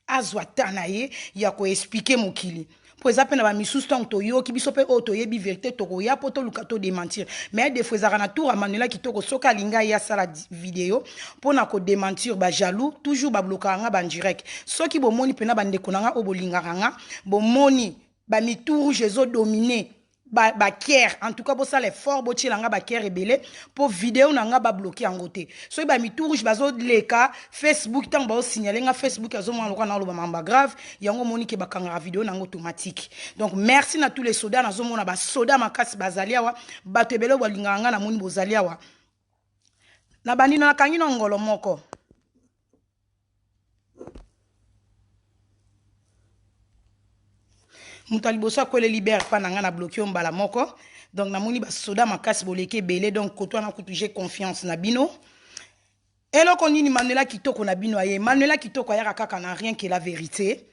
Azwa temps na ye ya ko expliquer mokili mpo eza mpe na bamisusu ntango toyoki biso mpe oyo toyebi verité, tokoya mpo toluka todementir. Mais des fois ezalaka na tour ya Manuela Kitoko. Soki alingi ye asala video mpo na kodementir, bajaloux toujours bablokaka nga bandirect. Soki bomoni mpena, bandeko na nga oyo bolingaka nga, bomoni bamitu rouge ezodomine bacœur, en tout cas bosala effort, botiela nga bacœur ebele mpo video na nga babloke yango te. Soki bamitu rouge bazoleka Facebook, ntango baosignale nga, Facebook azomona lokola naoloba makambo grave. Yango omoni ke bakangaka video nango automatique. Donc merci na tous les soda. Nazomona basoda makasi bazali awa, bato ebele oyo balingaka nga, namoni bozali awa. Na bandino nakangi na ngolo moko. Moto ya liboso akweleli ber mpa na ngai na bloke yo mbala moko. Donc namoni basoda makasi boleki ebele. Donc koto wana kutu j'ai confiance na bino. Eloko nini Manuela Kitoko na bino aye? Manuela Kitoko ayaka kaka na rien que la vérité.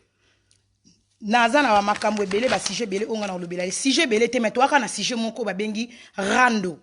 Naza na bamakambo ebele, basujet ebele oyo ngai na kolobela ye. Sujet ebele te, mais toyaka na sujet moko babengi rando.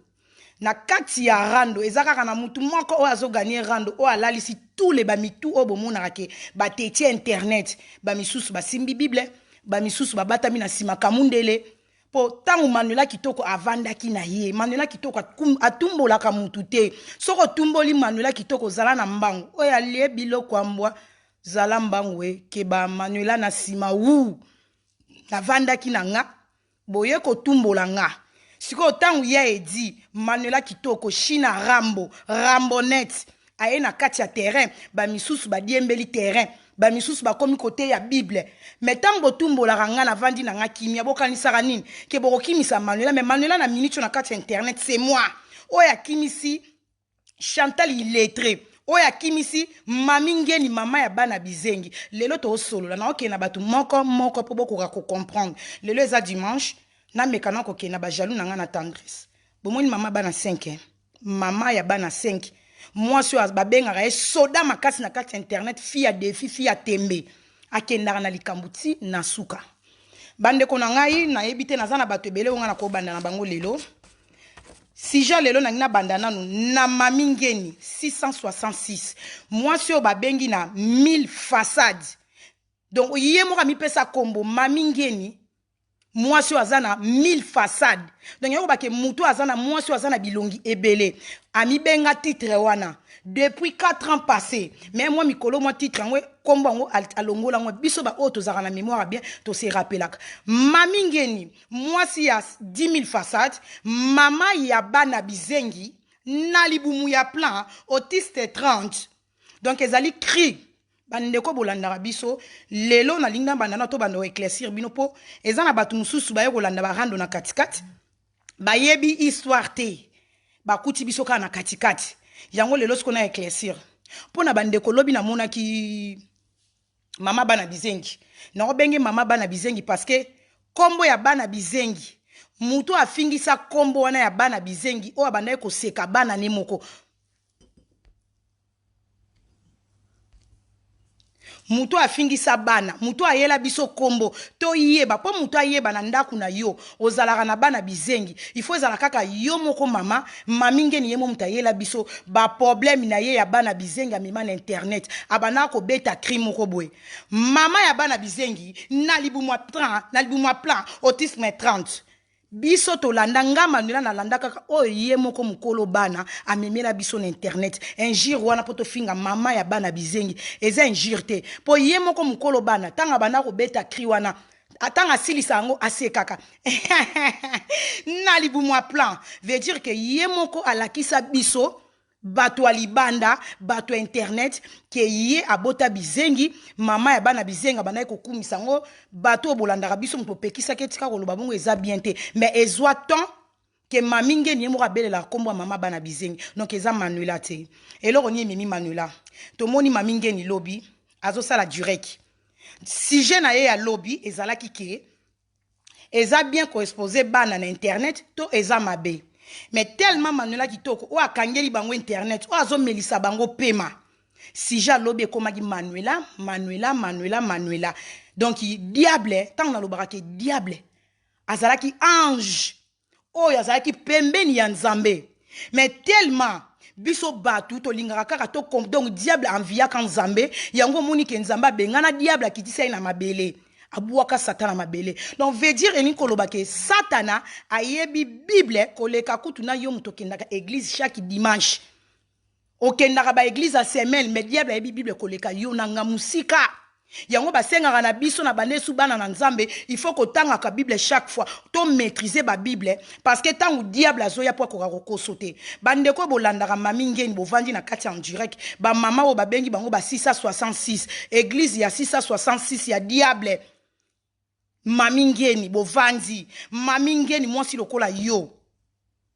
Na kati ya rando eza kaka na mutu moko oyo azoganye rando, oyo alalisi tous les bamitu oyo bomonaka ke batetie internet. Bamisusu basimbi Bible, bamisusu babatami na nsima kamundele. Mpo ntango Manuela Kitoko avandaki na ye, Manuela Kitoko atumbolaka mutu te. Soki otumboli Manuela Kitoko, ozala na mbangu. Oyo alie biloko ya mbwa, zala mbangu ekeba. Manuela na nsima wu navandaki na nga, boye kotumbola nga. Sikoyo ntango ya edi Manuela Kitoko Shina Rambo Rambonet aye na kati ya terrain, bamisusu badiembeli terrain, bamisusu bakomi koteya Bible. Mais ntango botumbolaka nga, navandi na nga kimia. Bokanisaka nini ke bokokimisa Manuela? Mais Manuela na minute oyo na kati ya internet, c'est moi oyo akimisi Chantal illettré, oyo akimisi Mami Ngeni, mama ya bana bizengi. Lelo toosolola na okende na bato moko moko mpo bokoka kocomprendre. Lelo eza dimanche, nameka na kokende na bajaloux na ngai na tendresse. Bomoni mama bana 5, mama ya bana 5, mwasi oyo babengaka ye soda makasi na kati ya internet, fille ya défi, fille ya tembe, akendaka na likambo ti na suka. Bandeko na ngai, nayebi te, naza na bato ebele oyo ngai nakobanda na bango lelo. Sujet lelo nangi nabanda nanu na Mami Ngeni 666, mwasi oyo babengi na 1000 façade. Donc ye moko amipesa kombo Mami Ngeni, mwasi oyo aza na 1000 façade. Donc yango bake mutu aza na mwasi oyo aza na bilongi ebele, amibenga titre wana depuis 4 ans passé. Mais mwa mikolo mwa titre yango, nkombo yango alongola yango. Biso baoyo tozalaka na mémoire bien, tose rappelaka Mami Ngeni, mwasi ya 10 000 façade, mama ya bana bizengi na libumu ya plan autiste 30. Donc ezali cri. Bandeko bolandaka biso, lelo nalingi nabanda na tobanda koéclaircir bino, mpo eza na bato mosusu baye kolanda barando na katikati, bayebi histoire te, bakuti biso kaka na katikati. Yango lelo siko na éclaircir mpo na bandeko. Lobi namonaki mama bana bizengi. Nakobenge mama bana bizengi parce que nkombo ya bana bizengi, moto afingisa nkombo wana ya bana bizengi, oyo abandaki koseka bana ne moko, moto afingisa bana, moto ayela biso nkombo toyeba. Mpo moto ayeba na ndako na yo ozalaka na bana bizengi, il faut ezala kaka yo moko mama Mami Ngeni. Ye mo moto ayela biso baproblème na ye ya bana bizengi, amema na internet, abandaka kobeta cri moko boye: mama ya bana bizengi na libumu ya 30, na libumu ya plan autisme 30. Biso tolanda nga Manuela, nalanda kaka oyo ye moko mokolo bana amemela biso na internet. Injure wana mpo tofinga mama ya bana bizengi eza injure te, mpo ye moko mokolo bana, ntango abanda kobeta cri wana, ntango asilisa yango, asekaka na libumu ya plan. Veut dire ke ye moko alakisa biso bato ya libanda, bato ya internet, ke ye abota bizengi, mama ya bana bizengi. Abandaki kokumisa yango. Bato oyo bolandaka biso, moto opekisaki etika koloba bongo, eza bien te. Mais ezwa temps ke Mami Ngeni ye moko abelelaka nkombo ya mama bana bizengi. Donc eza Manuela te. Eloko nini ememi Manuela? Tomoni Mami Ngeni lobi azosala direct. Sujet na ye ya lobi ezalaki ke eza bien koexpose bana na internet to eza mabe. Mais tellement Manuela Kitoko oyo akangeli bango internet, oyo azomelisa bango pema, sujet alobi ekomaki Manuela, Manuela, Manuela, Manuela. Donc diable, ntango nalobaka ke diable azalaki ange oyo azalaki pembeni ya Nzambe, mais tellement Biso bato tolingaka kaka to donc diable enviaka Nzambe. Yango omoni ke Nzambe abengana diable, akitisa ye na mabele, abwaka Satan na mabele. Donc veut dire, elingi koloba ke Satana ayebi Bible koleka kutu na yo moto okendaka église chaque dimanche, okendaka baéglise ya semaine. Mais diable ayebi Bible koleka yo na nga mosika. Yango basengaka na biso na bandesu, bana na Nzambe, il faut kotangaka Bible chaque fois, to maîtriser babible, parce que ntango diable azoya mpo akoka kokoso te. Bandeko oyo bolandaka Mami Ngeni, bovandi na kati ya en direct, bamama oyo babengi bango ba 666, église ya 666 ya diable Mami Ngeni, bovandi. Mami Ngeni, mwasi lokola yo,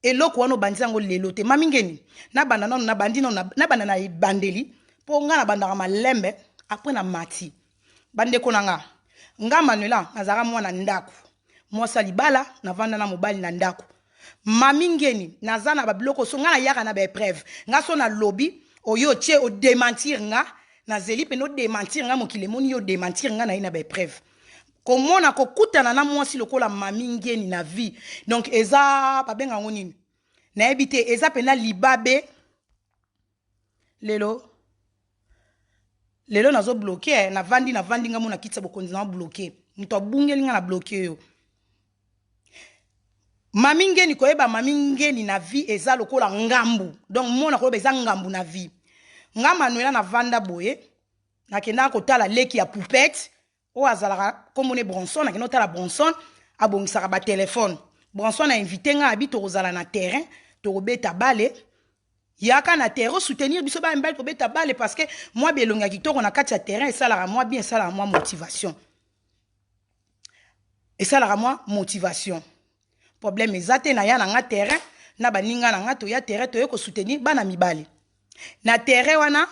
eloko wana obandi yango lelo te. Mami Ngeni, nabanda nano, nabandi nano, nabanda na ebandeli, mpo nga nabandaka malembe, après na mati. Bandeko na nga, nga Manuela nazalaka mwana ndako, mwasi ya libala, navanda na mobali na ndako. Mami Ngeni, naza na babiloko so nga nayaka na baépreuve. Nga so nalobi oyo otie odémentir nga, nazeli mpena odémentir nga, mokili emoni yo odémentir nga, na ye na baépreuve. Komona kokutana na mwasi lokola Mami Ngeni na vie, donc eza, babenga yango nini, nayebi te, eza mpena libabe. Lelo lelo nazobloquer, navandi, navandi nga mo na kiti ya bokonzi, na bloquer moto abungeli nga, na bloquer yo. Mami Ngeni, koyeba Mami Ngeni na vie eza lokola ngambu. Donc mona koyeba eza ngambu na vie. Nga Manuela navanda boye, nakendaka kotala leki ya Poupette oyo azalaka komona Bronson. Nakende kotala Bronson, abongisaka batelefone. Bronson ainviter nga, abi tokozala na terrain, tokobeta bale, yaka na terrain soutenir biso baya mibali kobeta bale, parce que mwa belongi ya kitoko na kati ya terrain esalaka mwa bien, esalaka mwa motivation, esalaka mwa motivation. Problème eza te, naya na nga terrain na baninga na nga, toya terrain, toye kosoutenir bana mibali na terrain wana.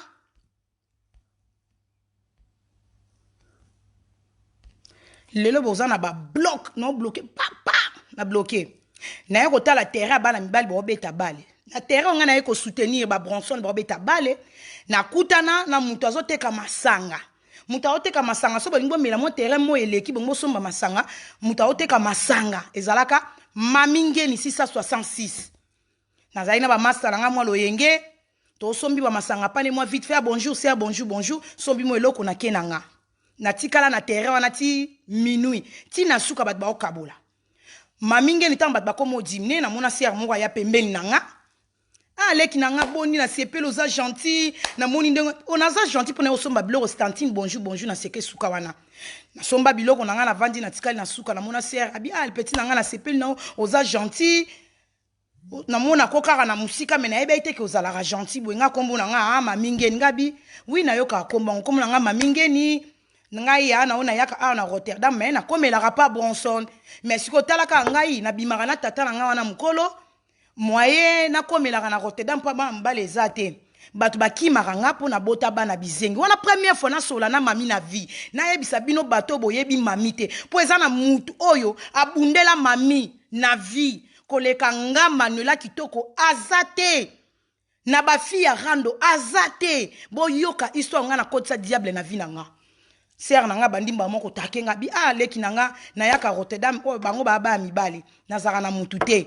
Lelo boza na babloc, no bloquer papa na bloquer. Naye kotala terrain ya bana mibali baobeta bale na terrain. Ngai naye kosoutenir babronson baobeta bale, nakutana na moto azoteka masanga. Moto aoteka masanga, so bolingi bomela mo terrain mo eleki bongo, bosomba masanga. Moto aoteka masanga ezalaka Mami Ngeni 666. Nazali na bamasta na nga mwa loyenge, tosombi bamasanga pane mwa vite fait. Bonjour sœur, bonjour, bonjour. Sombi mo eloko, nake na nga, natikala na terrain wana ti minuit, ti na suka bato baokabola. Mami Ngeni, ntango bato bakoma odimine, namona sœur moko aya pembeni na nga. Ah, leki na nga, boni? Nasepeli, oza gentil. Namoni ndenge o naza gentil mpona osomba biloko. Stantine, bonjour, bonjour. Naseke suka wana, nasomba biloko na nga, navandi, natikali na suka. Namona sœur abi: ah, petit na nga, nasepeli na oza gentil. Namonako kaka na mosika, me nayebi ete ke ozalaka gentil boye. Nga nkombo na nga, ah, Mami Ngeni. Nga bi wi, nayokaka nkombo yango. Nkombo na nga Mami Ngeni. Ngai ya na oyo nayaka awa na Rotterdam, me nakomelaka pa Bronson. Mais sikoyo otalaka ngai, nabimaka na tata na ngai wana mokolo moye, nakomelaka na Rotterdam mpo bana mobali eza te, bato bakimaka nga mpo nabota bana bizengi wana. Première fois nasola na Mami na vie, nayebisa bino, bato boyebi Mami te, mpo eza na mutu oyo abundela Mami na vie koleka nga Manuela Kitoko aza te, na bafille ya rando aza te. Boyoka histoire nga nakotisa diable na vie na nga. Sœur na nga bandimba moko take nga bi: ah, leki na nga, nayaka Rotterdam oyo, bango baya baya mibali, nazalaka na mutu te,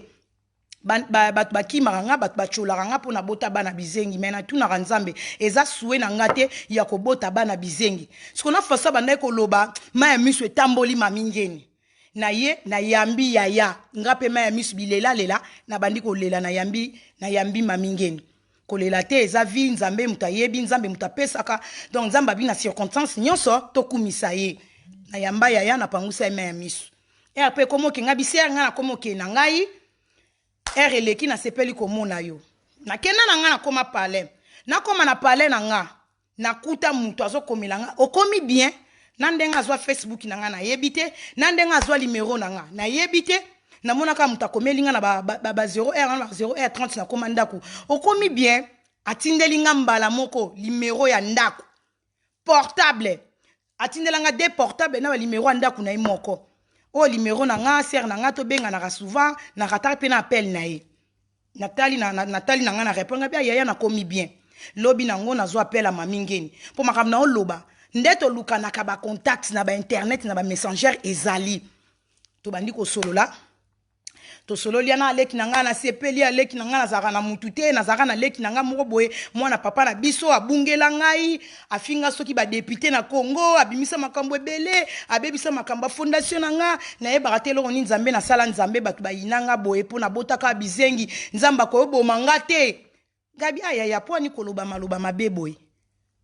bato bakimaka nga, bato batyolaka nga mpo nabota bana bizengi. Me natunaka Nzambe, eza souhait na nga te ya kobota bana bizengi. Siko na façon bandaki koloba, mai ya miso etamboli. Mami Ngeni na ye, nayambi yaya nga mpe mai ya miso bilelalela, nabandi kolela. Nayambi, nayambi Mami Ngeni. Kolela te, eza vie. Nzambe moto ayebi, Nzambe moto apesaka. Donc Nzambe abi na circonstance nyonso tokumisa ye. Nayamba yaya, napangusa ye mai ya miso. Ere mpe ekomi okenga bisi, ere ngai nakomi okende na ngai, ere eleki, nasepeli komona yo. Nakenda na ngai, nakóma palais. Nakóma na palais na nga, nakuta moto azokomela nga: okomi bien? Na ndenge azwa Facebook na nga nayebi te, na ndenge azwa limero na nga nayebi te. Namonaka moto akomeli nga na ba, ba, ba, ba 0 heure, ba 0 heure 30, nakóma ndako: okomi bien? Atindeli nga mbala moko limero ya ndako, portable. Atindelanga de portable na balimero ya ndako na ye moko. Oyo limero na nga, sœur na nga, tobenganaka souvent, nakataka mpe na appel na ye. Natali na, na, natali na nga, na répondre nga: bia yaya, nakomi bien. Lobi nango nazwa appel ya Mami Ngeni, mpo makambo na oloba nde tolukanaka bacontact na bainternet, na bamessager ezali. Tobandi kosolola. Tosololi ya na aleki na ngai, nasepeli aleki na ngai, nazalaka na mutu te, nazalaka na leki na ngai moko boye, mwana papa na biso abungela ngai, afinga soki badepute na Congo, abimisa makambo ebele, abebisa makambo ya fondation na nga. Nayebaka te eloko nini Nzambe nasala. Nzambe, bato bayina nga boye mpo nabotaka bizengi, Nzambe akoyoboma nga te. Gabi ayaya, mpo ani koloba maloba mabe boye?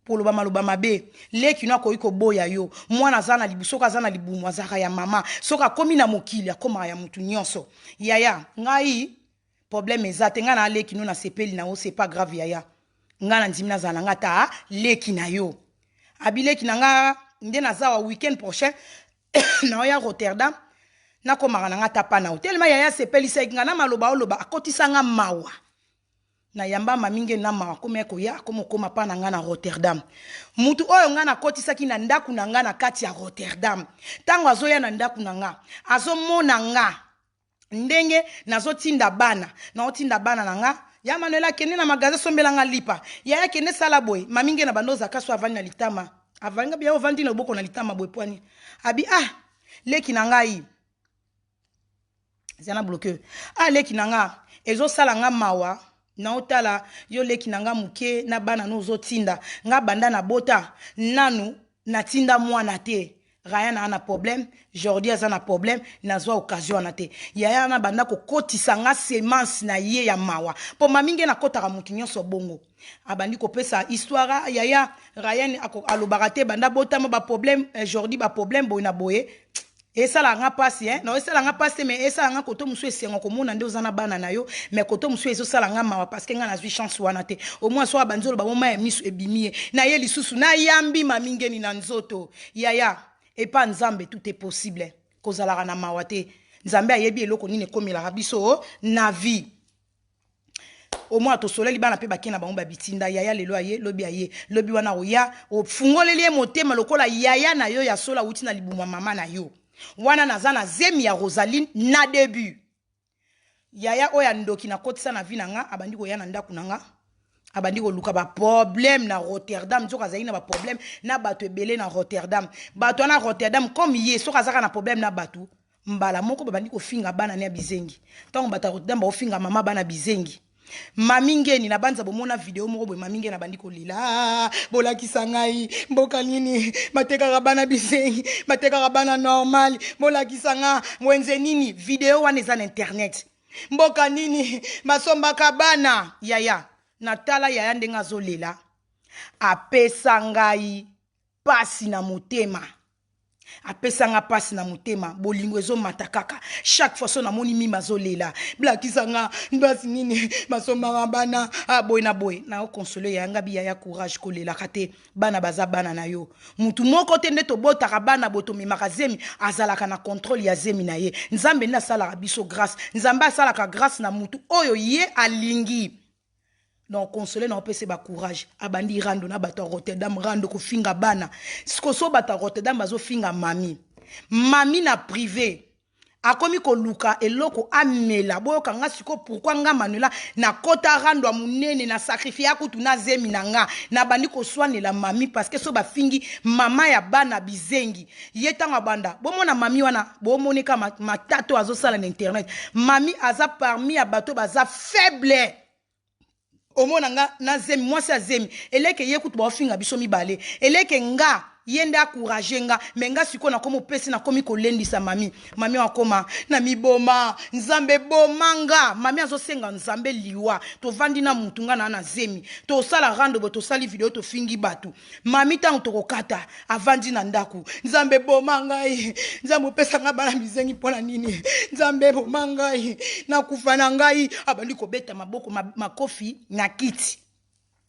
Koloba maloba mabe, leki no akoki koboya yo. Mwana aza na libu, soki aza na libumu azalaka ya mama, soki akomi na mokili akomaka ya mutu nyonso. Yaya, ngai problème eza te, ngai na leki no, nasepeli na yo, c'est pas grave yaya. Ngai na ndimi nazala na ngai ata leki na yo. Abileki na nga nde naza wa weekend prochain naoya Rotterdam, nakomaka na nga ata pa na yo. Telema yaya asepelisaki nga na maloba oloba, akotisa nga mawa. Nayamba mami nge na mawa, akomi koya, akomi okoma pa na nga na Rotterdam. Mutu oyo nga nakotisaki na ndako na nga na kati ya Rotterdam, ntango azoya na ndako na nga, azomona nga ndenge nazotinda bana, naotinda bana na nga ya Manuel akende na magasin, sombela nga lipa, yaya akende sala boye. Mami nge na bando ozaka so avandi na litama, avandi nga bia, ovandi na loboko na litama boye pwani. Abi ah, leki na ngai eza na bloke. Ah, leki na nga, ezosala nga mawa naotala yo, leki na nga moke na bana no ozotinda nga. Banda na bota nanu natinda mwana te. Ryan aza na problème, Jordi aza na problème, nazwa occasion wana te. Yaya wana banda kokotisa nga semence na ye ya mawa, mpo mami nge nakotaka motu nyonso bongo. Abandi kopesa histoire yaya Ryan alobaka te banda botama, baproblème, Jordi baproblème boye na boye. Esalaka nga mpasi, eh? Na esala nga mpasi te, mais esala nga koto mosusu esengo komona nde oza na bana na yo, mais koto mosusu ezosala nga mawa parce que nga nazwi chance wana te. Omoi soki abandi oloba, moma ya miso ebimi ye na ye lisusu. Nayambi mami ngeni na nzoto. Yaya, epa Nzambe tout est possible, kozalaka na mawa te. Nzambe ayebi eloko nini ekomelaka biso na vie. Omoi tosoleli bana mpe bake na bango babitinda. Yaya lelo aye, lobi aye, lobi wana oya ofungoleli ye motema lokola yaya na yo ya solo awuti na libumu ya mama na yo. Wana naza na zemi ya Rosaline na début. Yaya oyo ya ndoki nakotisa na vie na nga, abandi koya na ndako na nga, abandi koluka baproblème na Rotterdam. Nzoka azali na baproblème na bato ebele na Rotterdam. Bato wana Rotterdam, comme ye soki azaka na problème na bato, mbala moko babandi kofinga bana ne ya bizengi. Ntango bato ya Rotterdam baofinga mama bana bizengi, mami ngeni na banza bomona video moko boye, mami ngeni abandi kolela: "Bolakisa ngai mboka nini batekaka bana bizengi, batekaka bana normal, bolakisa nga wenze nini." Video wana eza na internet, mboka nini basombaka bana. Yaya, natala yaya ndenge azolela, apesa ngai pasi na motema, apesanga mpasi na motema. Bolingo ezomata kaka chaque fois so namoni mima azolela: "Blakisa nga mpasi nini basombaka bana." Ah, boye na boye naoconsoler yaya nga bi: "Yaya, courage, kolelaka te, bana baza bana na yo. Mutu moko te nde tobotaka bana boye, tomemaka zemi, azalaka na contrôle ya zemi na ye. Nzambe nde asalaka biso grâce, Nzambe asalaka grâce na mutu oyo ye alingi." Donc console na opesa bacourage. Abandi rando na bato ya Rotterdam, rando kofinga bana. Siko so bato ya Rotterdam bazofinga mami, mami na privé akomi koluka eloko amela. Boyoka nga siko, pourquoi nga Manuela nakota rando ya monene na sacrifie ya kutu na zemi na nga, nabandi koswanela mami? Parce que so bafingi mama ya bana bizengi, ye ntango abanda bomona mami wana, bomoneka matata oyo azosala na internet. Mami aza parmi ya bato baza faible. Omona nga na zemi, mwasi azemi eleke ye kutu baofinga biso mibale, eleke nga ye nde encourage nga. Me nga sikoyo nakomi opesi, nakomi kolendisa mami. Mami akoma na miboma: "Nzambe, boma nga." Mami azosenga Nzambe liwa. Tovandi na mutu nga na zemi, tosala rando boye, tosali video, tofingi bato. Mami ntango tokokata, avandi na ndako: "Nzambe, boma ngai, Nzambe, opesa nga bana mizengi mpo na nini? Nzambe, boma ngai, nakufa na ngai." Abandi kobeta maboko, makofi na kiti,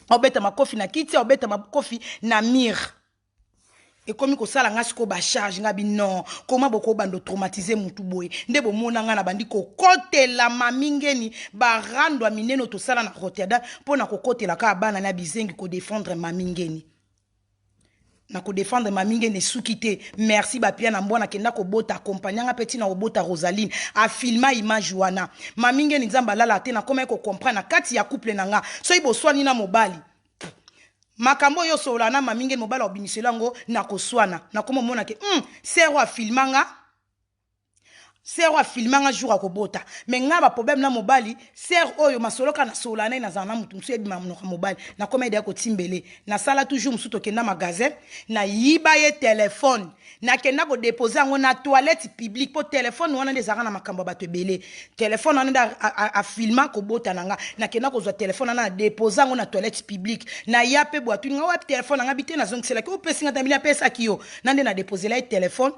aobeta makofi na kiti, aobeta makofi na mire. Ekomi kosala nga sikoyo bacharge nga bi non, koma bokobanda otraumatiser mutu boye nde bomona nga na bandi kokotela mami ngeni. Barando ya minene tosala na Rotterdam mpo na kokotela kaka bana na bizengi, kodéfendre mami ngeni na kodéfendre mami ngeni esuki te. Merci bapia na mbwa nakenda kobota, accompagne nga mpe ntina kobota Rosaline, afilma image wana. Mami ngeni, Nzambe alala te. Nakomaki kocomprendre na kati ya couple na nga, soki boswani na mobali, makambo oyo osolola na mami ngeni, mobali akobimisela yango na koswana. Nakoma omona ke sero afilma nga. Sœur oyo afilma nga jour akobota, mais nga ba problème na mobali. Sœur oyo masolo kaka nasolola naye, nazala na motu mosusu ebima monoko ya mobali, nakoma ede ya kotimbele. Nasala toujours mosusu, tokenda magasin, nayiba ye telefone, nakenda kodepose yango na toilette publique, mpo telefone wana nde ezalaka na makambo ya bato ebele. Telefone wana nde afilma kobota na nga. Nakenda kozwa telefone wana, na depose yango na toilette publique. Naya mpe bwatuni nga: "Wapi telefone na nga?" Bi te, nazongiselaki. Opesi nga tambili, apesaki yo na nde nadepozela ye telefone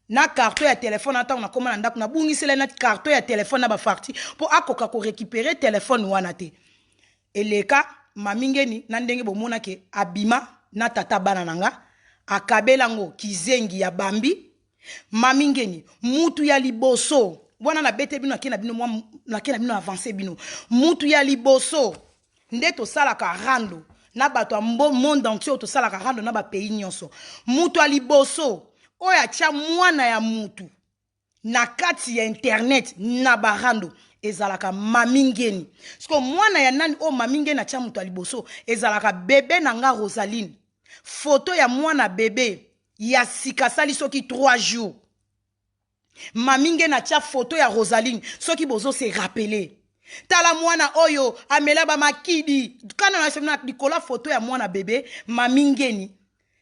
na carton ya telefone. Ntango nakóma na ndako, nabungisela na carton ya telefone na bafarti mpo akoka korécupérer telefone wana te. Eleka mami ngeni na ndenge bomonake abima na tata bana na nga, akabela yango kizengi ya bambi. Mami ngeni, mutu ya liboso wana nabete bino, nake na bino mwa, nake na bino avance bino. Mutu ya liboso nde tosalaka rando na bato ya monde entier, oyo tosalaka rando na bapays nyonso. Mutu ya liboso oyo atya mwana ya mutu na kati ya internet na barando ezalaka mami ngeni. Siko mwana ya nani oyo mami ngeni atya moto ya liboso? Ezalaka bebe na nga Rosaline. Foto ya mwana bebe ya sika asali soki 3 jours, mami ngeni atya foto ya Rosaline. Soki bozose rappeler, tala mwana oyo amela bamakidi kana na likolo ya foto ya mwana bebe mami ngeni.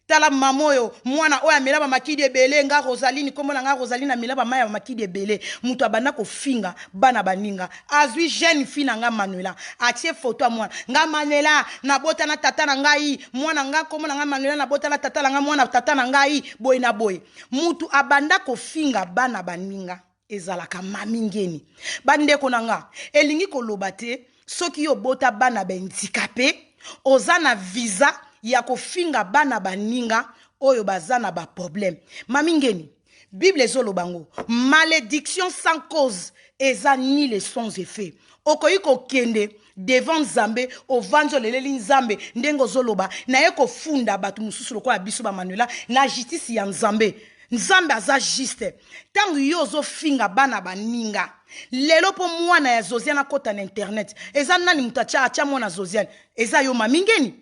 Tala mama oyo, mwana oyo amela bamakidi ebele. Nga Rosaline, nkombo na nga Rosaline, amela bamai ya bamakidi ebele. Moto abanda kofinga bana baninga, azwi jeune fille na nga Manuela, atie foto ya mwana nga Manuela nabota na tata na ngai. Mwana nga, nkombo na nga Manuela, nabota na tata na ngai, mwana tata na ngai boye na boye. Mutu abanda kofinga bana baninga ezalaka mami ngeni. Bandeko na nga, elingi koloba te soki yo obota bana bahandicapé, oza na visa ya kofinga bana baninga oyo baza na baproblème. Mami ngeni, Bible ezoloba ngo: malédiction sans cause eza nulle sans effet. Okoki kokende devant Nzambe, ovandi, oleleli Nzambe ndenge ozoloba naye kofunda bato mosusu lokola biso bamanuela na justice ya Nzambe. Nzambe aza juste. Ntango yo ozofinga bana baninga lelo mpo mwana ya Zoziane akɔta na internet, eza nani moto atya mwana Zoziane? Eza yo mami ngeni.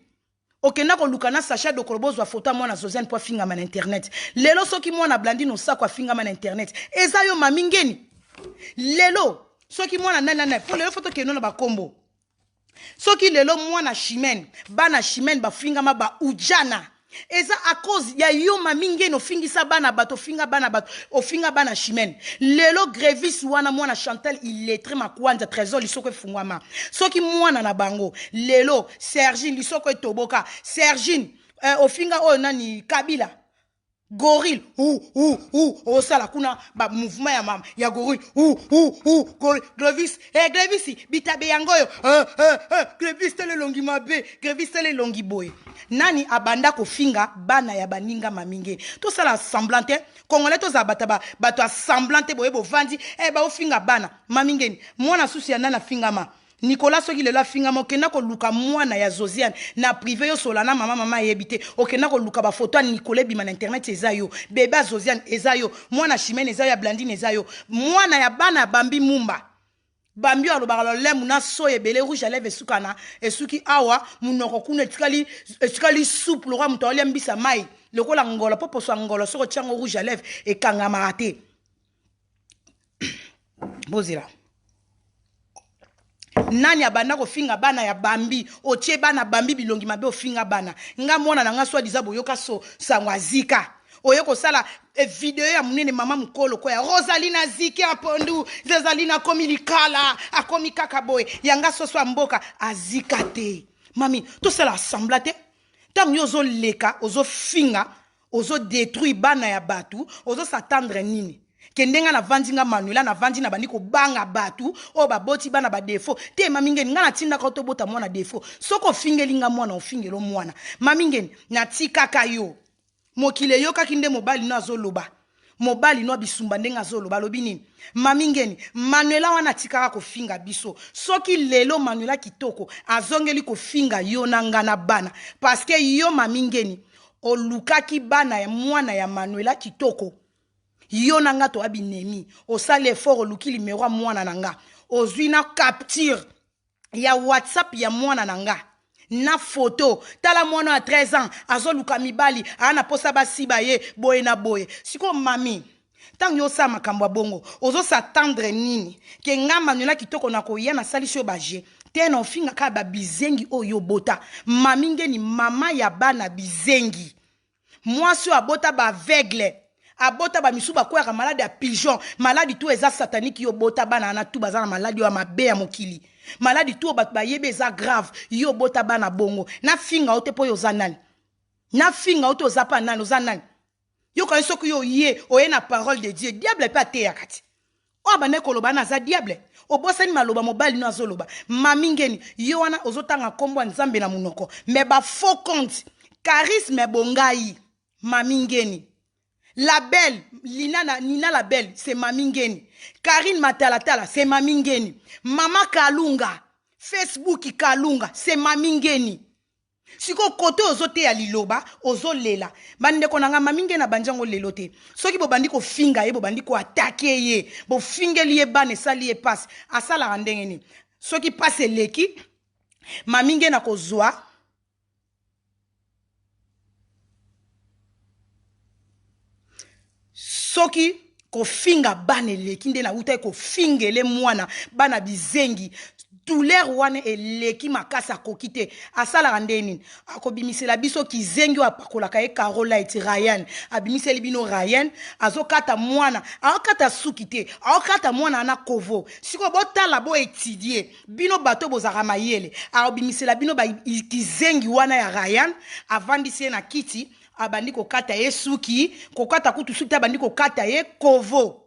Okenda koluka na Sacha Dokolo, bozwa foto ya mwana Zoziane mpo afingama na internet. Lelo soki mwana Blandine Osako afingama na internet, eza yo mami ngeni. Lelo soki mwana nani nani, mpo lelo fo tokende na bakombo, soki lelo mwana Chimene, bana Chimene bafingama baujana, eza à cause ya yo mami ngeni. Ofingisa bana bato, ofinga bana bato, ofinga bana Chimene. Lelo Grevis wana, mwana Chantal illettré Makwanja Trésor, lisoko efungwama, soki mwana na bango lelo Sergine, lisoko etoboka. Sergine, ofinga oyo nani, Kabila gorille u u u, osala kuna bamouvement ya mama ya gorille u u u gorille. Grevis, Grevis bitabe yango oyo, Grevis tala elongi mabe, Grevis tala elongi boye. Nani abanda kofinga bana ya baninga? Maminge, tosala semblant te. Congolais tozala bato bato ya semblant te. Boye bovandi, baofinga bana mamingeni. Mwana susu ya nani afingama? Nicolas, soki lelo afingama, okenda koluka mwana ya Zoziane na privé, yo sola na mama, mama ayebi te. Okenda koluka bafoto ya Nicolas ebima na internet, eza yo. Bebe ya Zoziane eza yo, mwana Chimene eza yo, ya Blandine eza yo, mwana ya bana ya Bambi Mumba. Bambi oyo alobaka lolemu na so ebele, rouge à lèvre esuka na esuki awa, monoko kuna etikali, etikali soupe lokola moto aolia mbisa mai, lokola ngolo, mpo poso ya ngolo soki otiango rouge à lèvre ekangamaka te. Bozela, nani abanda kofinga bana ya Bambi? Otie bana Bambi bilongi mabe, ofinga bana nga. Mwana na nga soi-disant boyoka so sango azika, oye kosala video ya monene, mama mokolo koya Rosaline aziki apondu, Rosaline akomi likala, akomi kaka boye. Yanga soso ya mboka azika te. Mami, tosala semblant te. Ntango yo ozoleka, ozofinga, ozodétruire bana ya bato, ozosatendre nini? Ke ndenge navandi nga Manuela, navandi na bandi kobanga bato oyo baboti bana badéfaut te. Mami ngeni, nga natindaka tobota mwana défaut? Soki ofingeli nga mwana, ofingeli mwana. Mami ngeni, natikaka yo. Mokili eyokaki nde mobali no azoloba, mobali no abisumba ndenge azoloba. Alobi nini? Mami ngeni, Manuela wana atikaka kofinga biso. Soki lelo Manuela kitoko azongeli kofinga yo na nga na bana, parce que yo mami ngeni olukaki bana ya mwana ya Manuela kitoko. Yo na nga toya binemi. Osali effort, oluki limero ya mwana na nga, ozwi na capture ya WhatsApp ya mwana na nga na foto. Tala mwana ya 13 ans azoluka mibali, aa na posa basiba ye boye na boye. Sikoyo mami, Ntango yo osala makambo ya bongo, ozo s'attendre nini? Ke nga Manuela Kitoko na koya nasalisi yo ba jeux te, na ofinga kaka ba bizengi oyo obota. Mami Ngeni, mama ya bana bizengi. Mwasi oyo abota ba aveugle, abota ba misusu bakweyaka maladi ya pigeon, maladi tout eza satanique. Yo obota bana wana tout baza na maladi oyo ya mabe ya mokili, maladi tout oyo bato bayebi eza grave. Yo obota bana bongo, nafinga yo te mpo yo oza nani? Nafinga yo te, oza pa nani? Oza nani? Yoka, soki yo ye oye na parole de Dieu, diable mpe ateyaka ti oyo abandaki koloba wana aza diable. Obosani maloba mobali no azoloba. Mami Ngeni, yo wana ozotanga nkombo ya Nzambe na monoko, mais ba faux compte charisme bongai. Mami Ngeni la belle Lina, na, Nina la belle, c'est Mami Ngeni. Karine Matalatala, c'est Mami Ngeni. Mama Kalunga, Facebook Kalunga, c'est Mami Ngeni. Sikoyo kote ozoteya liloba, ozolela. Bandeko na nga, Mami Ngeni abandi yango lelo te. Soki bobandi kofinga ye, bobandi koattaquer ye, bofingeli ye bana, esali ye mpasi, asalaka ndenge nini? Soki mpasi eleki Mami Ngeni akozwa soki kofinga bana eleki, nde nautaki kofingele mwana bana bizengi, douleur wana eleki makasi, akoki te. Asalaka nde nini? Akobimisela biso kizengi oyo apakolaka ye Carolite Ryan. Abimiseli bino Ryan, azokata mwana, aokata suki te, aokata mwana wana kovo. Sikoyo botala, boétudier, bino bato bozalaka mayele. Akobimisela bino kizengi wana ya Ryan, avandisi ye na kiti, abandi kokata ye suki, kokata kutu suki te, abandi kokata ye kovo.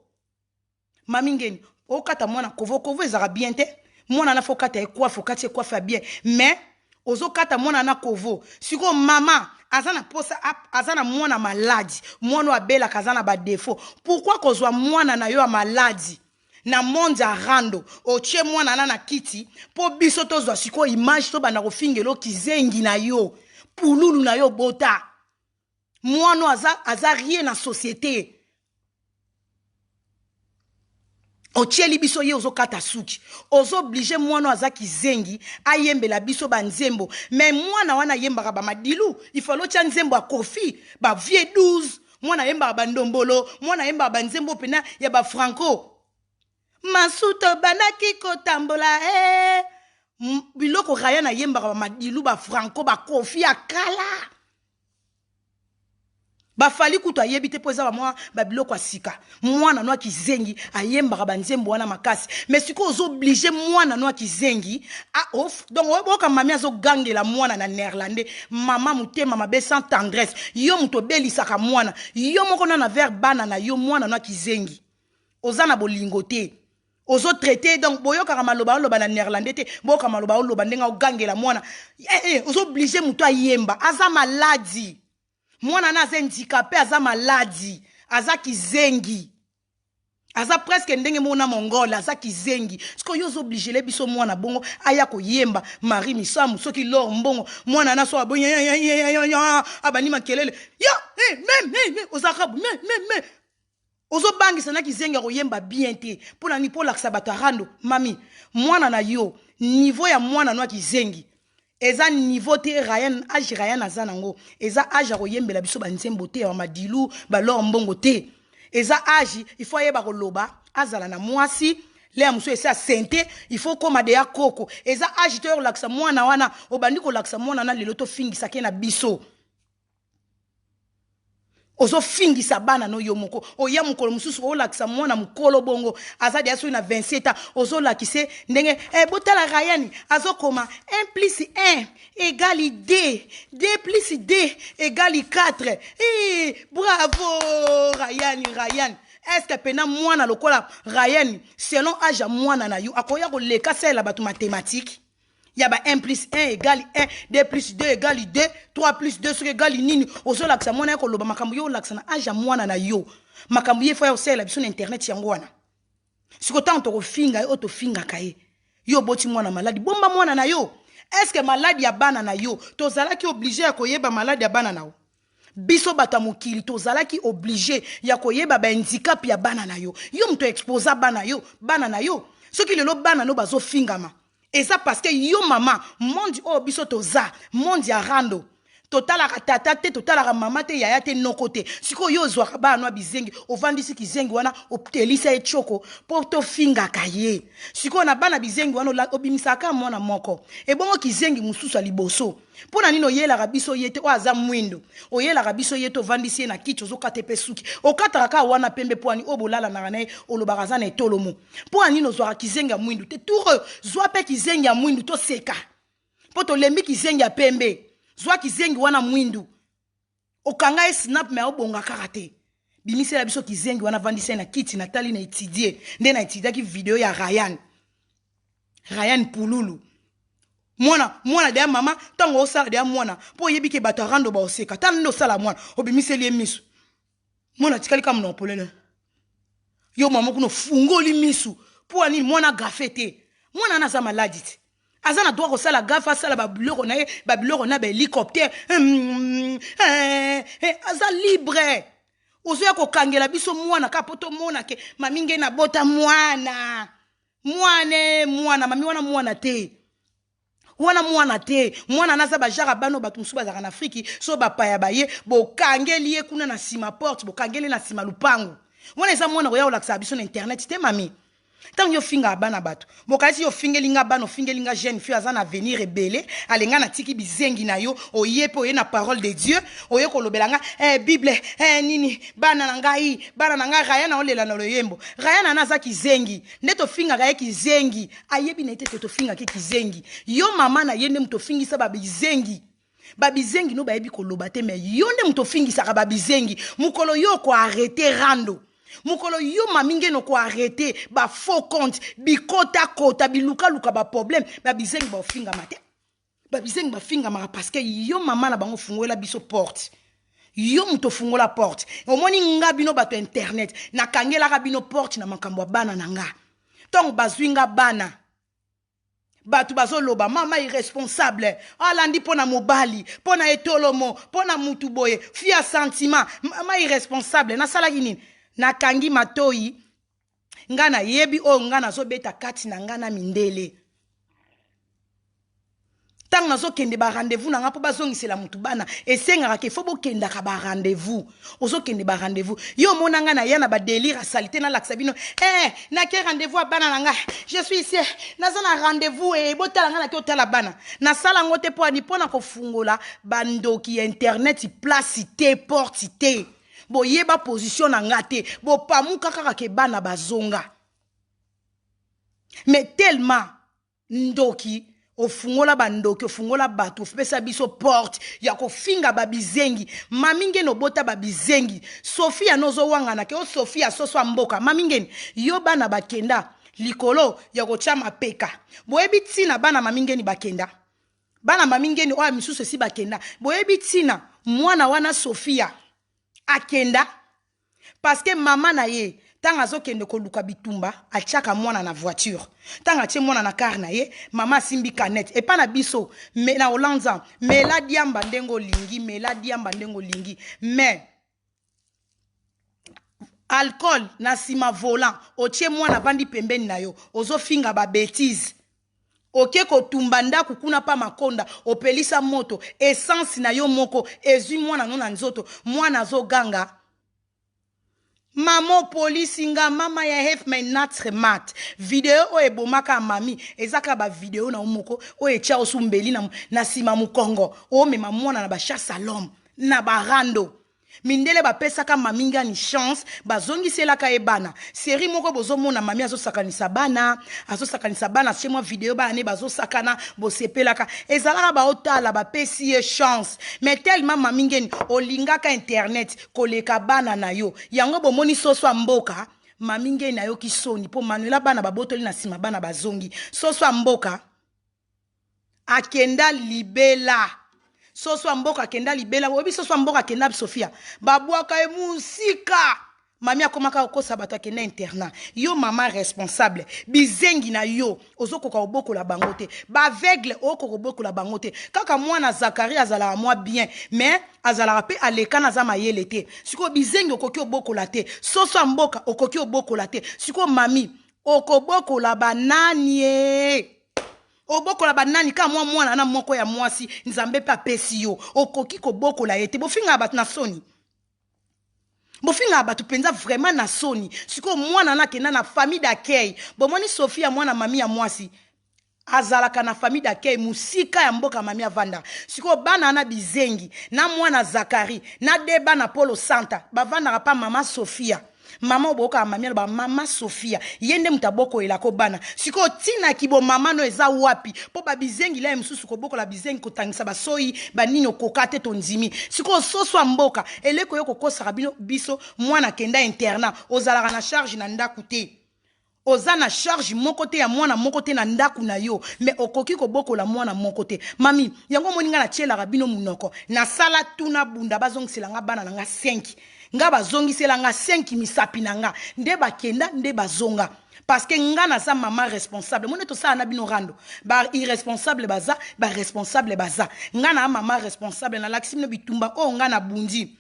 Mami Ngeni, okata mwana kovo, kovo ezalaka bien te. Mwana na faut okata ye coiffe, okati ye coiffe ya bien, mais ozokata mwana na kovo. Sikoyo mama aza na posa, aza na mwana maladi, mwana oyo abelaka, aza na badéfauts. Pourquoi kozwa mwana na yo ya maladi na monde ya rando, otie mwana na kiti mpo biso tozwa sikoyo image, tobanda kofingela kizengi na yo, pululu na yo? Bota mwana aza rien na société, otieli biso ye, ozokata suki, ozoobliger mwana aza kizengi ayembela biso banzembo. Mais mwana wana ayembaka bamadilu, ifalo otya nzembo ya Kofi, bavie 12. Mwana ayembaka bandombolo, mwana ayembaka banzembo mpena ya bafranco masuto, bandaki kotambola e biloko. Ryan ayembaka bamadilu, bafranco, bakofi ya kala. Bafali kutu ayebi te mpo eza bamwa babiloko ya sika. Mwana no akizengi ayembaka banzembo wana makasi, mais sikoyo ozoobliger mwana no akizengi. Donc oyoka mami azogangela mwana na néerlandais. Mama motema mabe, sans tendresse. Yo moto obelisaka mwana yo moko na vers bana na yo. Mwana no akizengi, oza na bolingo te, ozotraiter. Donc boyokaka maloba oloba na néerlandais te, boyoka maloba oloba ndenge ogangela mwana. Ozoobliger moto ayemba, aza maladi. Mwana na aza handicapé, aza maladi, aza kizengi, aza presque ndenge moko na mongole, aza kizengi. Sikoyo yo ozoobliger biso mwana bongo aya koyemba Marie Misamu, soki lor mbongo. Mwana na so aboyi, abandi makelele yo ozalaka me ozobangisa na kizengi ya koyemba bien te. Mpo na nini? Mpo olakisa bato ya rando. Mami, mwana na yo, niveau ya mwana no ya kizengi eza niveau te. Ryan, âge Ryan aza nango eza âge ya koyembela biso banzembo te ya madilu, balor mbongo te. Eza âge il faut ayeba koloba, azala na mwasi le ya mosusu esi asente, il faut koma deya koko. Eza âge te oyo kolakisa mwana wana. Obandi kolakisa mwana wana lelo, tofingisaki na biso. Ozofingisa bana no yo moko. Oya mokolo mosusu olakisa mwana mokolo bongo, aza deya soki na 27 ans, ozolakise ndenge botala Ryan azokoma 1 plus 1 égale 2, 2 plus 2 égale 4. Bravo Ryan. Ryan, est-ce pena mwana lokola Ryan, selon âge ya mwana na yo, akoya koleka salela bato mathématique ya ba 1 plus 1 égale 1, 2 plus 2 égale 2, 3 plus 2 soki égale nini? Ozolakisa mwana ye koloba makambo yo olakisa na âge ya mwana na yo, makambo ye faut ya osalela biso na internet. Yango wana siko ntango tokofinga ye, oyo tofingaka ye, yo oboti mwana maladi, bomba mwana na yo. Est-ce maladi ya bana na yo, tozalaki obligé ya koyeba maladi ya bana na yo? Biso bato ya mokili tozalaki obligé ya koyeba bahandicap ya bana na yo? Yo moto exposa bana yo, bana na yo. Soki lelo bana no bazofingama, eza parce que yo mama, monde oyo biso toza monde ya rando. Totalaka tata te, totalaka mama te, yaya te, noko te. Sikoyo yo ozwaka bana no ya bizengi, ovandisi kizengi wana, otelisa ye tshoko mpo tofingaka ye. Sikoyo na bana bizengi wana obimisaka kaka mwana moko, ebongo kizengi mosusu ya liboso mpo na nini oyelaka biso ye te? Oyo aza mwindo, oyelaka biso ye te, ovandisi ye na kiti, ozokata mpe suki, okataka kaka wana pembe. Mpo ani oyo bolalanaka na ye, olobaka aza na etolomo? Mpo na nini ozwaka kizengi ya mwindu te? Tour zwa mpe kizengi ya mwindu toseka, mpo tolembi kizengi ya pembe. Zwa kizengi wana mwindu, okanga ye snap, me obonga kaka te. Bimisela biso kizengi wana, vandisa ye na kiti. Natali na étudie nde na étudiaki video ya Ryan, Ryan Pululu. Mwana, mwana deya mama, ntango osala deya mwana, mpo oyebi ke bato arando baoseka. Tala nde osala mwana, obimiseli ye miso, mwana atikali kaka monoko polele. Yo mama kuna ofungoli misu mpo anini? Mwana gafe te, mwana wana aza maladi te, aza na droit kosala gafe, asala babiloko na ye, babiloko na bahélicoptère, aza libre. Ozoya kokangela biso mwana kaka mpo tomona ke mami nge nabota mwana, mwana, mwana mami wana. Mwana te wana, mwana te, mwana naza bajara. Bano bato mosusu bazalaka na Afriki, so bapaya baye, bokangeli ye kuna na nsima porte, bokangeli ye na nsima lupangu. Wana eza mwana koya kolakisaka biso na internet te. Mami, ntango yo ofingaka bana bato, bokanisi yo ofingeli nga bana, ofingeli nga jeune fille aza na avenir ebele. Alenga natiki bizengi na yo, oye mpe oye na parole de Dieu, oye kolobela nga Bible, nini. Bana na ngai, bana na ngai Raya na olela na loyembo. Raya na aza kizengi nde tofingaka ye kizengi, ayebi na ye te ke tofingaki kizengi. Yo mama na ye nde moto ofingisa babizengi. Babizengi no bayebi koloba te, me yo nde moto ofingisaka babizengi. Mokolo yo okoarrêter rando, mokolo yo mami ngeno koarrêter bafaux compte, bikotakota, bilukaluka baproblème, babizengi baofingama te. Babizengi bafingamaka parce que yo mama na bango ofungolela biso porte. Yo moto ofungola porte, omoni nga, bino bato ya internet, nakangelaka bino porte na makambo ya bana na nga. Ntongo bazwi nga bana, bato bazoloba mama irresponsable, alandi mpo na mobali, mpo na etolomo, mpo na mutu boye, fia sentiment, mama irresponsable. Nasalaki nini? Nakangi matoi. Nga nayebi oyo nga nazobeta kati na nga na mindele. Ntango nazokende barendez-vous na nga mpo bazongisela motu bana, esengaka ke fo bokendaka barendez-vous. Ozokende barendez-vous, yo omona nga na ya na badélire asali te. Nalakisa bino, nake rendez-vous ya bana na nga, je suis ici, naza na rendez-vous, e botala nga nake otala bana. Nasala yango te mpo ani? Mpo na kofungola bandoki ya internet place te, porte te. Boyeba position na nga te, bopamuka kaka ke bana bazonga. Mais tellement ndoki ofungola bandoki, ofungola bato, opesa biso porte ya kofinga babizengi. Mami ngeni, obota babizengi. Sofia nozowangana ke o Sofia soso ya mboka. Mami ngeni, yo bana bakenda likolo ya kotya mapeka. Boyebi ntina bana mami ngeni bakenda? Bana mami ngeni oyo misusu esi bakenda, boyebi ntina mwana wana Sofia akenda? Parce que mama na ye, ntango azokende koluka bitumba, atiaka mwana na voiture. Ntango atie mwana na car na ye, mama asimbi canette. Epa na biso me, na Hollande, mela diamba ndenge olingi, mela diamba ndenge olingi, mais alcool na nsima volant, otie mwana avandi pembeni na yo, ozofinga babêtises, oke kotumba ndako kuna pa makonda, opelisa moto, essence na yo moko ezwi mwana no na nzoto, mwana azoganga: "Mama, polisi nga, mama ya heeft mij nat gemaakt." Video oyo ebomaka mami eza kaka bavideo na yo moko oyo etya osu mbeli na nsima mokongo, omema mwana na bachasse à l'homme, na barando. Mindele bapesaka mami ngani chance, bazongiselaka ye bana. Série moko bozomona mami azosakanisa bana, azosakanisa bana, sie mwa video, bana ne bazosakana, bosepelaka, ezalaka baotala, bapesi ye chance. Mais tellement mami ngeni olingaka internet koleka bana na yo, yango bomoni soso ya mboka. Mami ngeni ayoki soni mpo Manuela bana babotoli na nsima, bana bazongi. Soso ya mboka akenda libela, soso ya mboka akenda libela. Oyebi soso ya mboka akenda, Sofia babwaka ye mosika. Mami akomaka kokosa bato, akenda internat. Yo mama responsable, bizengi na yo ozokoka kobokola bango te, baaveugle okoka kobokola bango te. Kaka mwana Zakari azalaka mwa bien, mais azalaka mpe alekana, aza mayele te. Sikoyo bizengi okoki obokola te, soso ya mboka okoki obokola te. Sikoyo mami, okobokola banani? E. Obokola banani? Kaka mwa mwana na moko ya mwasi Nzambe mpe apesi yo, okoki kobokola ye te. Bofingaka bato na soni, bofingaka bato mpenza vraiment na soni. Sikoyo mwana na akenda na famille d'accueil. Bomoni Sofia, mwana mami ya mwasi, azalaka na famille d'accueil mosika ya mboka mami avandaka. Sikoyo bana wana bizengi na mwana Zakari na de bana Polo Santa bavandaka mpa mama Sofia. Mama oboyokaka mami aloba mama Sofia, ye nde moto abokoyelako bana. Sikoyo ntina bomama no eza wapi? Mpo babizengi laye mosusu kobokola bizengi, kotangisa basoyi banini, okoka te. Tondimi. Sikoyo soso ya mboka eleko yo kokosaka bino biso, mwana akenda internat, ozalaka na charge na ndako te, oza na charge moko te ya mwana moko te na ndako na yo, mais okoki kobokola mwana moko te. Mami, yango omoni ngai natielaka bino monoko. Nasala tuna bunda, bazongisela nga bana na nga 5. Nga bazongisela nga 5 misapi na nga nde bakenda nde bazonga, parce que nga naza mama responsable. Mone tosala na bino rando, ba irresponsable baza, ba responsable baza. Nga na mama responsable, nalakisi bino bitumba oyo nga nabundi.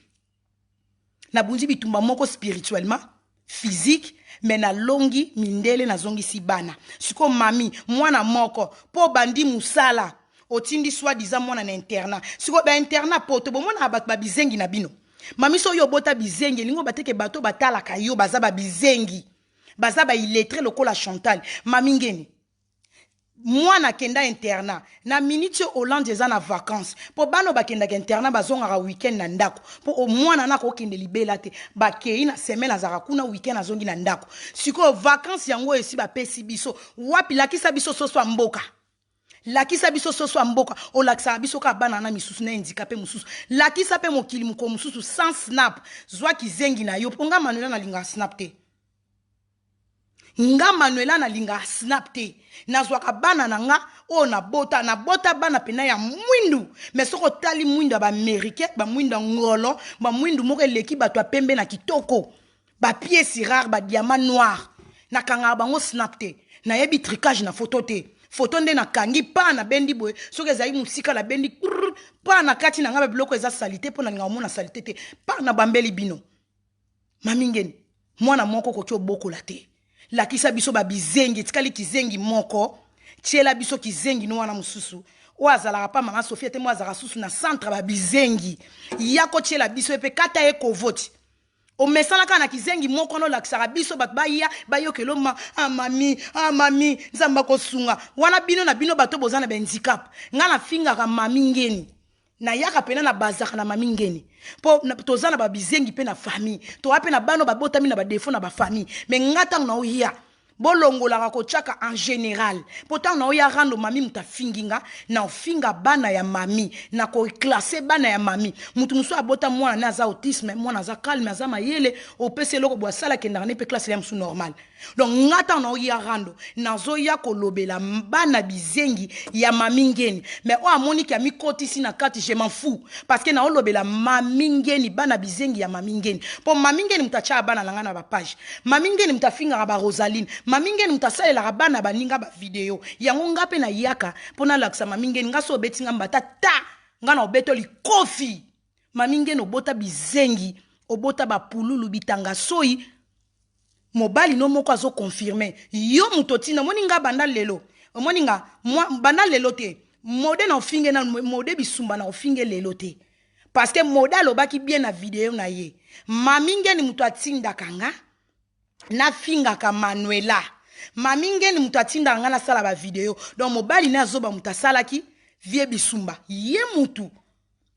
Nabundi bitumba moko spirituellement, physique, mais nalongi mindele, nazongisi bana. Sikoyo mami, mwana moko mpo obandi mosala, otindi soi-disant mwana na internat. Sikoyo bainternat poto, bomonaka bato babizengi na bino. Mami, so oyo obota bizengi, elingi bateke bato batalaka yo baza babizengi, baza baillettré lokola Chantal. Mami Ngeni, mwana akenda internat na miniti oyo Hollande eza na vacance, mpo bana bakendaka internat bazongaka weekend na ndako, mpo mwana na akokende libela te. Bakei na semaine, azalaka kuna, weekend azongi na ndako. Sikoyo vacance yango esi bapesi biso wapi? Lakisa biso soso ya mboka, lakisa biso soso ya mboka. Olakisaka biso kaka bana na misusu na handicapé mosusu. Lakisa mpe mokili mokolo mosusu sans snap. Zwa kizengi na yo, mpo nga Manuela nalingaka snap te. Nga Manuela nalingaka snap te. Nazwaka bana na nga oyo nabota, nabota bana mpena ya mwindu, mais soki otali mwindu ya baaméricain, bamwindu ya ngolo, bamwindu moko eleki bato ya pembe na kitoko, bapièces rares, badiamant noir, nakangaka bango snap te. Nayebi trucage na foto te. Foto nde nakangi pa nabendi boye, soki ezali mosika nabendi pa na kati na ngai babiloko eza saleté, mpo nalinga komona saleté te. Pa na bambeli bino. Mami Ngeni, mwana moko okoki obokola te. Lakisa biso babizengi. Etikali kizengi moko, tiela biso kizengi no wana mosusu oyo azalaka pa mama Sofia te, mo azalaka susu na centre babizengi. Ya kotiela biso ye mpe, kata ye kovoti. Omesana kaka na kizengi moko wana olakisaka biso, bato baya bayokelo ma ah, mami, ah, mami, Nzambe akosunga wana. Bino na bino bato boza na bahandicap. Ngai nafingaka mami Ngeni, nayaka mpena na bazaka na mami Ngeni, mpo toza na babizengi mpe na famille, toa mpe na bana babotami na badéfauts na bafamille. Mais nga ntango naoya, bolongolaka kotiaka en général, mpo ntango naoya rando, mami moto afingi nga, na ofinga bana ya mami, na koclasser bana ya mami. Moto mosusu abota mwana ne aza autisme, mwana aza calme, aza mayele, opesi eloko boye asala, akendaka ne mpe classe ya mosusu normal. Donc nga ntango naoya rando, nazoya kolobela bana bizengi ya mami Ngeni. Mais oyo amoniki amikotisi na kati, je m'en fous, parce que naolobela mami Ngeni, bana bizengi ya mami Ngeni, mpo mami Ngeni moto atiaka bana na ngai na bapage, mami Ngeni moto afingaka barosaline, mami Ngeni moto asalelaka bana baninga bavideo. Yango nga mpe nayaka mpo nalakisa mami Ngeni. Nga so obeti nga mbata ta, nga na obeta likofi. Mami Ngeni, obota bizengi, obota bapululu bitanga soi. Mobali no moko azoconfirmer yo moto otinda. Omoni nga banda lelo, omoni nga banda lelo te. Mode na ofinge na mode bisumba na ofinge lelo te, parce que mode alobaki bien na video na ye. Mami Ngeni moto atindaka nga nafingaka Manuela. Mami Ngeni moto atindaka nga nasala bavideo. Donc mobali ne azoba moto asalaki vie bisumba, ye mutu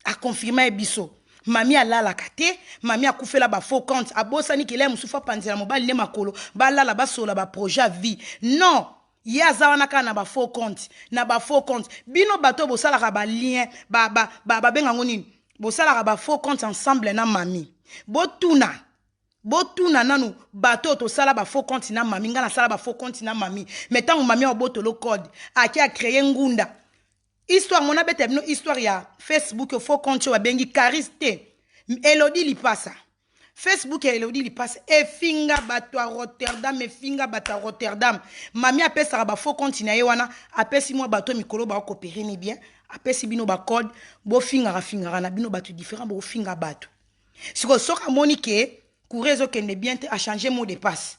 aconfirma ye biso. Mami alalaka te, mami akufela bafaux compte, abosani kele mosusu apanzela mobali nde makolo, balala, basola baprojet ya vie. Non, ye aza wana kaka na bafaux compte, na bafaux compte. Bino bato oyo bosalaka balien, babenga yango nini, bosalaka bafaux compte ensemble na mami, botuna, botuna nanu bato oyo tosala bafaux compte na mami. Ngai nasala bafaux compte na mami, mais ntango mami abotolo code, ake acréer ngunda. Histoire mona beta bino histoire ya Facebook faux compte oyo babengi Caris te, Elodi Lipasa. Facebook ya Elodi Lipasa efinga bato ya Rotterdam, efinga bato ya Rotterdam. Mami apesaka bafaux compte na ye wana, apesi mwa bato mikolo baokopere ni bien, apesi bino bacode, bofingaka fingaka na bino bato différent, bofinga bato. Sikoyo soki amoni ke courant ezokende bien te, achange mot de passe.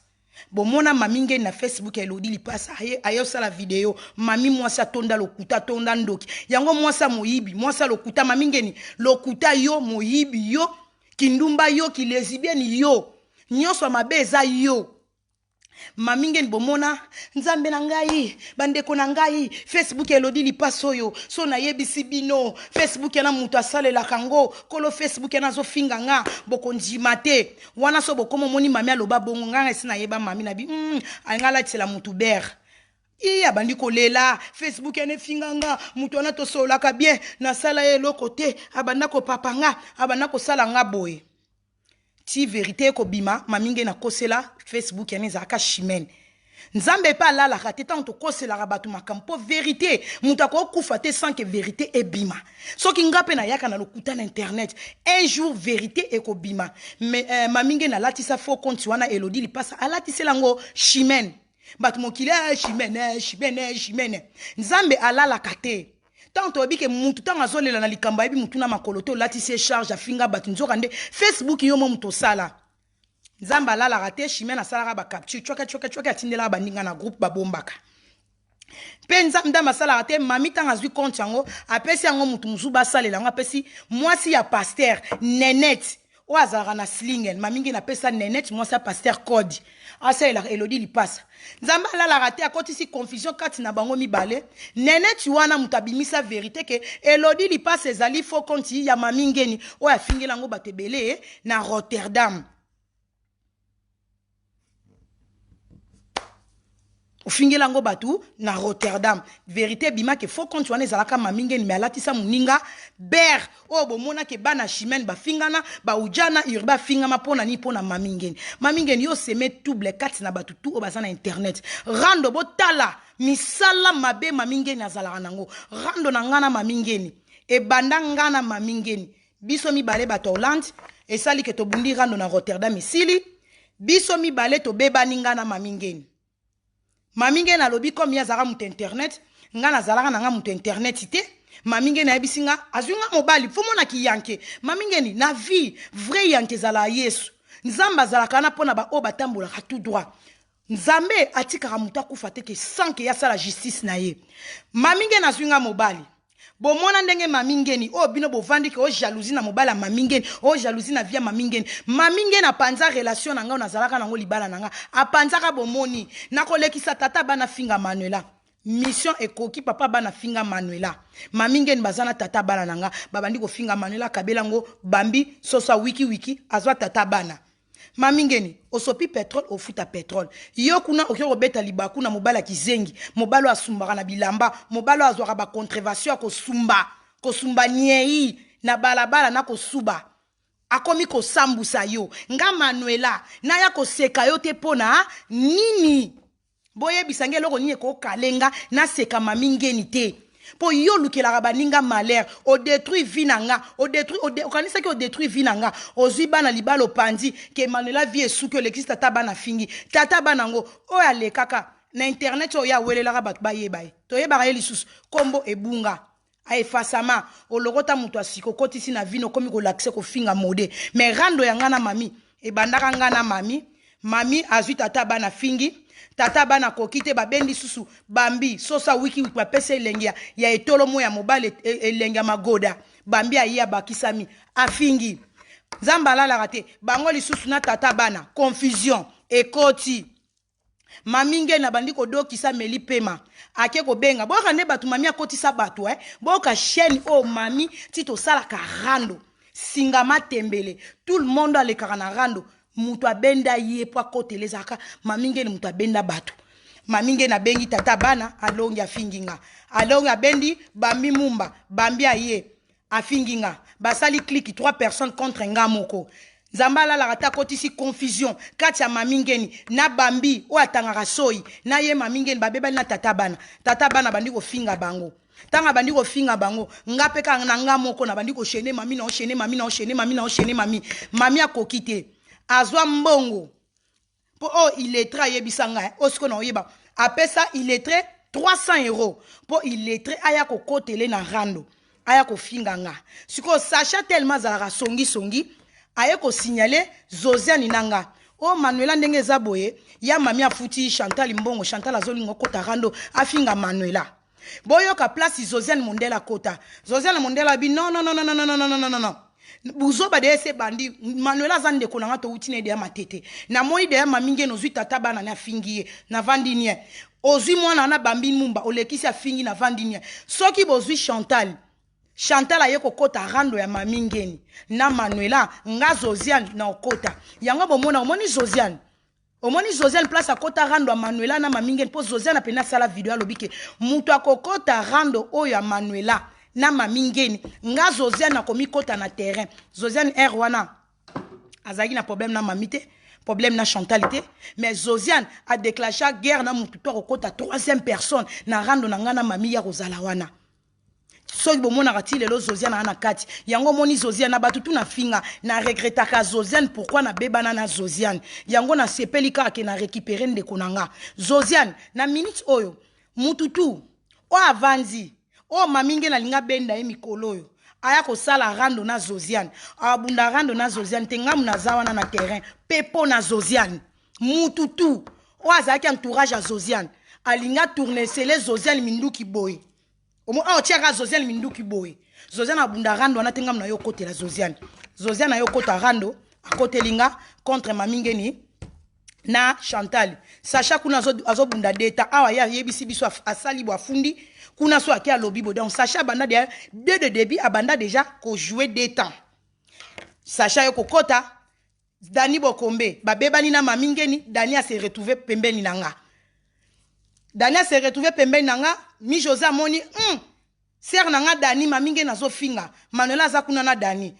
Bomona mami ngeni na Facebook ya Elodie Lipasa aye aye osala video mami mwasi atonda lokuta atonda ndoki yango mwasi ya moyibi mwasi ya lokuta mami ngeni lokuta yo moyibi yo kindumba yo kilezibienne yo nyonso ya mabe eza yo mami ngeni bomona nzambe na ngai bandeko na ngai facebook elodi lipasi oyo so nayebisi bino facebook yana moto asalelaka yango kolo facebook yana azofinga nga bokondima te wana so bokoma omoni mami aloba bongo ngai nga esi nayeba mami na bi alinga alatisela motu bere i abandi kolela facebook yana efinga nga moto wana tosololaka bien nasala ye eloko te abanda kopapa nga abanda kosala nga boye ti verite ekobima mami nge nakosela facebook yana ezalaka chimene nzambe mpe alalaka te ntango tokoselaka bato makambo mpo verite moto akokufa te sans que verite ebima soki nga mpe nayaka na lokuta na internet un jour verite ekobima mais euh, mami nge nalatisa faux compte wana elodi lipasa alatisela yango chimene bato mokili eh, chimene eh, chimene eh, chimene nzambe alalaka te ntango toyebi ke mutu ntango azolela na likambo ayebi mutu na makolo te olatisi ye charge afinga bato nzoka nde facebook yo mo moto osala nzambe alalaka te chimene asalaka bacapture cwaka cwaka cwaka atindelaka baninga na groupe babombaka mpe nzambe ndambe asalaka te mami ntango azwi compte yango apesi yango moto mosusu basalela yango apesi mwasi ya paster nenete oyo azalaka na slingen mami nge napesa nenete mwasi ya paster code asalelaka elodi lipasa nzambe alalaka te akotisi confusion kati na bango mibale neneti wana moto abimisa verite ke elodi lipasa ezali faux compte ya mami ngeni oyo afingela yango bato ebele na rotterdam ofingela yango bato na rotterdam verité ebima ke faux compte wana ezalaka mami ngeni me alatisa moninga ber oyo bomona ke bana chimene bafingana baujana urba afingama mpo na nini mpo na mami ngeni mami ngeni yo seme touble kati na bato tu oyo baza na internet rando botala misala mabe mami ngeni azalaka nango rando na ngai na mami ngeni ebanda ngai na mami ngeni biso mibale bato ya hollande esali ke tobundi rando na rotterdam esili biso mibale tobebani ngai na mami ngeni mami ngeni alobi comme ye azalaka moto internet ngai nazalaka na ngai moto internet te mami ngeni ayebisi nga azwi nga mobali fo mona kiyanke mami ngeni na vie vrai yanke ezalaka yesu nzambe azalaka wana mpo na baoyo batambolaka tout droit nzambe atikaka moto akufa te ke sans ke ye asala justice na ye mami ngeni azwi nga mobali bomona ndenge mami ngeni oyo bino bovandi ke o jalousie na mobali ya mami ngeni o jalousie na vie ya mami ngeni mami ngeni apanza relation na ngai nazalaka nango libala na ngai apanzaka bomoni nakolekisa tata bana finga manuela mission ekoki papa bana finga manuela mami ngeni baza na tata bana na nga babandi kofinga manuela akabela yango bambi soso wiki wiki azwa tata bana Mami Ngeni, osopi petrole ofuta petrole. Yo kuna oke kobeta libaku na mobali ya kizengi, mobali oyo asumbaka na bilamba, mobali oyo azwaka ba contravention ya kosumba, kosumba nyei na balabala na kosuba. Akomi kosambusa yo. Nga Manuela, naya koseka yo te pona nini? Boyebisa nga eloko nini ekokale nga naseka mami ngeni te mpo yo olukelaka baninga malheur odetruire vie na nga odetruire okanisaki odetruire vie na nga ozwi bana libala opanzi ke manuela vie esuki olekisi tata bana fingi tata bana yango oyo alekaka na internet oyo ye awelelaka bato bayeba ye toyebaka ye lisusu nkombo ebunga aefasama olokota moto ya sika okotisi na vino okomi kolakisa kofinga mode mais rando ya nga na mami ebandaka nga na mami mami azwi tata bana fingi tata bana akoki te babendi susu bambi sosa wiki wiki bapesi elengi ya, ya etolo mo ya mobali e, elengi ya magoda bambi aye abakisami afingi nzambe alalaka te bango lisusu na tata bana confusion ekoti Mami ngeni abandi kodokisa ameli pema ake kobenga boyoka nde bato mami akotisa bato eh? boyoka chaîne oyo mami ti tosalaka rando singa matembele tout le monde alekaka na rando moto abenda ye mpo akotela ezalaka mami ngeni moto abenda bato mami ngeni abengi tata bana alongi afingi nga alongi abendi bambi mumba bambi aye afingi nga basali clique trois personnes contre nga moko nzambe alalaka te akotisi confusion kati ya mami ngeni na bambi oyo atangaka soyi na ye mami ngeni babebani na tata bana tata bana bandi kofinga bango ntango abandi kofinga bango nga mpe kaka na nga moko nabandi koshene mami na oshene mami na oshene mami na oshene mami mami akoki te azwa mbongo mpo oyo illettré ayebisa ngai oyo sikoyo na oyeba apesa illettré 300 euro mpo illettré aya kokotele na rando aya kofinga nga sikoyo sacha tellement azalaka songisongi aye kosignale zosiane na nga. O oh, Manuela ndenge eza boye, ya mami afuti Chantal mbongo, Chantal azolinga okota rando afinga Manuela. Boyoka place Josiane Mondela akota. Josiane Mondela abi non non non non non non non non non non. Buzoba de ese bandi Manuela aza ndeko na nga towuti na ye deya matete. Namoni deya mami ngene ozwi tata bana ne afingi ye navandi nie. Ozwi mwana wana bambi mumba olekisi afingi navandi nie. Soki bozwi Chantal Chantal aye kokota rando ya mami ngeni na Manuela nga Josiane na okota yango bomona omoni Josiane omoni Josiane place akota rando ya Manuela na mami ngeni po Josiane apena asala video alobi ke moto akokota rando oyo ya Manuela na mami ngeni nga Josiane akomikota na terrain. Josiane r wana azalaki na problème na mami te, problème na Chantal te, mais Josiane a déclencha guerre na mutu to akokota troisième personne na rando na nga na mami ya kozala wana. Soki bomonaka ti lelo Josiane aza na kati yango, omoni Josiane na bato tu na finga na regretaka Josiane pourquoi nabebana na Josiane. Yango nasepeli kaka ke na récupere ndeko na nga Josiane na minute oyo. Mutu tu oyo avandi oyo mami nge nalinga benda ye mikolo oyo aya kosala rando na Josiane, abunda rando na Josiane te, ngamu naza wana na terrain mpe mpo na Josiane. Mutu tu oyo azalaki entourage ya Josiane alinga tourne sele Josiane minduki boye, omo awa otiaka Josiane minduki boye, Josiane abunda rando wana te, ngamu na yo okotela Josiane. Josiane ayo okota rando, akoteli nga contre mami ngeni na Chantal. Sacha kuna azobunda deta awa, ye ayebisi biso asali bo afundi kuna so ake alobi bo. Donc Sacha abanda déjà dès le début, abanda déjà kojouer deux temps. Sacha yo kokota Dani Bokombe babebani na mami ngeni, Dani ase retrouve pembeni na nga. Dani ase retrouve pembeni na nga. Mi José amoni sere na nga Dani, mami ngeni azofinga Manuela, aza kuna na Dani.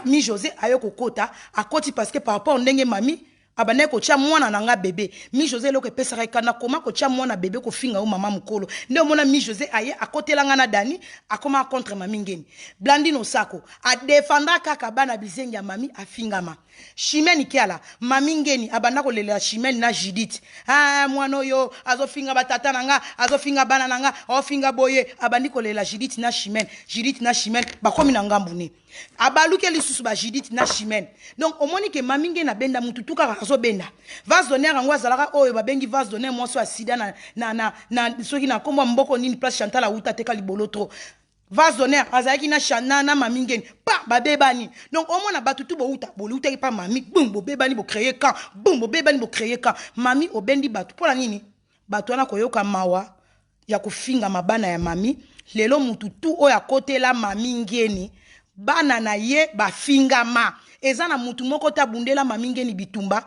Mi José aye kokota, akoti parce que par rapport ndenge mami abandaki kotia mwana na nga bebe Mi José, eloko epesaka ekanda koma kotia mwana bebe kofinga yo mama mokolo nde omona. Mi José aye akotela nga na Dani, akoma contre mami ngeni. Blandine Osako adefendra kaka bana bizengi ya mami afingama. Chimene Kiala, mami ngeni abanda kolelela Chimene na Judith. Ah, mwana oyo azofinga batata na nga, azofinga bana na nga, aofinga boye, abandi kolela Judith na Chimene. Judith na Chimene bakomi na ngambu ne abaluki lisusu ba Judith na Chimene. Donc omoni ke mami ngeni abenda mutu tu kaka azobenda vase d'honneur yango azalaka oyo babengi vase d'honneur, mwasi oyo asida na soki na nkombo ya mboko nini, place Chantal awuta teka libolo trop. Vase d'honneur azalaki na Chana na mami ngeni pa babebani. Donc omona bato tu bouta bolutaki pa mami, bum, bobebani, bocréer camp, bum, bobebani, bocréer camp. Mami obendi bato mpo na nini? Bato wana koyoka mawa ya kofinga mabana ya mami. Lelo mutu tu oyo akotela mami ngeni, bana na ye bafingama. Eza na mutu moko te abundela mami ngeni bitumba,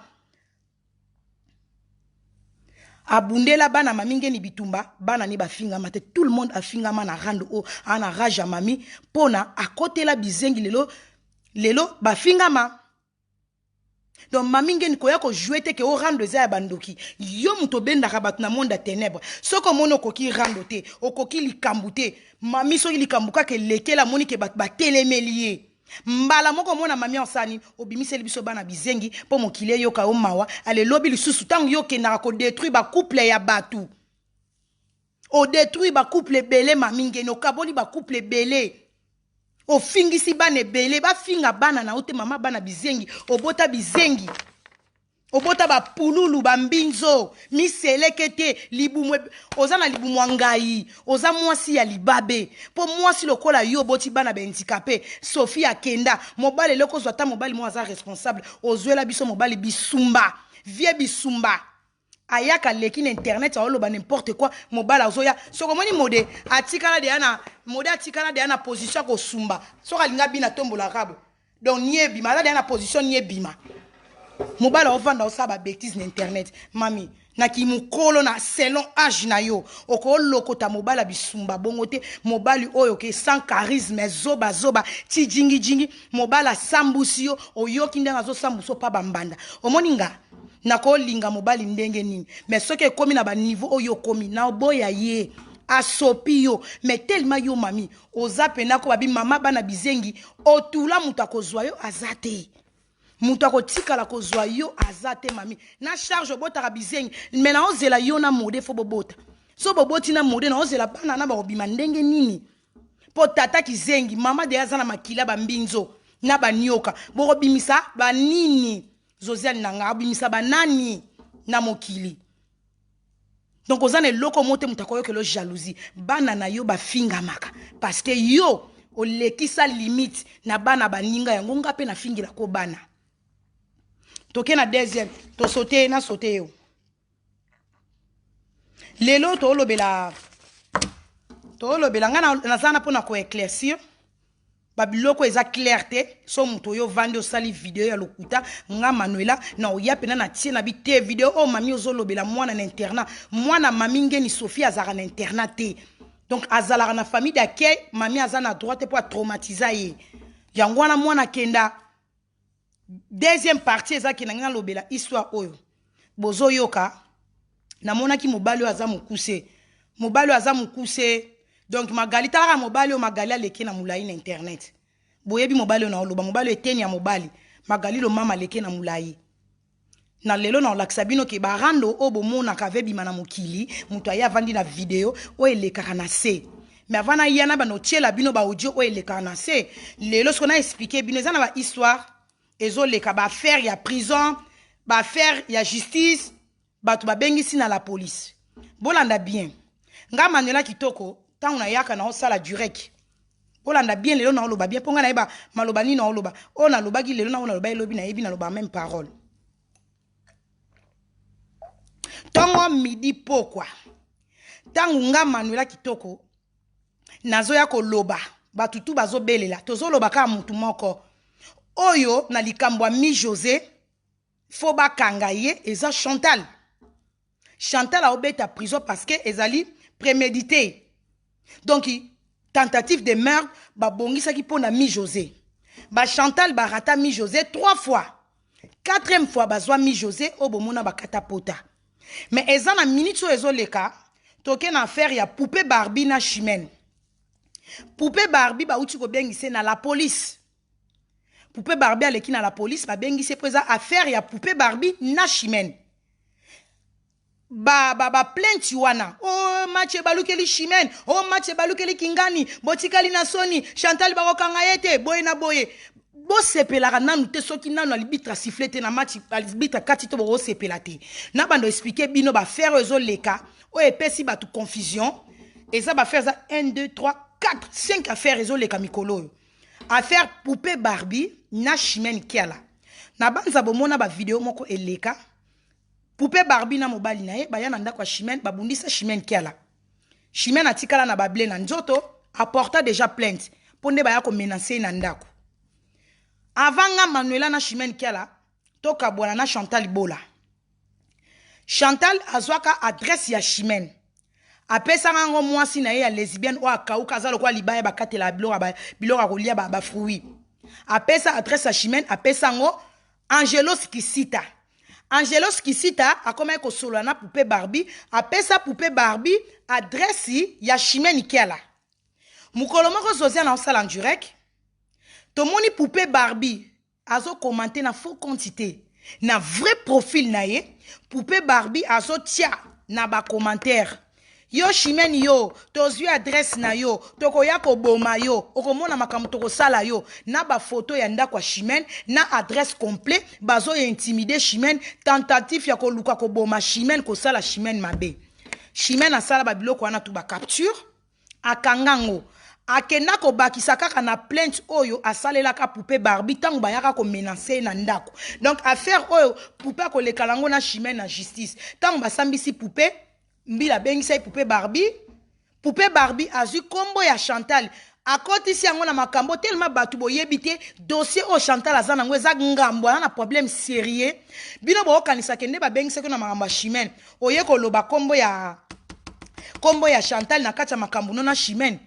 abundela bana mami ngeni bitumba, bana ni bafingama te. Tout le monde afingama na rando oyo aa na rage ya mami mpona akotela bizengi. Lelo lelo bafingama. Donc mami ngeni koya kojouer te ke o rando eza ya bandoki. Yo moto obendaka bato na monde ya ténèbre. Soki omoni okoki rando te, okoki likambo te. Mami soki likambo kaka elekeli, amoni ke bato batelemeli ye mbala moko, omona mami osani obimiseli biso bana bizengi mpo mokili eyoka yo mawa. Alelobi lisusu ntango yo okendaka kodétruire bacouple ya bato, odétruire bacouple ebele. Mami ngeni okaboli bacouple ebele, ofingisi bana ebele, bafinga bana na yo te. Mama bana bizengi, obota bizengi, obota bapululu, bambinzo miseleke te. Libumu oza na libumu ya ngai, oza mwasi ya libabe. Mpo mwasi lokola yo oboti bana bahandicapé. Sophie akenda mobali, eloko ozwa ata mobali mo aza responsable, ozwela biso mobali bisumba, vie bisumba. Ayaka leki na internet aoloba n'importe quoi. Mobali azoya, soki omoni mode atikala deya na mode, atikala deya na position ya kosumba. Soki alingi abina, tombolaka bo, donc ni ebima, aza deya na position ni ebima. Mobali aovanda, osala babêtises na internet. Mami naki mokolo na selon age na yo, okolokota mobali ya bisumba bongo te. Mobali oyo ke sans charisme, zobazoba ti jingijingi, mobali asambusi yo, oyoki ndenge azosambusa mpa bambanda. Omoni nga nakolinga mobali ndenge nini? Mais soki ekomi na baniveau oyo okomi na oboya ye, asopi yo. Mais tellement yo mami oza pena ko babi mama bana bizengi, otula moto akozwa yo aza te, moto akotikala kozwa yo aza te. Mami na charge obotaka bizengi, me naozela yo na mode fo bobota. So boboti na mode, naozela bana na bakobima ndenge nini? Mpo tata kizengi, mama de aza na makila bambinzo na banioka, bokobimisa banini? Zoziane na nga abimisa banani na mokili. Donc oza na eloko moko te moto akoyokela jalousie. Bana na yo bafingamaka parce que yo olekisa limite na bana baninga yango nga mpe nafingelako bana. Toke na deuxième, tosote na sote yo. Lelo toolobela toolobela nga naza na mpona koéclaircir babiloko eza clair te. So moto oyo ovandi osali video ya lokuta, nga Manuela na oya mpena na tie na bi te video oyo mami ozolobela mwana na internat. Mwana mami Ngeni Sophie azalaka na internat te, donc azalaka na famille d'accueil. Mami aza na droit te mpo atraumatiza ye, yango wana mwana akenda. Deuxième partie ezaki na ngai nalobela histoire oyo bozoyoka. Namonaki mobali oyo aza mokuse, mobali oyo aza mokuse. Donc Magali, talaka mobali oyo Magali aleki na molai na internet. Boyebi mobali oyo naoloba, mobali oyo eteni ya mobali Magali Lomama aleki na molai. Na lelo na olakisa bino ke barando oyo bomonaka ave bima na mokili, moto aye avandi na video oyo elekaka na se. Mais avant naya na bana otiela bino baaudio oyo elekaka na se, lelo siko na expliquer bino eza na bahistoire ezoleka, baaffaire ya prison, baaffaire ya justice, bato babengisi na la police. Bolanda bien nga Manuela Kitoko, ntango nayaka naosala direct. Bolanda bien, lelo naoloba bien mpo ngai nayeba maloba nini naoloba. Oyo nalobaki lelo na oyo naloba elobi, nayebi naloba même parole. Ntongo, midi, pokwa, ntango nga Manuela Kitoko nazoya koloba, bato tu bazobelela. Tozoloba kaka motu moko oyo na likambo ya Mi José, fo bakanga ye, eza Chantal. Chantal aobeta prison parce que ezali prémédité, donc tentative de meurtre babongisaki mpo na Mi José. Bachantal barata Mi José trois fois, quatrième fois bazwa Mi José oyo bomona bakata pota. Mais eza na minute oyo ezoleka, toke na affaire ya Poupée Barbie na Chimene. Poupée Barbie bauti kobengisa na la police. Poupée Barbie aleki na la police, babengisi mpo eza affaire ya Poupée Barbie na Chimene. Ba ba ba plainte wana o oh, match ebalukeli Chimene, o oh, match ebalukeli Kingani, botikali na soni. Chantal bakokanga ye te, boye na boye. Bosepelaka nanu te soki nanu arbitre asiffler te na match, arbitre kati to bokosepela te. Na bando expliquer bino baaffaire oyo ezoleka, oyo epesi bato confusion. Eza baaffaire, eza 1, 2, 3, 4, 5 affaire ezoleka mikolo oyo. Affaire Poupée Barbie na Chimene Kiala, na banza bomona bavideo moko eleka. Poupée Barbie na mobali na ye baya na ndako ya Chimene, babundisa Chimene Kiala. Chimene atikala na bable na nzoto, aporta déjà plainte mpo nde baya komenacer ye na ndako. Avant nga Manuela na Chimene Kiala tokabwana na Chantal Bola, Chantal azwaka adresse ya Chimene, apesaka yango mwasi na ye ya lesbienne oyo akauka, aza lokola libaya bakatela biloko ya kolia, bafruit. Apesa adresse ya Chimene, apesa yango Angelos Kisita. Angelos Kisita akomaki kosolola na Poupée Barbie, apesa Poupée Barbie adresse ya Chimene Kiala. Mokolo moko Zosia na osala en direct, tomoni Poupée Barbie azocommenter na faux compte te, na vrai profil na ye. Poupée Barbie azotia na bacommentaire: "Yo Chimene, yo tozwi adresse na yo, tokoya koboma yo, okomona makambo tokosala yo." Na bafoto ya ndako ya Chimene na adresse complet, bazointimider Chimene, tentative ya koluka koboma Chimene, kosala Chimene mabe. Chimene asala babiloko wana tu, bacapture, akanga yango, akenda kobakisa kaka na plainte oyo asalelaka Poupée Barbie ntango bayaka komenacer ye na ndako. Donc affaire oyo Poupée akolekala yango na Chimene na justice. Ntango basambisi Poupée, mbila abengisa ye Poupée Barbie. Poupée Barbie azwi nkombo ya Chantal, akotisi yango na makambo. Telema bato boyebi te dossier oyo Chantal aza nango, eza ngambo, aza na problème sérieux. Bino bookanisaka nde babengisaki na makambo ya Chimene, oye koloba nkombo ya Chantal na kati ya makambo no na Chimene.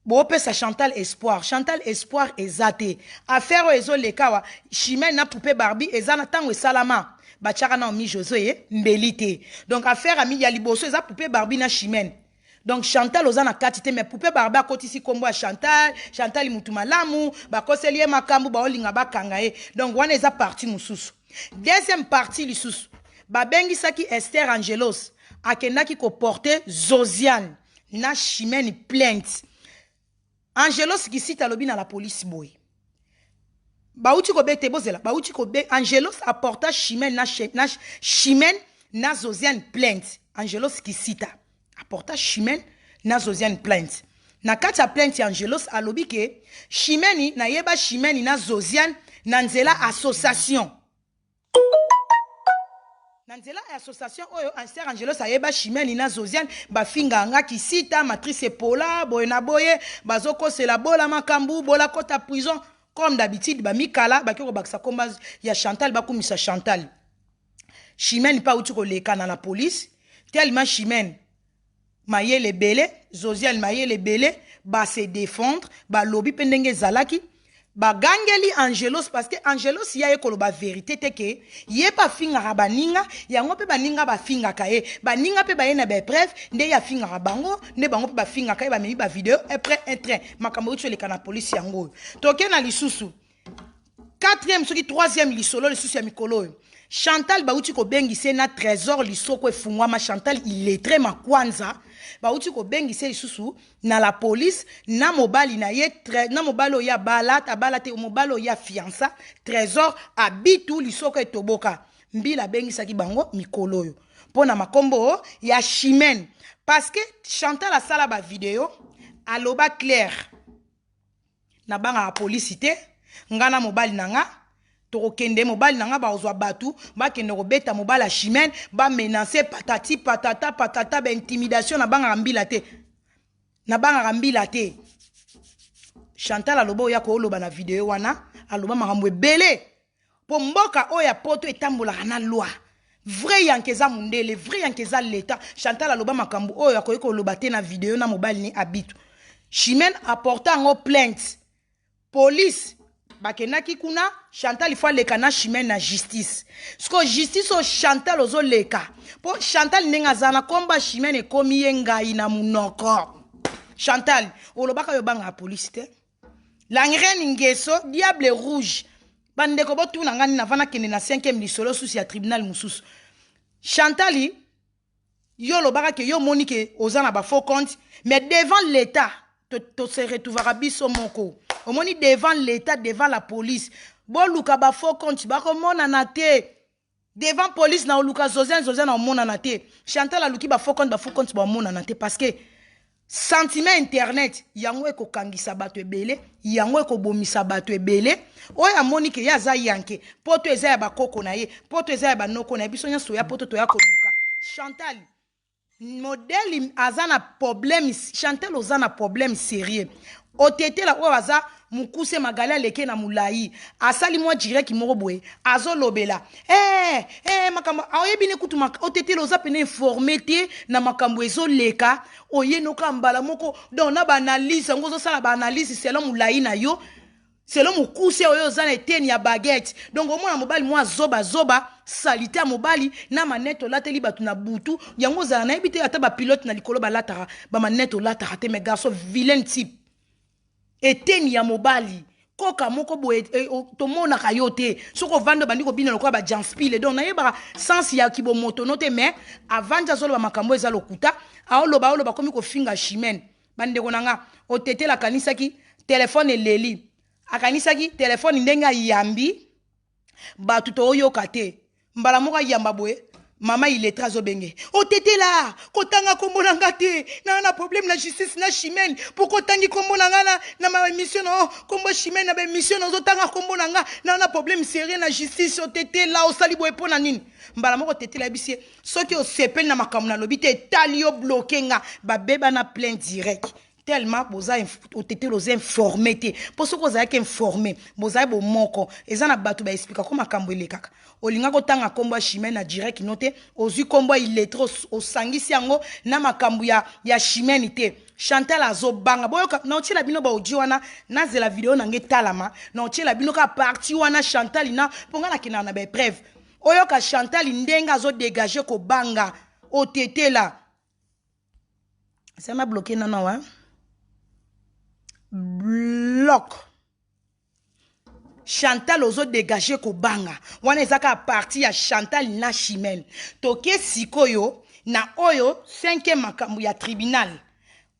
Bopesa Chantal espoir, Chantal espoir eza te. Affaire oyo ezoleka awa, Chimene na Poupée Barbie, eza na ntango esalama, batiaka na Mi José ye mbeli te. Donc affaire ami ya liboso eza Poupée Barbie na Chimene. Donc Chantal oza na kati te, mais Poupée Barbie akotisi nkombo ya Chantal. Chantal mutu malamu, bakoseli ye makambo, baolinga bakanga ye. Donc wana eza partie mosusu. Deuxième partie lisusu, babengisaki Esther Angelos, akendaki koporter Zosiane na Chimene plainte. Angelos Kisita alobi na la police boye: Bauti kobete, bozela, bauti kobe Angelos apporta Chimène na, na Chimène na Zosiane plainte. Angelos Kisita apporta Chimène na Zosiane plainte. Na kati ya plainte ya Angelos alobi ke Chimène nayeba Chimène na Zosiane na nzela association. Na nzela ya association oyo Sœur Angelos ayeba Chimène na Zosiane bafinga nga kisita matrice epola boye na boye bazokosela bola makambu bola kota prison comme d'habitude bamikala bake kobakisa komba ya Chantal bakumisa Chantal. Chimène mpe auti kolekana na police tellement Chimène mayele ebele, Zosiane mayele ebele, ba se defendre, balobi mpe ndenge ezalaki bagangeli Angelos parce que Angelos ye aye koloba verite te ke ye mpe afingaka baninga yango mpe baninga bafingaka ye, baninga mpe baye na baepreuve nde ye afingaka bango nde bango mpe bafingaka ye, bamemi bavideo après un train makambo euti oleka na polisi yango oyo. Toke na lisusu quatrième soki troisième lisolo lisusu ya mikolo oyo Chantal bauti kobengisa ye na Trésor lisoko efungwama. Chantal illettré makwanza bauti kobengisa ye lisusu na la police na mobali na ye, na mobali oyo abala abala te, mobali oyo afiansa Trésor abitu lisoko etoboka. Mbila abengisaki bango mikolo oyo mpo na makombo ya Chimène parce que Chantal asala ba video aloba clair nabangaka polisi te, nga na mobali na nga tokokende, mobali na nga bakozwa bato bakende kobeta mobali ya Chimène, bamenace patati patata patata baintimidation. Nabangaka mbila te, nabangaka mbila te. Chantal aloba oya kooloba na video wana, aloba makambo ebele mpo mboka oyo ya poto etambolaka na loi. Vrai yanke eza mundele, vrai yanke eza leta. Chantal aloba makambo oyo akoki koloba te na video na mobali ni abitu. Chimène apporta yango plainte, police bakendaki kuna. Chantal ifo aleka na Chimène na justice. Siko justice oyo Chantal ozoleka mpo Chantal ndenge aza na komba Chimène ekomi ye ngai na monoko. Chantal olobaka yo obangaka polise te. La reine Ngeso diable rouge, bandeko botuna nga nini avant nakende na 5e lisolo susu ya tribunal mosusu. Chantal, yo olobaka ke yo omoni ke oza na bafaux compte, mais devant l'état to se retrouvaka biso moko. Omoni devant l'état, devant la police, boluka bafaux compte bakomonana te. Devant police na oluka Zosiane, Zosiane aomonana te. Chantal aluki bafaux compte, bafaux compte baomonana te parce que sentiment internet yango ekokangisa bato ebele, yango ekobomisa bato ebele. Oyo amoni ke ye aza yanke, poto eza ya bakoko na ye, poto eza ya banoko na ye, biso nyonso toya poto toya koluka. Chantal modèle aza na problème. Chantal oza na problème sérieux. Otetela oyo aza mokuse, Magali aleke na molai, asali mwa direct moko boye azolobela makambo oyebi ne kutu. Otetela oza pene informé te na makambo ezoleka, oyenoka mbala moko. Donc na baanalyse yango ozosala baanalyse selon molai na yo, selon mokuse oyo oza na eteni ya baguette. Donc omona mobali mwa zobazoba, salite ya mobali na manete olateli bato na butu yango ozala nayebi te ata bapilote na likolo balataka bamanete olataka te. Mais garçon vilain type, eteni ya mobali koka moko boye, tomonaka yo te soki ovandi obandi kobina lokola bajanspile. Donc nayebaka sens ya kibomotono te, mais avandi azoloba makambo eza lokuta, aoloba aoloba komi kofinga Chimène. Bandeko na nga, otetela akanisaki telefone eleli, akanisaki telefone ndenge ayambi bato tooyoka te. Mbala moko ayamba boye, mama illettré azobenge otetela kotanga kombo na nga te, naa na problème na justice na Chimène. Pourquoi otangi kombo na nga na baémission na kombo Chimène na baémission na ozotanga kombo na nga, naa na problème sérieux na justice? Otetela osali boye mpo na nini? Mbala moko otetela yebisi ye soki osepeli na makambo nalobi te, etali yo, bloquer nga. Babeba na plein direct tellement boza otetela oza informé te, mpo soki ozalaki informé, bozali bomoko eza na bato baexplika ko makambo elekaka. Olinga kotanga nkombo ya Chimène na direct no te, ozwi nkombo ya illettré osangisi yango na makambo ya Chimène te. Chantal azobanga boyoka na otiela bino baaudio wana, nazela video na nge etalama na otiela bino kaka partie wana. Chantal na mpo ngai nakendaka na baepreuve, oyoka Chantal ndenge azodégage kobanga. Otetela ça m'a bloqué. Non, non, hein? Bloc Chantal ozodégage kobanga wana eza kaka partie ya Chantal na Chimène. Toke sikoyo na oyo cinquième makambo ya tribunal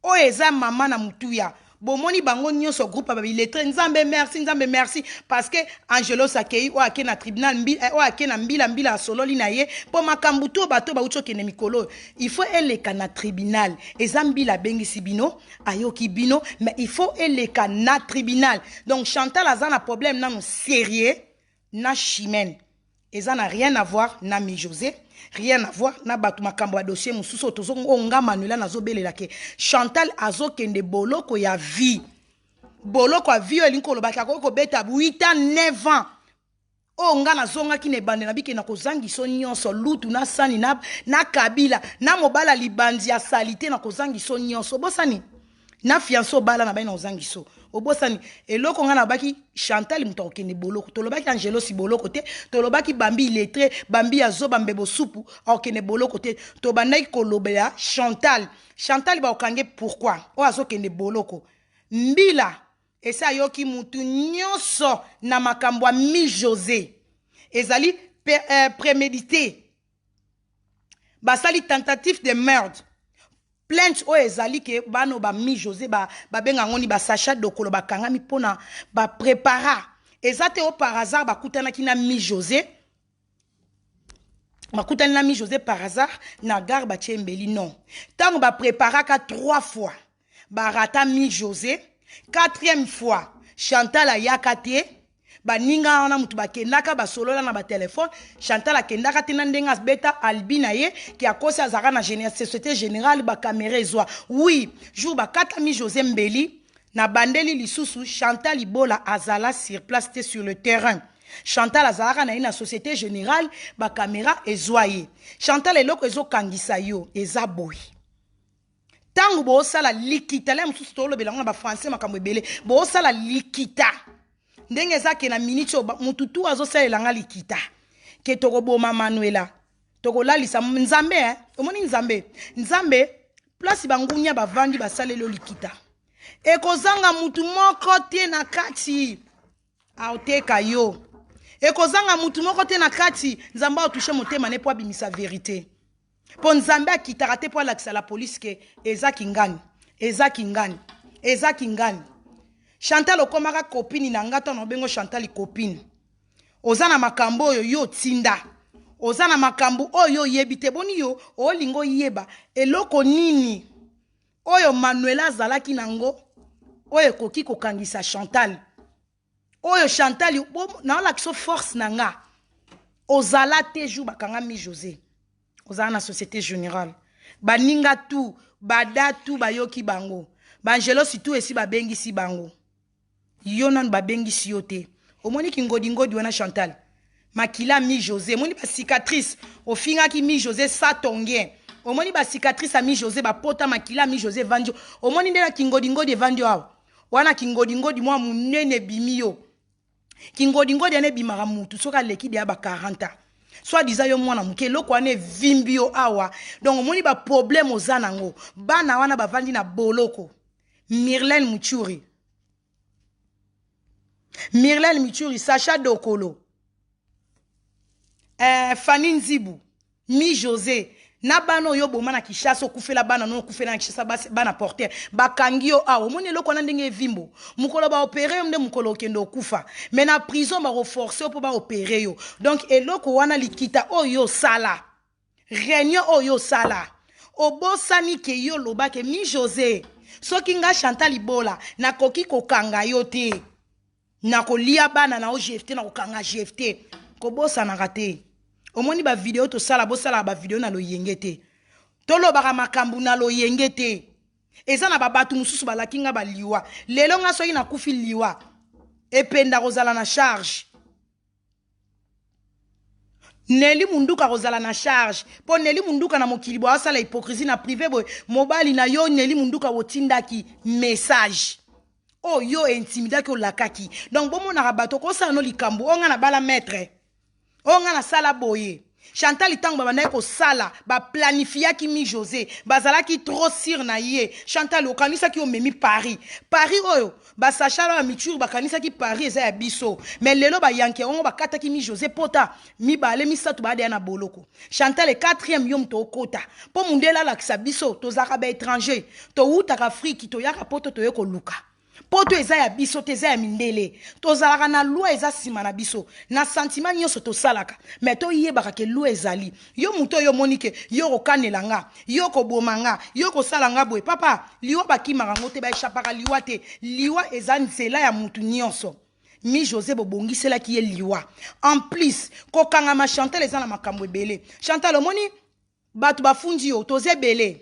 oyo eza mama na motuya. Bomoni bango nyonso groupe ya babiletre. Nzambe merci, Nzambe merci, parce que Angelos akei oyo ake na tribunal mbi, eh, oyo ake na mbila mbila asololi na ye mpo makambo to bato bauti okende mikolo oyo il faut eleka na tribunal. Eza mbila abengisi bino, ayoki bino, mais il faut eleka na tribunal. Donc Chantal aza na problème nanu sérieux na Chimène, eza na rien à voir na Mi José, rien à voir na bato makambo ya dossier mosusu oyo tozo oyo nga Manuela nazobelela ke Chantal azokende boloko ya vie. Boloko ya vie oyo elingi kolobaki akoki kobeta 8 ans, 9 ans. Oyo nga nazongaki na ebande na bike na kozangiso nyonso lutu na sani na kabila na mobala libandi ya salite na kozangiso nyonso obosani na fiance obala na bai na ozangiso obosani eloko nga nalobaki Chantal moto akokende boloko. Tolobaki Angelosi boloko te, tolobaki bambi illettré, bambi ya zoba mbebo supu akokende boloko te. Tobandaki kolobela Chantal. Chantal bakokange pourquoi oyo azokende boloko? Mbila esi ayoki mutu nyonso na makambo ya Mi José ezali prémédité, basali tentative de meurtre, plainte oyo ezali ke bano ba Mi José babenga yango ni basacha Dokolo bakangami mpona baprépara. Eza te o par hasard bakutanaki na Mi José, bakutani na Mi José par hasard na gare, batie mbeli. Non, ntango bapreparaka trois fois, barata Mi José. Quatrième fois, Chantal ayaka te. Baninga wana motu bakendaka basolola na batelefone, Chantal akendaka te na ndenge abeta albi na ye ke akosi azalaka na Société Générale, bakamera ezwa. Oui, jour bakata Mi José mbeli na bandeli lisusu, Chantal Ibola azala sur place te, sur le terrain. Chantal azalaka na ye na Société Générale, bakamera ezwa ye. Chantal, eloko ezokangisa yo eza boye: ntango boosala likita le mosusu, tolobela yango na bafrançais, makambo ebele. Boosala likita ndenge eza ke na miniti oyo motu tu azosalelanga likita ke tokoboma Manuela, tokolalisa Nzambe, eh? Omoni Nzambe, Nzambe place bangunia bavandi basaleli yo likita, ekozanga mutu moko te na kati aoteka yo, ekozanga mutu moko te na kati. Nzambe aotouche motema ne mpo abimisa vérité, mpo Nzambe akitaka te mpo alakisa la polise ke eza kingani, eza kingani, eza kingani. Chantal, okomaka copine na nga ntango obengo Chantal copine. Oza na makambo oyo yo otinda, oza na makambo oyo oyebi te. Boni yo olinga oyeba eloko nini oyo Manuela azalaki nango oyo ekoki kokangisa Chantal? Oyo Chantal naolakisa force na nga, ozala te jour bakanga Mi José, ozala na Société Générale. Baninga tu bada tu bayoki bango, bangelosi tu esi babengisi bango, yo nanu babengisi yo te. Omoni kingodingodi wana, Chantal, makila Mi José, omoni bacicatrice. Ofingaki Mi José satongien, omoni bacicatrice ya Mi José, bapota makila Mi José evandi yo. Omoni nde na kingodingodi evandi yo awa wana, kingodingodi mwa monene ebimi yo. Kingodingodi wana ebimaka mutu soki aleki deya ba 40 ans, soit disant yo mwana moke. Eloko wana evimbi yo awa. Donc omoni baproblème oza nango. Bana wana bavandi na boloko, Mirlene Muchuri, Mirlene Michuri, Sacha Dokolo, Fani Nzibu, Mi José na bana oyo boma na Kinshasa, okufela bana no, okufela na Kinshasa, bana porter bakangi yo awa. Omoni eloko wana ndenge evimbo. Mokolo baopere yo nde mokolo okende okufa, mais na prison bakoforce yo mpo baopere yo. Donc eloko wana, likita oyo osala, réunion oyo osala, obosani ke yo olobake Mi José, soki nga Chantal Ibola nakoki kokanga yo te, nakolia bana na yo gft, nakokanga gft. Kobosanaka te. Omoni bavideo tosala, bosalaka bavideo na loyenge te, tolobaka makambo na loyenge te. Eza na babato mosusu balaki nga baliwa. Lelo nga soki nakufi, liwa ependa kozala na charge, Neli Munduka kozala na charge, mpo Neli Munduka na mokili boye asala hypocrisie na privé boye. Mobali na yo Neli Munduka otindaki message oyo yo intimidaki, olakaki. Donc bomonaka bato kosala no likambo oyo nga na bala maître oyo nga nasala boye. Chantal, ntango babandaki kosala, baplanifiaki Mi José, bazalaki trop sûr na ye. Chantal, okanisaki omemi Paris, Paris oyo basachala ya miture, bakanisaki Paris eza ya biso, mais lelo bayanke yango bakataki Mi José pota mibale misato, badeya na boloko. Chantal, quatrième yo moto okota mpo mundele alakisa biso tozalaka baétranger, towutaka Afriki, toyaka poto, toye koluka. Poto eza ya biso te, eza ya mindele. Tozalaka na loi eza nsima na biso. Na sentiment nyonso tosalaka, mais toyebaka ke loi ezali. Yo moto oyo omoni ke yo kokanela nga, yo koboma nga, yo kosala nga boye, papa, liwa bakimaka yango te, baechapaka liwa te. Liwa eza nzela ya mutu nyonso. Mi José bobongiselaki ye liwa. En plus, kokangama Chantal eza na makambo ebele. Chantal, omoni bato bafundi yo, toza ebele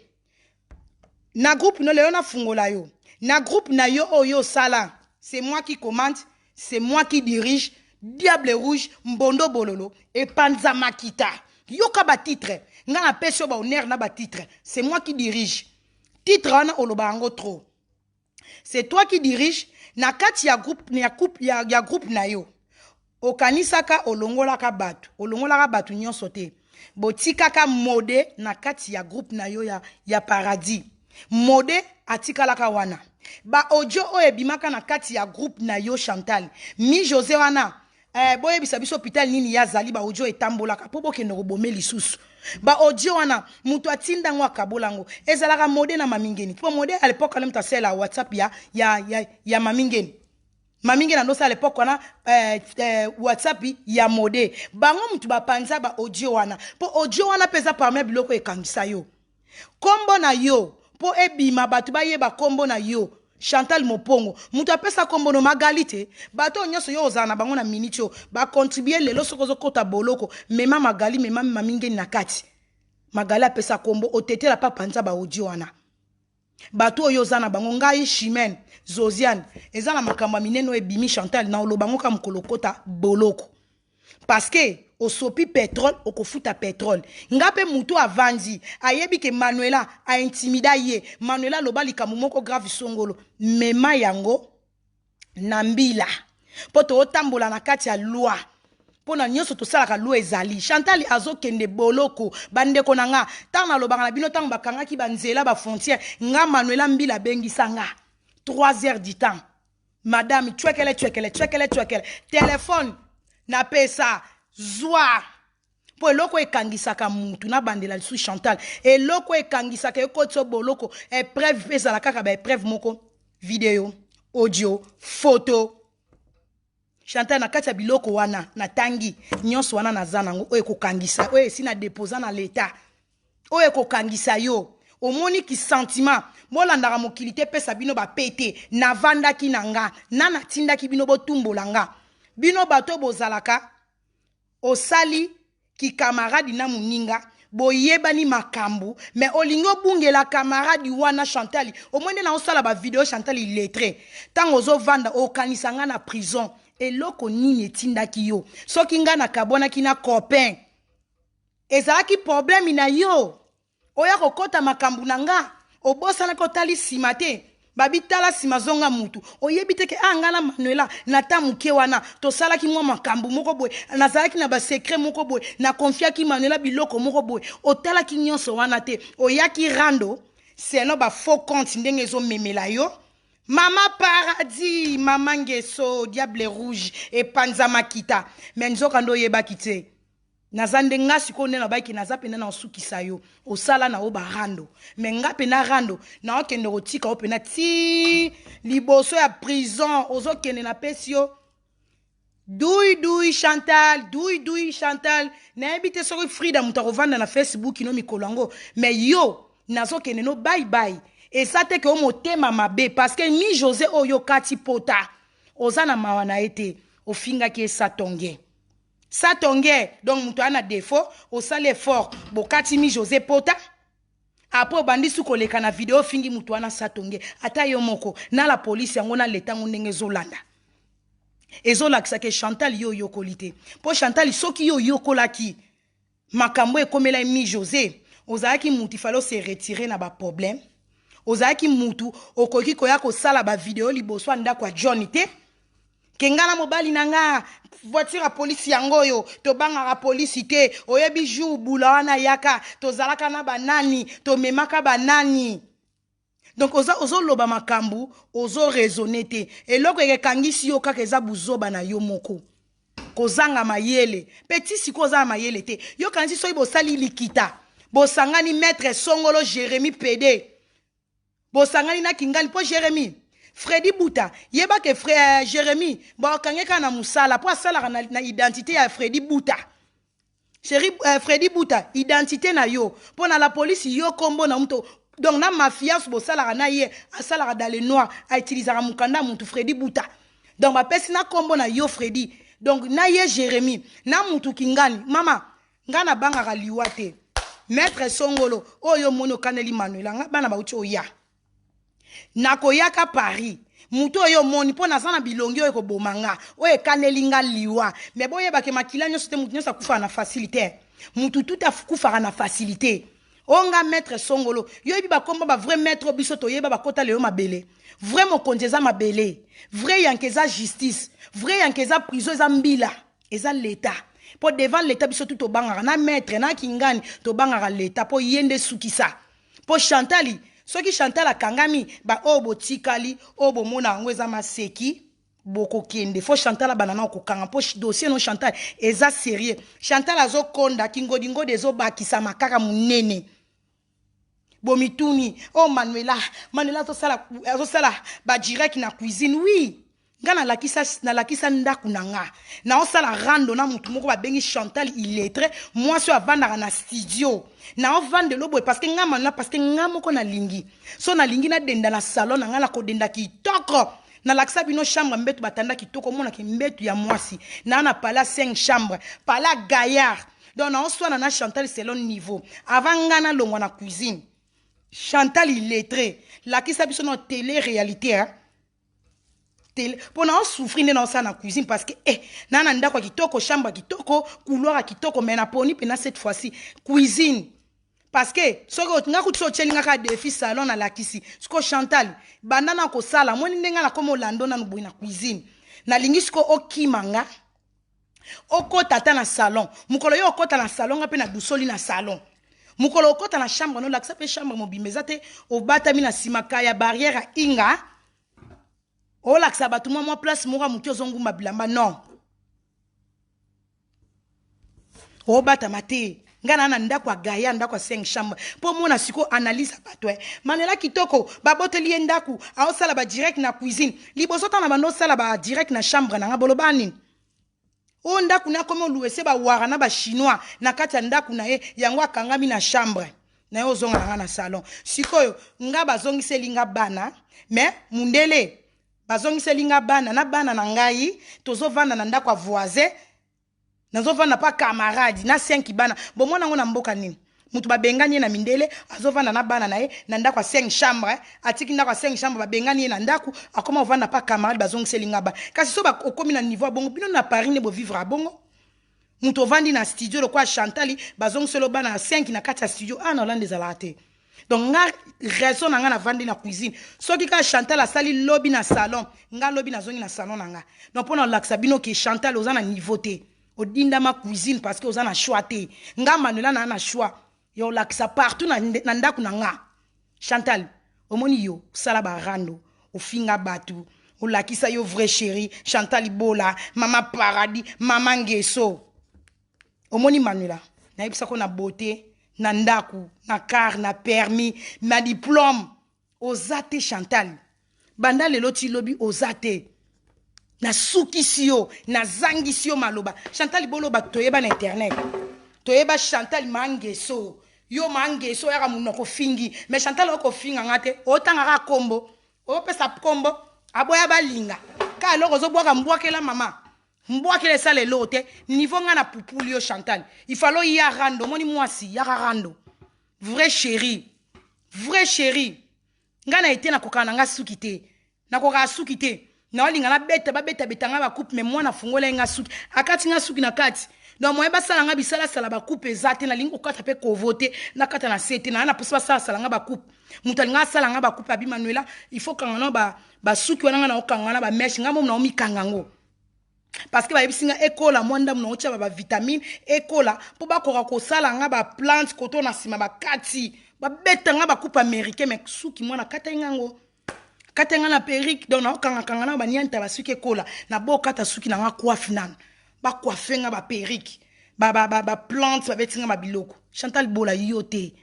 na groupe no lelo nafungola yo na groupe na yo oyo osala. C'est moi qui commande, c'est moi qui dirige. Diable rouge, mbondo bololo epanza makita. Yoka batitre nga napesi yo, bahonneur na batitre. C'est moi qui dirige, titre wana oloba yango trop. C'est toi qui dirige na kati ya groupe ya, coupe, ya groupe na yo. Okanisaka olongolaka bato, olongolaka bato nyonso te. Botikaka mode na kati ya groupe na yo ya paradis. Mode atikalaka wana. Baaudio oyo ebimaka na kati ya groupe na yo, Chantal, Mi José wana, boyebisa biso hôpital nini ye azali. Baaudio etambolaka mpo bokende kobome lisusu. Baaudio wana, moto atinda yango, akabola yango, ezalaka mode na Mamingeni. Mpo mode à l'époque wana, moto asalela WhatsApp ya Mamingeni. Mamingeni andosala l'époque wana WhatsApp ya mode. Bango motu bapanza baaudio wana, mpo audio wana mpe eza parmi ya biloko ekangisa yo. Nkombo na yo mpo ebima, bato bayeba nkombo na yo, Chantal Mopongo. Moto apesa nkombo no Magali te. Bato oyo nyonso yo ozala na bango na miniti oyo bacontribue lelo, soki ozokɔta boloko, mema Magali, mema Mamingeni na kati. Magali apesa nkombo, otetela mpe apanza baaudio wana. Bato oyo oza na bango, ngai Chimene Zoziane, eza na makambo ya minene oyo ebimi. Chantal, na oloba ngo ka mokolo okota boloko, parce que osopi pétrole, okofuta pétrole. Nga mpe mutu avandi ayebi ke Manuela aintimida ye. Manuela aloba likambo moko grave songolo, mema yango na mbila, mpo tootambola na kati ya loi. Mpo na nyonso tosalaka, loi ezali. Chantal azokende boloko. Bandeko na nga, ntango nalobaka na bino, ntango bakangaki banzela, bafrontière, nga Manuela Mbila abengisa nga 3 heures du temps: "Madame, twekele, twekele, twekele, twekele." Telefone napesa zwa, mpo eloko ekangisaka mutu na bandela lisusu. Chantal, eloko ekangisaka, ekotisa boloko, épreuve mpe ezala kaka baépreuve moko: video, audio, photo. Chantal, na kati ya biloko wana natangi nyonso wana, naza nango oyo ekokangisa, oyo esi na deposa na leta, oyo ekokangisa yo. Omoni ki sentiment bolandaka mokili te, epesa bino bape te. Navandaki na nga na natindaki bino botumbola nga. Bino bato bozalaka, osali kikamaradi na moninga, boyebani makambo, me olingi obungela kamaradi wana. Chantal, omoi nde na osala bavideo. Chantal illettré, ntango ozovanda okanisa nga na prison, eloko nini etindaki yo? Soki nga nakabwanaki na copain, ezalaki problème na yo oya kokɔta makambo na nga. Obosanaki, otali nsima te. Babi tala nsima, zonga mutu. Oyebi te ke a nga na Manuela na ta moke wana tosalaki mwa makambo moko boye, nazalaki na basecret moko boye, nakonfiaki Manuela biloko moko boye. Otalaki nyonso wana te, oyaki rando selon bafaux compte ndenge ezomemela yo. Mama Paradis, mama Ngeso, diable rouge epanza makita. Me nzoka nde oyebaki te. Naza nde nga sikoyo nde nabaki, naza mpena na osukisa yo. Osala na yo barando, me nga mpena rando naokende kotika yo mpena ti liboso ya prison. Ozokende, napesi yo dui dui. Chantal, dui dui. Chantal, nayebi te soki Frida moto akovanda na Facebook no mikolo yango, me yo nazokende no bye bye. Eza te ke o motema mabe, parce que Mi José oyo okati pota, oza na mawa na ye te. Ofingaki ye satonge satonge, donc moto aya na défaut. Osali effort, bokati Mi José pota. Après obandisi koleka na video, ofingi moto wana satonge. Ata yo moko na la polisi yango na leta yango ndenge ezolanda, ezolakisa ke Chantal, yo oyokoli te. Mpo Chantal, soki yo oyokolaki makambo ekomela Mi José, ozalaki mutu ifale ose retire na baproblème. Ozalaki mutu okoki koya kosala bavideo liboso ya ndako ya John te, ke nga na mobali na nga, voiture ya polisi yango oyo, tobangaka polisi te. Oyebi jour bula wana yaka, tozalaka na banani, tomemaka banani. Donc oza ozoloba makambo, ozoraisonne te. Eloko ekekangisi yo kaka eza buzoba na yo moko, kozanga mayele. Mpe ti sikoyo oza na mayele te. Yokanisi soki bosali likita, bosangani, maître songolo Jérémi pd, bosangani na kingani, mpo Jérémi Fredi Buta, yeba ke Fre, Jérémie bakange kaka na mosala mpo asalaka na identité ya Fredi Buta. Chéri, Fredi Buta, identité na yo mpo na la police, yo kombo na moto. Donc na mafiance bosalaka na ye, asalaka dans le noir, autilisaka mokanda ya mutu Fredi Buta. Donc bapesi na kombo na yo Fredi. Donc na ye Jérémie na mutu kingani. Mama, nga nabangaka liwa te. Maître Songolo oyo omoni okaneli Manuela, nga bana bauti oya, nakoyaka Paris. Motu oyo omoni mpo naza na bilongi oyo ekoboma nga, oyo ekaneli nga liwa. Me boyebake makila nyonso te, motu nyonso akufaka na facilité, motu tout akufaka na facilité. Oyo nga maître Songolo, yo yebi bakombo bavrai maître. Biso toyeba bakota lelo mabele. Vrai mokonzi eza mabele, vrai yanke eza justice, vrai yanke eza prison, eza mbila, eza leta. Mpo devant leta biso tu tobangaka na maître na kingani, tobangaka leta mpo ye nde sukisa. Mpo Chantali, soki Chantal akangami, baoyo botikali oyo bomona yango eza maseki, bokokende. Fo Chantal abanda na kokanga mpo dossier no Chantal eza sérieux. Chantal azokonda kingodingodi, ezobakisama kaka monene. Bomituni oyo, oh, Manuela, Manuela azosala badirect na cuisine. Oui, nga nalakisa ndako na nga, naosala rando na motu moko babengi Chantal illettré, mwasi oyo avandaka na studio. Naovandela boye parce que nga Manuela, parce que nga moko nalingi so nalingi nadenda na salon na nga, nakodenda kitoko. Nalakisa bino chambre, mbeto batanda kitoko, omonaki mbeto ya mwasi naa na pala 5 chambre, pala gaillard. Donc naoswana na Chantal selon niveau. Avant nga nalongwa na cuisine, Chantal illettré, lakisa biso na télé réalité, hein? Télé mpo na osouffrir nde naosala na cuisine, parce que naa na ndako ya kitoko, chambre ya kitoko, couloir ya kitoko, mais naponi mpena cette fois-ci cuisine, parce que soki nga kuti so otyeli nga kaka défi salon, nalakisi. Siko Chantal, banda na kosala, moni ndenge nakoma olando nanu boye na cuisine. Nalingi siko okima nga, okota ata na salon. Mokolo yo okota na salon, nga mpe na dusoli na salon. Mokolo okota na chambre, nolakisa mpe chambre mobimba. Eza te obatami na nsima ka ya barrière ya inga, olakisa bato mwa place moko ya moke, ozongumba bilamba. Non, obatama te. Ngai na ndako ya gaya, ndako ya 5 chambre, mpo mona sikoyo analyse ya bato. Manuela kitoko, baboteli ye ndako, aosala badirect na cuisine. Liboso ntango na bando osala badirect na chambre na nga, boloba nini? Oyo ndako na akomi oluese bawara na bachinois na kati ya ndako na ye, yango akangami na chambre na ye. Ozonga na nga na salon. Sikoyo nga bazongiseli nga bana, me mundele bazongiseli nga bana na bana na ngai, tozovanda na ndako ya voisin, nazovanda pa camarade na 5 bana. Bomona yango na mboka nini? Moto babengani ye na mindele, azovanda na bana na ye na ndako ya 5 chambre. Atiki ndako ya 5 chambre, babengani ye na ndako, akoma ovanda pa camarade. Bazongiseli nga bana. Kasi so okomi na niveau ya bongo, bino na Paris nde bovivre ya bongo. Moto ovandi na studio lokola Chantali, bazongiseli bana ya 5 na kati ya studio. Ah, na Hollande ezalaka te. Donc nga raison na nga, navandi na cuisine. Soki kaka Chantal asali lobi na salon, nga lobi nazongi na salon na nga. Donc mpo na olakisa bino ke Chantal oza na niveau te, odindama cuisine parce que oza na choix te. Nga Manuela naa na choix ya olakisa partout na ndako na nga. Chantal, omoni yo osala barando, ofinga bato, olakisa yo vrai chéri Chantal Ibola, mama paradis, mama ngeso. Omoni Manuela, nayebisako na beauté, na ndako, na car, na permis, na diplôme, oza te. Chantal, banda lelo ti lobi oza te. Nasukisi yo, nazangisi yo maloba. Chantal Bolo, bato toyeba na internet, toyeba Chantal Mangeso. Yo Mangeso oyaka monoko fingi, mais Chantal okofinga nga te. Otangaka kombo, opesa kombo, aboya balinga ka eloko ozobwaka mbwakela. Mama, mbwakela esala eloko te. Niveau nga na pupuli yo Chantal, ifalo ya rando. Omoni mwasi yaka rando, vrai chéri, vrai chéri. Nga na ete nakokaka na nga suki te, nakokaka suki te. Naolinga nabeta babetabeta nga bacoupe, mais mwana afungola ye nga suki, akati nga suki na kati. Donc moye basala nga bisalasala bacoupe eza te. Nalingi kokata mpe kovo te, nakata na se te. Naa na mposa basalasala nga bacoupe. Moto alinga asala nga bacoupe, abi Manuela, il faut kanga no basuki wana. Nga naokanga wana bamèches, nga momo naomikanga yango parce que bayebisi nga ekola mwa ndambo, naotia ba bavitamine ekola mpo bakoka kosala nga baplante koto na nsima. Bakati babeta nga bacoupe américain, mais suki mwana akata ye ngango, kata nga na perruque. Donc naokangakanga na banianta basuki ekola. Nabokata suki na nga coiffe nanu, bacoiffe nga baperruque, baplante, babeti nga babiloko. Chantal Bola, yo te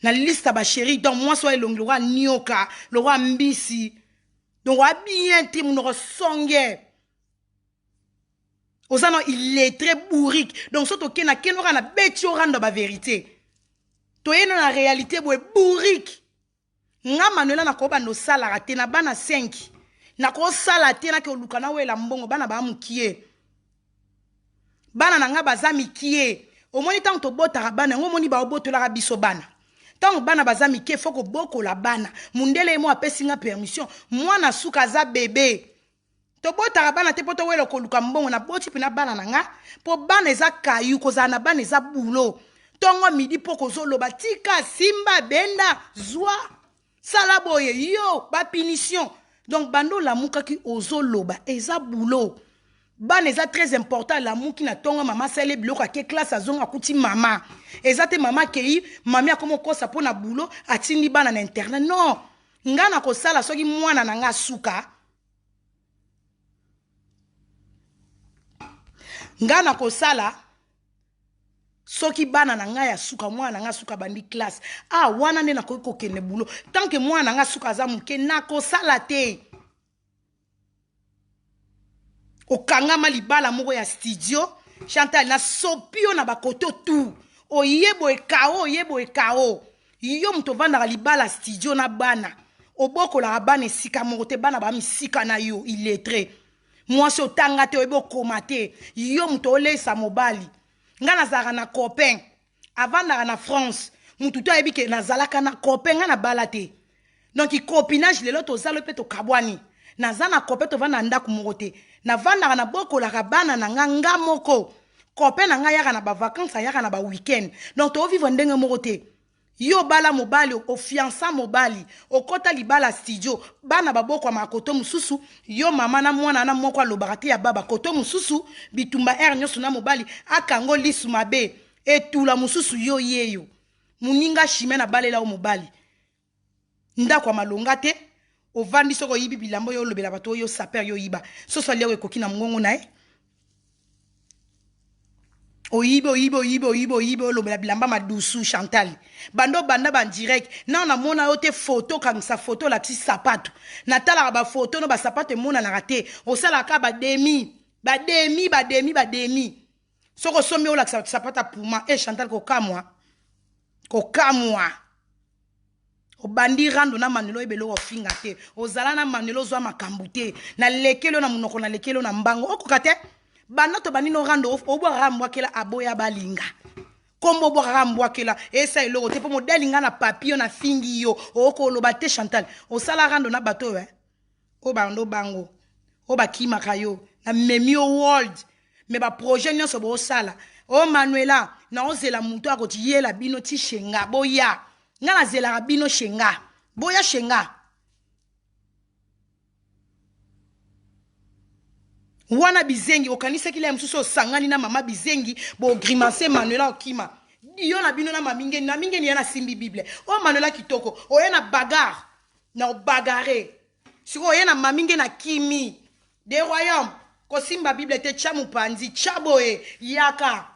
na liste ya bachéri. Donc mwasi wa elongi lokola nioka, lokola mbisi. Donc oa bien te, monoko songe, oza na illettré bourrique. Donc so tokende akende oka na beti oranda bavérité, toyei no na réalité boye, bourrique. Nga Manuela nakobanda osalaka te na bana 5, nakosala te, nake oluka nawela mbongo. Bana baa mokie, bana na nga baza mikie. Omoni, ntango tobotaka bana yango, omoni baobotolaka biso bana. Ntango bana baza mike, fo kobokola bana. Mundele ye mo apesi nga permission, mwana suka aza bebe. Tobotaka bana te mpo towela koluka mbongo. Naboti mpena bana na nga mpo bana eza kayu. Kozala na bana eza bulo, ntongo midi mpo kozoloba tika, simba, benda, zwa, sala boye, yo bapunition. Donc bando olamukaki ozoloba, eza bulo. Bana eza très important. Alamuki na ntongo, mama asali biloko, ake classe, azonga, akuti mama. Eza te mama akei, mami akoma okosa mpo na bulo, atindi bana na internet. Non, nga na kosala soki mwana na nga asuka, nga na kosala soki bana na ngai ya suka, mwana na ngai suka bandi classe. Ah, wana nde nakoki kokende bulo. Tant que mwana na ngai suka aza moke, nakosala te. Okangama libala moko ya studio. Chantal, nasopi yo na bakoto tu. Oye boye kao, oye boye kao. Yo moto ovandaka libala studio na bana, obokolaka bana esika moko te, bana bamisika na yo. Illettré, mwasi otanga te, oyebi okoma te, yo moto olesa mobali. Nga nazalaka na copain avandaka na France. Mutu to ayebi ke nazalaka na copain. Nga nabala te, donc copinage. Lelo tozala mpe tokabwani. Naza na copain, tovanda na ndako moko te. Navandaka, nabokolaka bana na nga nga moko. Copain na nga ayaka na bavacance, ayaka na baweekend, donc tovivre ndenge moko te. Yo obala mobali, ofiansa mobali, okɔta libala studio, bana babokwamaka koto mosusu. Yo mama na mwana na moko alobaka te ya baba koto mosusu, bitumba aire nyonso na mobali, akango lisu mabe, etula mosusu. Yo yeyo moninga chime na balela yo mobali, ndako ya malonga te. Ovandi, soki oyibi bilamba oyo olobela bato oyo saper, yo oyiba soso, aliako ekoki na mongongo na ye. Oyibi, oyibi, oyibi, oyibi, oyibi, olobela bilamba madusu. Chantal, bando banda bandirect na namona yo te. Foto, okangisa foto, olakisi sapato. Natalaka bafoto no, basapato emonanaka te. Osalaka bademi, bademi, bademi, bademi. Soki osombi, olakisa bato sapato ya Puma. E Chantal, kokamwa, kokamwa. Obandi rando na Manuel, oyeba eloko ofinga te. Ozala na Manuel, ozwa makambo te. Nalekeli yo na monoko, nalekeli yo na mbango, okoka te. Banda tobandi no rando, obwakaka mbwakela, aboya balinga kombo, obwakaka mbwakela, esa eloko te. Mpo modali nga na papi yo, nafingi yo, okoloba te. Chantal, osala rando na bato oyo, eh? Oyo bando bango oyo bakimaka yo, namemi yo world. Me baprojet nyonso boosala o Manuela, naozela moto akotiyela bino ti shenga. Boya, nga nazelaka bino shenga, boya shenga wana. Bizengi, okanisaki la mosusu osangani na mama bizengi, bogrimace Manuela okima. Yo na bino na mamingeni na mingeni ya nasimbi Bible oyo. Manuela kitoko, oye na bagarre na obagare. Sikoyo oye na maminge na kimi de royaume, kosimba Bible te. Tya mopanzi, tya boye, yaka,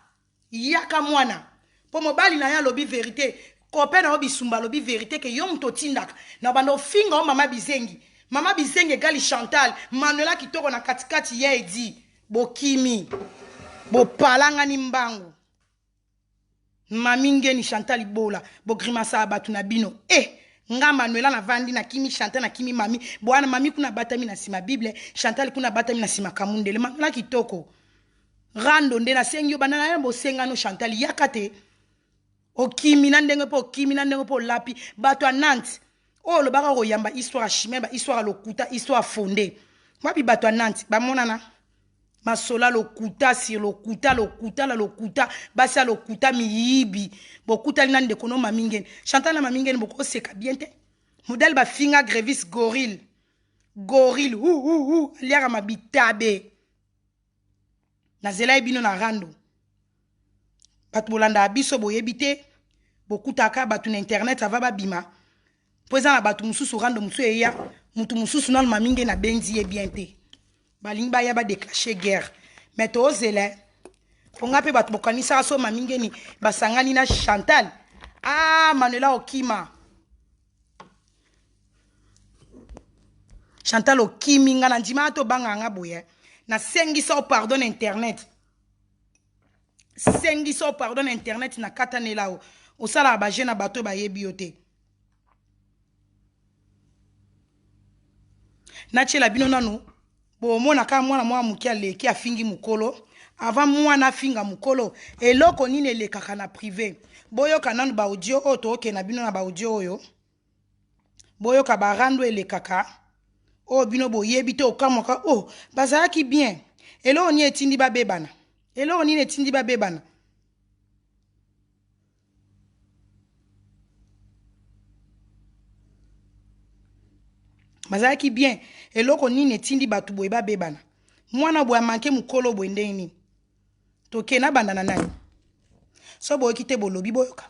yaka mwana. Mpo mobali na ye alobi vérité, copain na yo Bisumba alobi vérité ke yo moto otindaka na banda ofinga o mama bizengi. Mama bizengi egali Chantal, Manuela kitoko na katikati ya edi. Bokimi, bopalangani mbangu. Mami Ngeni, Chantal Ibola, bogrimasaka bato na bino. E nga Manuela navandi, nakimi Chantal, nakimi mami bwana. Mami kuna abatami na nsima Bible, Chantal kuna abatami na nsima kamundele. Manuela kitoko, rando nde nasengi yo, banda na yo bosengano. Chantal, yaka te. Okimi na ndenge mpo okimi na ndenge mpo olapi bato ya Nantes oyo olobaka koyamba. Histoire ya chimene, bahistoire ya lokuta, histoire fonde wapi? Bato ya Nantes bamonana masola lokuta sur lokuta, lokuta na lokuta, basi ya lokuta, miyibi. Bokutani na ndeko no Mamingeni, Chantal na Mamingeni, bokoseka bien te. Modele bafinga Grevis gorille, gorille hu hu hu, aliaka mabitabe. Nazela ye bino na rando. Bato bolandaka biso, boyebi te, bokutaka bato na internet ava babima, mpo eza na bato mosusu rando mosusu eya motu mosusu nano maminge nabenzi ye bien te. Balingi baya badéclenche guerre, mais tozela mpo nga mpe bato bokanisaka so mamingeni basangani na Chantal. Ah, Manuela okima. Chantal okimi nga na ndima to banga nga boye. Na sengisa o pardon na internet. Sengisa o pardon na internet na katanela o. Osalaka ba jeu na bato bayebi yo te. Natiela bino nanu bomona kaka mwana mwa moke aleki afingi mokolo avant mwana afinga mokolo eloko nini elekaka na prive boyoka nanu ba audio oyo tookende na bino na ba audio oyo boyoka ba rando elekaka oyo bino boyebi te okamwaka o oh, bazalaki bien eloko nini etindi babebana eloko nini etindi babebana bazalaki bien eloko nini etindi bato boye babebana mwana boye amanke mokolo boye ndenge nini Toke na banda na nani? So boyoki te bolobi boyoka.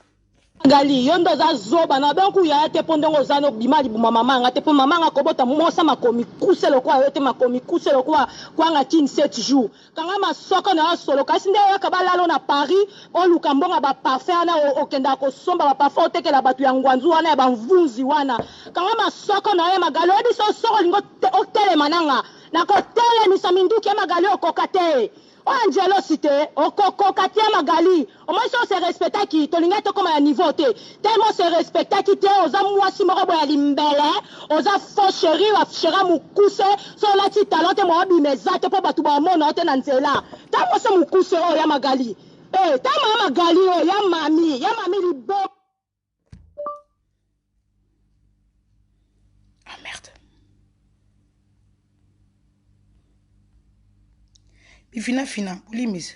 Magali yo nde oza zoba na donc yaya te po ndenge oza no bima libuma mama nga te po mama nga kobota mosa makomi kuse lokola yo te makomi kuse lokola kwanga kin 7 jours kanga masoko na yo solo kasi nde oyaka balalo na Paris oluka mbongo ba parfum wana okendaka kosomba ba parfum otekela bato ya ngwanzu wana ya bamvunzi wana kanga masoko na yo ya Magali oyebi so soko olingi otelema nanga nakotelemisa minduki ya Magali okoka te Oyo angelosi te okokoka te magali omoni soki ose respectaki tolingaki tokoma na niveau te tellement ose respectaki te oza muasi moko boye ya limbele oza faux cherie ba cherie mukuse soki olati talon te moyen obima eza te po batu baomona yo te na nzela ta muasi mukuse oyo ya magali eh ta mama magali oyo ya mami ya mami liboma. Ah merde. Bifina fina, bolimbisa.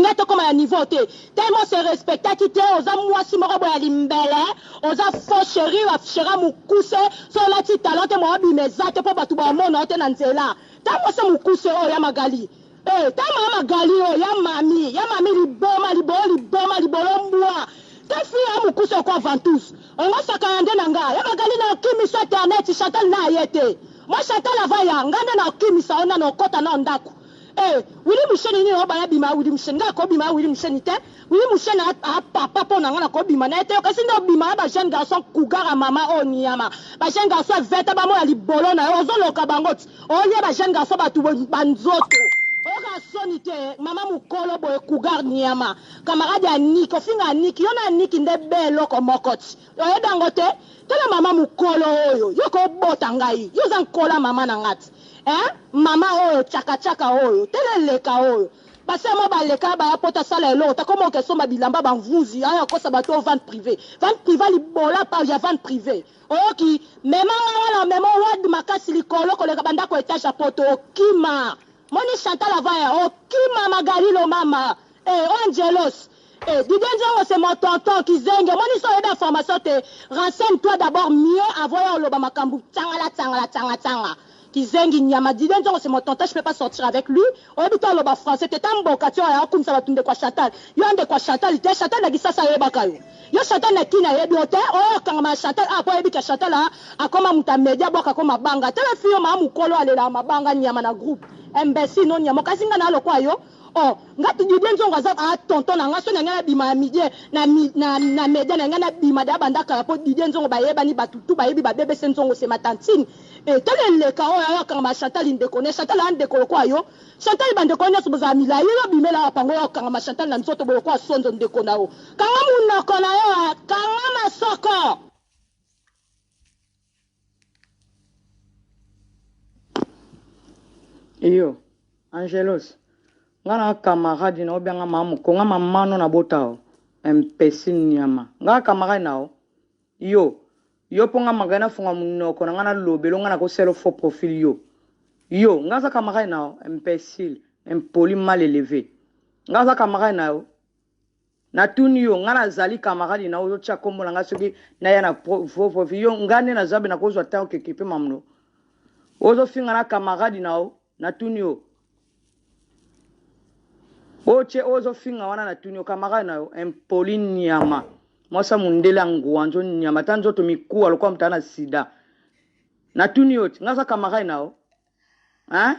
Nga tokoma na niveau te tellement se respectaki te oza mwasi moko boye ya limbele oza faux cherie ba cherie mukuse so olati talon te moyen obima eza te po batu baomona yo te na nzela ta mwasi mukuse oyo ya magali Eh ta mama magali oyo ya mami ya mami liboma libolo liboma libolo mbwa ta fille ya mukuse okwa ventouse ongo sakana nde na nga ya magali na okimisa internet chantal na aye te moi chantal avant ya nga nde na okimisa yo nano okota nao ndaku eh willy musheni nini obaya bima ya willy musheni nga akobima ya willy musheni te willy musheni a, a papa mpo na nga nakobima na ye te okasi nde obima ya ba jeune garçon cougar ya mama oyo niama ba jeune garçon veta bamona libolo na yo ozoloka bango ti Olie ba jeune garçon batu ba nzoto oyokaka soni te mama mukolo boye cougar niama camarade ya nick ofinga nick yo na nick nde be eloko moko ti oyebi yango te tala mama mukolo oyo yo ko bota ngai yo oza nkola mama na nga ti eh mama oyo chaka chaka oyo tala eleka oyo basi ya mwa baleka baya pota sala eloko ta koma oke somba bilamba ba mvuzi aya kosa bato oyo vente privee vente privee libola pa ya vente privee Oyoki? Mema nga wana mema wad makasi likolo koleka ba ndako etage ya poto okima moni chantal avant ya okima magali lomama eh oyo angelos eh Didier nzongo c'est mon tonton kizengi omoni so oyebi information te renseigne toi d'abord mieux avant ya oloba makambu tsangala tsangala tsanga tsanga kizengi nyama Didier nzongo c'est mon tonton je peux pas sortir avec lui oyebi te oloba français te ta mboka ti oyo akumisa batu ndeko ya chantal yo ndeko ya chantal te chantal na kisasa ayebaka yo Yo Chantal na kin ayebi yo te oyo okangama na Chantal awa po ayebi ke Chantal akoma mutu ya media abwaka ko mabanga tala fille oyo mama mukolo alelaka mabanga nyama na groupe imbecile no nyama okasi nga na lokola yo oh nga Didier Nzongo aza a tonton na nga so na nga na bima ya midie na na na media na nga na bima da banda kala po Didier Nzongo bayebani batu tout bayebi ba BBC Nzongo c'est ma tantine et tala eleka oyo ayo akangama na Chantal ndeko ne Chantal a ndeko lokola yo Chantal ba ndeko nionso bozala milayi yo bimela wapi yango yo okangama Chantal na nzoto boye lokola sonzo ndeko na yo kanga munoko na yo eh kanga masoko. Iyo Angelos nga na camarade na obianga mama mukonga mama no na bota o imbecile nyama nga camarade na o Yo Yo po nga magali na funga munoko na nga na lobelo nga nako selo faux profil yo Yo nga aza camarade na yo imbecile impoli mal eleve nga aza camarade na yo na tuni yo nga nazali camarade na yo ozo tia kombo na nga soki naya na faux profil yo nga nde naza be nakozwa temps okekipe mamno ozo finga na camarade na yo na tuni yo Otie oyo ozo finga wana na tuni yo camarade na yo impoli niama mwasi ya mundele ya nguanzo niama ata nzoto mikuwa lokola moto na sida na tuni yo ti nga aza camarade na yo hein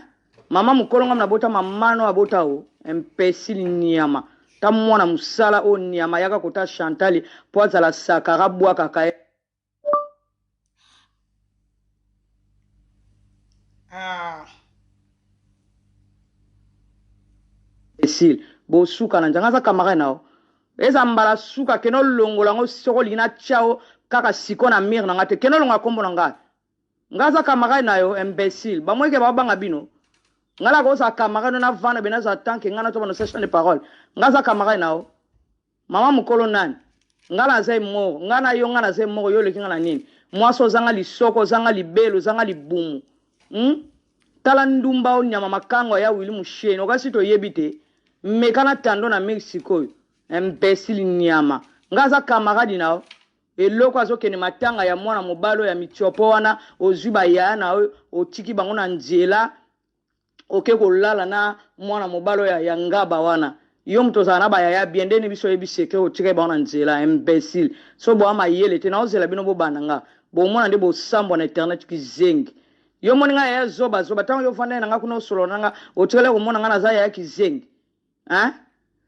mama mukolo nga na bota mama no abota o imbecile niama ta mwana musala oyo niama yaka kota Chantal po azala sakara bwakaka ye. Ah. Esili bosuka na nzanga aza camarade na yo eza mbala suka kende olongola yango soki olingi natya yo kaka siko na mire na nga te kende olongola nkombo na ngai nga aza camarade na yo imbecile bamoyeke babanga bino nga nakozala camarade no navanda be nazala tanke nga nato bano session de parole nga aza camarade na yo Maman mukolo nani? Nga naza emoro nga na yo nga naza emoro yo oleki nga na nini? Mwasi ozanga lisoko ozanga libele ozanga libumu hum tala ndumba oyo nyama makango ya willy musheni okasi toyebi te meka na tando na mur sikoyo imbecile nyama nga aza camarade na yo eloko azokende matanga ya mwana mobali oyo ya mitiopo wana ozwi ba yaya na yo otiki bango na nzela oke kolala na mwana mobali oyo ya ngaba wana yo moto ozala na bayaya bien ndeni biso oyebi secret otikaki bango na nzela imbecile so boa mayele te naozela bino bobanda nga bomona nde bosambwa na internet kizengi yo moni nga yaya zoba zoba ntango yo ofandaki na nga kuna osolola na nga otikali komona nga naza yaya kizengi Hein?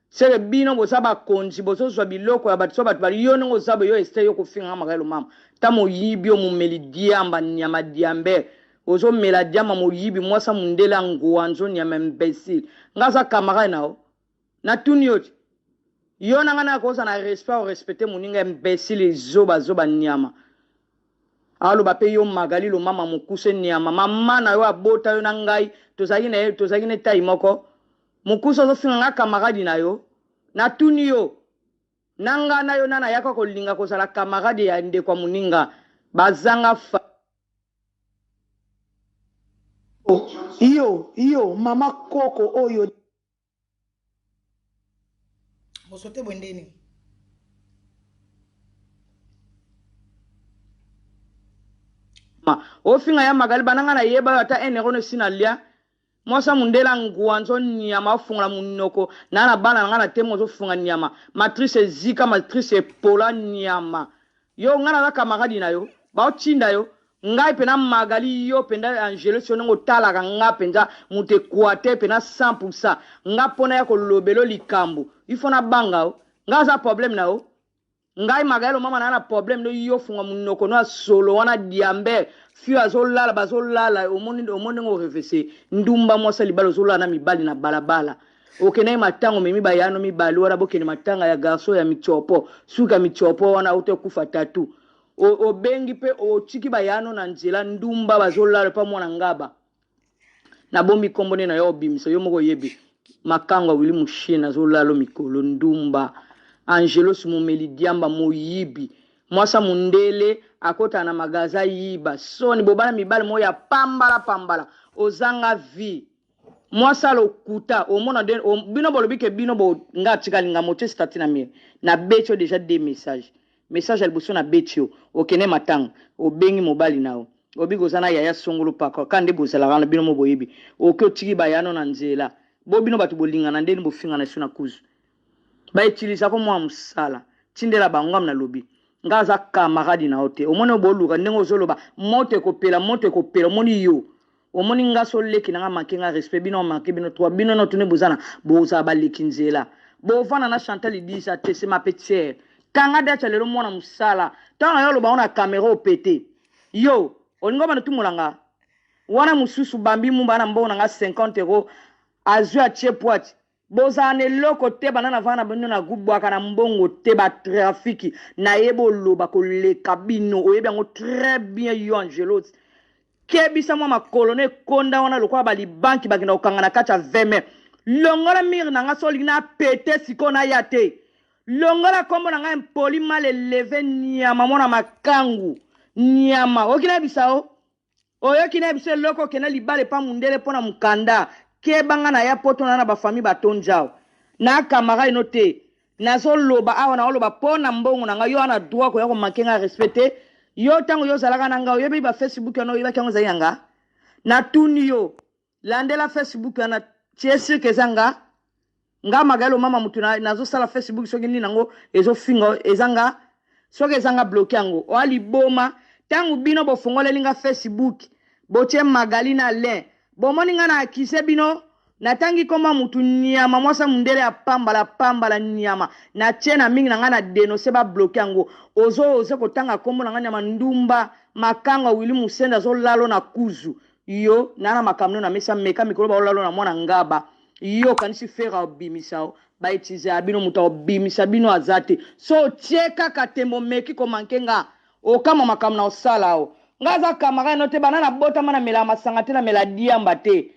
Seke bino boza bakonzi bozozwa biloko ya bato so bato bali yo ndenge oza boye yo este yo kofinga nga makayelo mama ta moyibi yo momeli diamba nyama diamber ozomela diamba moyibi mwasa mundele ya nguanzo nyama imbecile nga aza camarade na yo natuni yo ti yo na nga na koza na respect orespecte moninga imbecile zoba zoba nyama aloba pe yo magali lomama mokuse nyama mama na yo abota yo na ngai tozalaki na ye tozalaki na etai moko Mukuse ozofinga nga camarade na yo? Natuni yo na nga na yo nani ayaka kolinga kozala camarade ya ndeko ya muninga? Bazanga fa. Yo yo mama koko oyo. Bosote boye nde nini? Ofinga ya Magali banda nga nayeba yo ata un euro no esi nalia Mwasi ya mundele ya nguanzo niama ofungola munoko na na bana na nga na temo ozo funga niama matrice ezika matrice epola niama yo nga naza camarade na yo bao tinda yo ngai pena magali yo penda angelos yo ndenge otalaka nga penza moto equateur pena 100% nga pona ya kolobelo likambo il faut na banga yo nga aza problème na yo Ngai Magael mama na na problème no yo funga munoko no ya solo wana diamber fio azolala bazolala omoni omoni ndenge orevese ndumba mwasi ya libala ozolala na mibali na balabala okendaki matanga omemi bayano mibali wana bokende matanga ya garçon ya mitiopo suki ya mitiopo wana auti okufa tatu obengi mpe otiki bayano na nzela ndumba bazolala mpa mwana ngaba Nabombi kombo nde nayo obimisa yo moko oyebi makango ya Willy Musheni azolalo mikolo ndumba Angelos momeli diamba moyibi mwasi ya mundele akotaka na magasin ayiba soni bobala mibali moko ya pambala pambala ozanga vie mwasi ya lokuta omona de bino bolobi ke bino bo nga atikali nga motie statut na mire na beti yo deja deux messages message ya liboso na beti yo okende matanga obengi mobali na yo Obiki oza na yaya songolo paka ka nde bozalaka wana bino mo boyebi oke otiki ba yano na nzela bo bino batu bolingana ndeni bofingana esu na kuzu ba utilisa ko mwa musala tindela bango ngam na lobi nga aza camarade na yo te omoni oyo boluka ndenge ozoloba moto ekopela moto ekopela omoni yo omoni nga so leki na nga manke nga respect bino manke bino trois bino na tune boza na bozala baleki nzela bovanda na Chantal Idisa te c'est ma petite sœur kanga date ya lelo mwana musala ntango na yo oloba ngo na camera opete Yo olingi obanda tumola nga? Wana mususu bambi mumba na mbongo na nga 50 euros azui atie poite. Bozala na eloko te banda na vanda na bino na groupe bwaka na mbongo te ba trafic nayebi oloba koleka bino oyebi yango très bien yo Angelos kebisa mwa makolo no ekonda wana lokola ba libanki bakenda kokanga na kati ya veme longola mire na nga so olingi na pete sikoyo naya te Longola kombo na ngai impoli mal eleve niama mwana makangu niama oyoki nayebisa yo oyoki nayebisa eloko okenda libala epa mundele mpo na mokanda keba nga na ya poto na na bafamille batondi awa na camarade no te nazoloba awa naoloba mpo na mbongo na ngai yo wana droit koya komanke ngai respect te yo ntango yo ozalaka na ngai oyebaki ba facebook wana oyebaki yango ezali ya nga natuni yo Landela Facebook wana tu es sur que eza nga? Nga Magaelo mama mutu na nazo sala Facebook soki nini yango ezo finga eza nga? Soki eza nga bloque yango. Oa liboma tangu bino bofongoleli nga Facebook botie Magali na Alain bomoni nga na accuse bino natangi kombo ya mutu niama mwasi ya mundele ya pambala pambala niama na tie na mingi na nga na denonce ba bloque yango ozo ose kotanga kombo na nga niama ndumba makango ya Willy Musende azo lalo na kuzu. Yo na na makambo no na mesa meka mikolo baolalo na mwana ngaba yo okanisi ferre abimisa yo ba utiliser ya bino moto akobimisa bino aza te so otie kaka tembe omeki ko manque nga okamwa makambo na osala yo nga aza camarade no te banda na botama na melaka masanga te na mela diamba te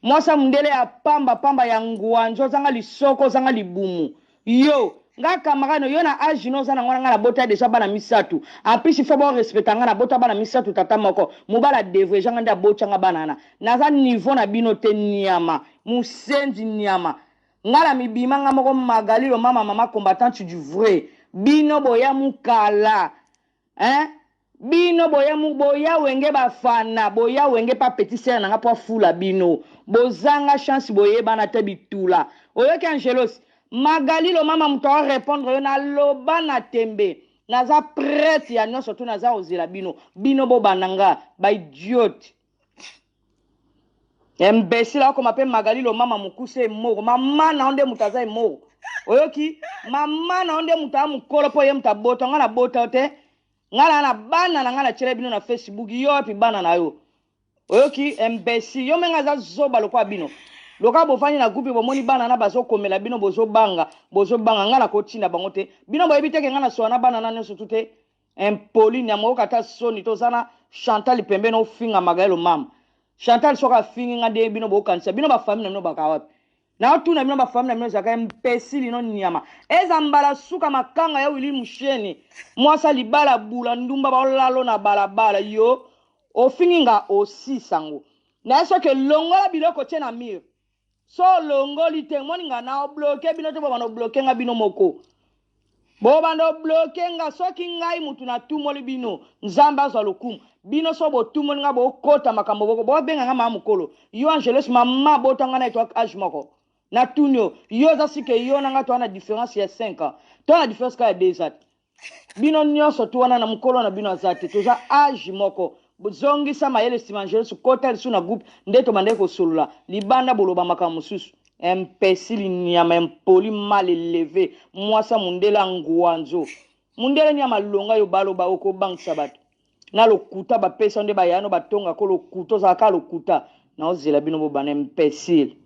Mwasi ya mundele ya pamba pamba ya nguanzo ozanga lisoko ozanga libumu yo nga camarade no yo na age no oza nango wana nga na bota dejà bana misatu en plus il faut bo respecta nga na bota bana misatu tata moko mobali a devreja nga nde abotia nga bana wana naza niveau na bino te niama musenzi niama nga na mibima nga moko Magali lomama mama combattante du vrai bino boya mukala Hein bino boya boya wenge bafana boya wenge pa petit sœur nanga po afula bino bozanga chance boyebana te bitula oyoki angelos magali lomama moto ao répondre yo naloba na tembe naza prete ya nyonso tu naza kozela bino bino bobanda nga ba idiote imbecile akoma pe magali lomama mokuse emoro mama na yo nde moto aza emoro oyoki mama na yo nde moto aya mokolo mpo ye moto abota ngai nabota yo te ngai naa na bana na ngai natyela bino na facebook yo wapi bana na yo oyoki imbecile yo menge aza zoba lokola bino lokola bofandi na groupe bomoni bana na bazokomela bino bozobanga bozobanga ngai nakotinda bango te bino boyebi te ke ngai nasola na bana na nyonso tu te Impoli nyama oyoka ata soni te oza na Chantal pembeni ofinga Magael mama Chantal soki afingi nga ndenge bino bokanisa bino ba famille na bino baka wapi naotuna bino ba famille na bino ezalaka imbecile no nyama eza mbala suka makanga ya Willy Musheni mwasa libala bula ndumba baolalo na balabala yo ofingi nga osisa ngo naye soki longola biloko tie na mur So olongoli te moni nga na obloke bino te bobanda obloke nga bino moko bobanda obloke nga soki ngai mutu natumoli bino nzambe azwa lokumu bino so botumoli nga bokota makambo boko bobenga nga mama mokolo yo angelos mama bota nga na ye to age moko natuni yo yo oza sike yo na nga toa na différence ya 5 ans toa na différence kaka ya 2 ans Bino nionso tu wana na mukolo na bino aza te toza age moko zongisa mayele sima angelus kota lisusu na groupe nde tobandaki kosolola libanda boloba makambo mosusu imbecile nyama impoli mal eleve mwasa mundele anguanzo mundele nyama longa yo baloba okobangisa bato na lokuta bapesa nde bayano batonga ko lokuta ozalaka lokuta naozela bino bobana imbecile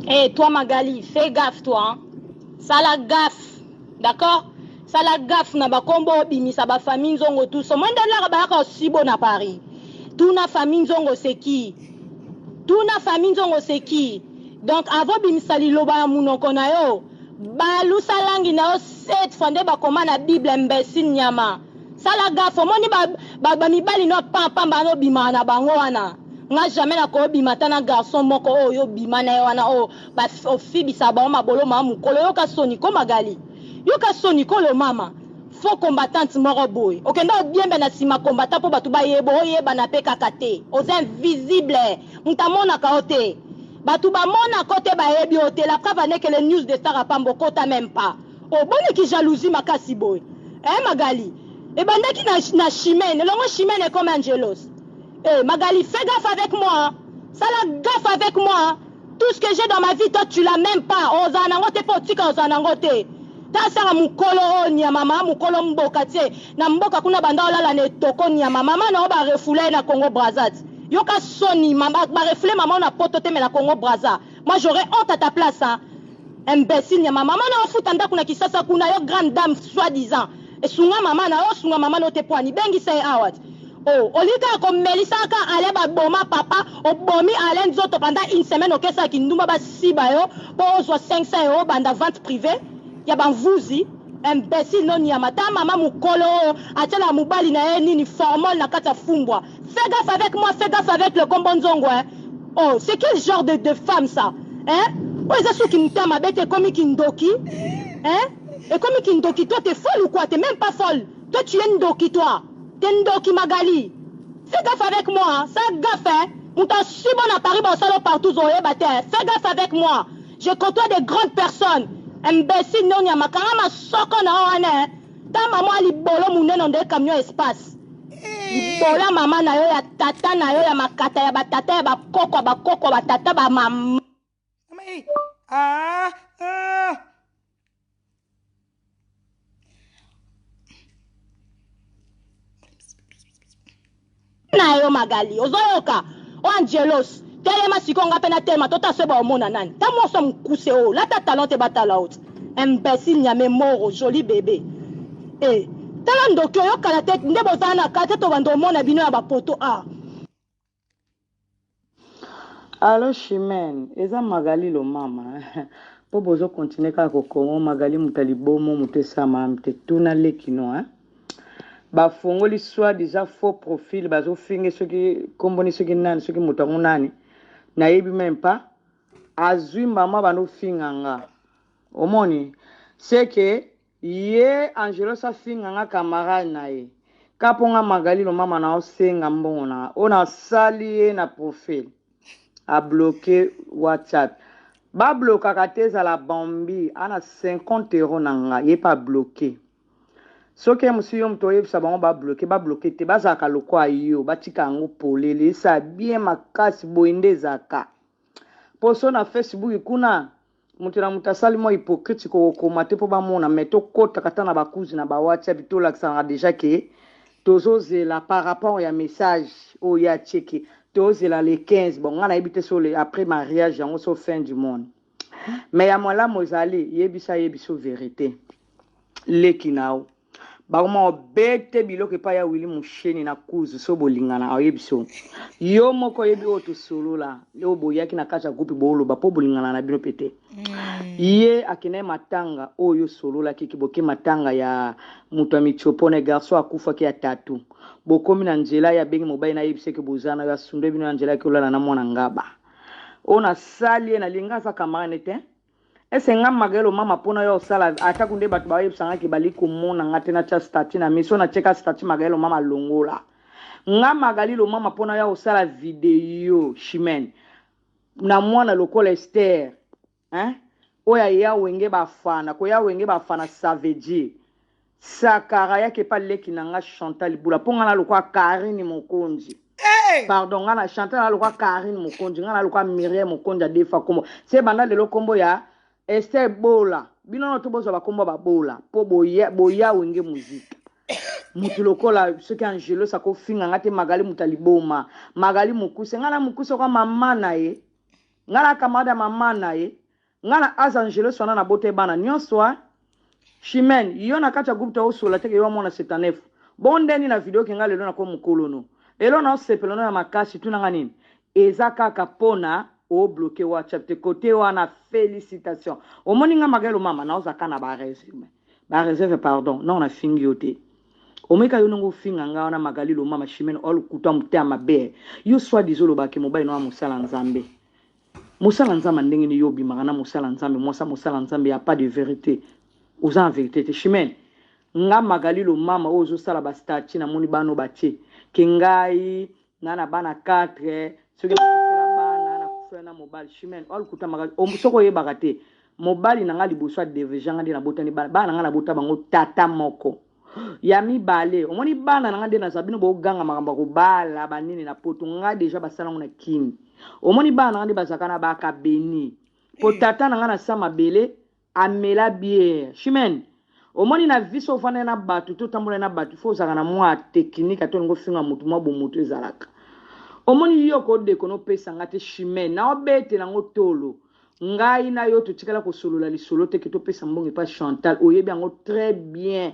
Eh hey, toi Magali, fais gaffe toi. Hein? Sala gaffe. D'accord? Sala gaffe na bakombo obimisa ba famille nzongo tout ça. Moi ndalaka bayaka sibo na Paris. Tuna famille nzongo c'est qui? Tuna famille nzongo c'est qui? Donc avant bimisa liloba ya munoko na yo, balusa langi na yo sept fois nde bakoma na Bible imbécile nyama. Sala gaffe omoni ba, ba, ba mibali no pampa pamba no bima na bango wana. Nga jamais nako bima ata na garçon moko oyo yo bima na ye wana oyo ba ofibisa bango mabolo ma mukolo yoka soni ko Magali yoka soni ko lomama faux combattante moko boye okenda odiembe na sima combattant po batu bayeba oyebana pe kaka te oza invisible mutu amonaka yo te batu bamonaka yo te bayebi yo te la preuve en est que les news de Sarah Pamba okota meme pas oboni ki jalousie makasi boye eh Magali ebandaki na, na Chimène elongo Chimène ekomi Angelos Eh Magali fais gaffe avec moi hein. Sala gaffe avec moi hein. Tout ce que j'ai dans ma vie toi tu l'as même pas. Ozala nango te po otika ozala nango te. Tasaka mukolo oyo nyama mama mukolo mboka tie na mboka kuna banda olala na etoko nyama mama na yo ba refoule ye na Congo Brazza yoka soni mama ba refoule mama na poto te mais na Congo Brazza moi j'aurais honte à ta place hein. Imbecile nyama mama na ofuta ndaku na kisasa kuna yo grande dame soit disant esunga mama na yo osunga mama no te poani bengisa ye awa ti oh olingi kaka komelisa kaka Alain baboma papa obomi Alain nzoto pendant une semaine okesaka kindumba basiba yo po ozwa 500 euros banda vente privee ya ba mvuzi imbecile no nyama ta mama mukolo oyo atiela mobali na ye nini formol na kati ya fumbwa Fais gaffe avec moi, fais gaffe avec le kombo nzongo hein. Oh, c'est quel genre de, de femme ça Hein Oyo eza soki mutama mabe te ekomi kindoki Hein Ekomi kindoki toi t'es folle ou quoi T'es même pas folle. Toi tu es ndoki toi. T'es ndoki Magali. Fais gaffe avec moi, hein. ça gaffe hein. Moto asubo na Paris basalo partout zoyeba te. Fais gaffe avec moi. Je côtoie des grandes personnes. Imbécile non ya makanga masoko na wana. Hein. Ta maman libolo munene nde camion espace. Libola mama na yo ya tata na yo ya makata ya batata ya bakoko ya bakoko ya batata ba mama. Ah, ah. Na yo. yo Magali. Ozoyoka? O Angelos, telema sikoyo nga pe natelema totala soki baomona nani. Ta mwasi ya mokuse oyo, lata talon te batala yo ti. Imbecile nyame moro, jolie bebe. Eh, tala ndoki oyo kala te nde bozala na kala te tobanda omona bino ya ba poto ah. Allo Chimène, eza Magali Lomama po bozo continuer kaka kokongo Magali moto ya libomo moto esala malamu te tuna leki no hein bafongoli soit disant faux profil bazofinge soki komboni soki nani soki moto yango nani nayebi meme pas azwi mama bando finga nga omoni seke ye Angelos afinga nga camarade na ye ka mpo nga Magali Lomama na osenga mbongo na nga oyo nasali ye na profil abloquer WhatsApp bablokaka te ezala bambi ana 50 € na nga ye mpe abloquer. Soki ye mosusu yo moto oyebisa bango babloquer, babloquer te, bazalaka lokwa yo batika yango polele esala bien makasi boye nde ezalaka mpo so na Facebook kuna moto na moto asali mwa hypocrite kokokoma te mpo bamona me tokɔtaka ata na bakuzi na bawhatsapp tolakisaka déjà ke tozozela par rapport ya message oyo ye atieke tozela le 15. Bon, ngai nayebi te so le après mariage yango so fin du monde, mais ya malamu ezali yebisa ye biso vérité. Leki na yo bakoma obete biloko epai ya Wili Musheni na kuzu so bolingana aoyebi so yo moko oyebi oyo tosolola oyo boyaki na kati ya groupe booloba mpo bolingana na bino mpe te. Ye akendaki matanga oyo osololaki ke boke matanga ya moto ya mitiopo na garçon akufaki ya tatu. Bokomi na nzela, ye abengi mobali nayebisa ke boza na yo asundo bino na nzela yaki olala na mwana ngaba oyo nasali ye. Nalinga aza camarade te ese nga Magelo mama mpona yo osala atako nde bato bayebisanga ke bali komona nga te natya statut na miso natieka statut Magelo mama longola nga Magali Lomama mpona yo osala video Chimene na mwana lokola Ester, hein? Oyo aya Wenge Bafana koya Wenge Bafana, ça veut dire Sakara yaki epa leki na nga Chantal Bula mpo nga na lokwa Karine Mokonzi. Hey! Pardon, nga na Chantal na lokwa Karine Mokonzi, nga na lokwa Miriam Mokonzi adefa kombo se banda lelo kombo ya Ester Bola. Bino na to bozwa bakombo babola mpo boya, boya Wenge muzika mutu lokola soki Angelos akofinga nga te. Magali moto aliboma Magali mokuse nga na mokuse kwa mama na ye nga na camarade ya mama na ye nga na az Angelos wana na bota ye bana nyonso a Chimene yo na kati ya groupe tosola teke yo amona 79 bon ndeni na video ke nga lelo nako mokolo no lelo na osepela no ya makasi. Tunanga nini eza kaka mpona obloquer WhatsApp te kote wana. Félicitation, omoni nga Magelo mama naozaka na baresume bareserve. Pardon, non, nafingi yo te. Omeka yo ndenge ofinga nga wana Magali Lomama Chimene olukuta motema mabe yo soit disant olobaki mobali no ya mosala Nzambe, mosala Nzambe ndenge nini yo obimaka na mosala Nzambe, mwasa mosala Nzambe ya pas de vérité, oza na vérité te. Chimene nga Magali Lomama oyo ozosala bastatut namoni bana batie ke ngai nga na bana 4 soki nakufela bana nakufela na mobali. Chimene olukuta makasi soki oyebaka te mobali na nga liboso adeveja nga nde nabotani bana bana na nga nabota bango tata moko ya mibale. Omoni bana na nga nde naza bino boganga makambo ya kobala banini na poto nga déjà basala ngo na kini. Omoni bana na nga nde bazalaka na baka beni po tata na nga na sa mabele amela bière. Chimene omoni na vie so ofandai na bato to otambola na bato fo ozalaka na mwa technique ata olingi ofinga motu mwa bomoto ezalaka. Omoni yo kodeko nopesa nga te. Chimene naobetela yango tolo ngai na yo totikala kosolola lisolo te ke topesa mbongo epa Chantal. Oyebi yango très bien.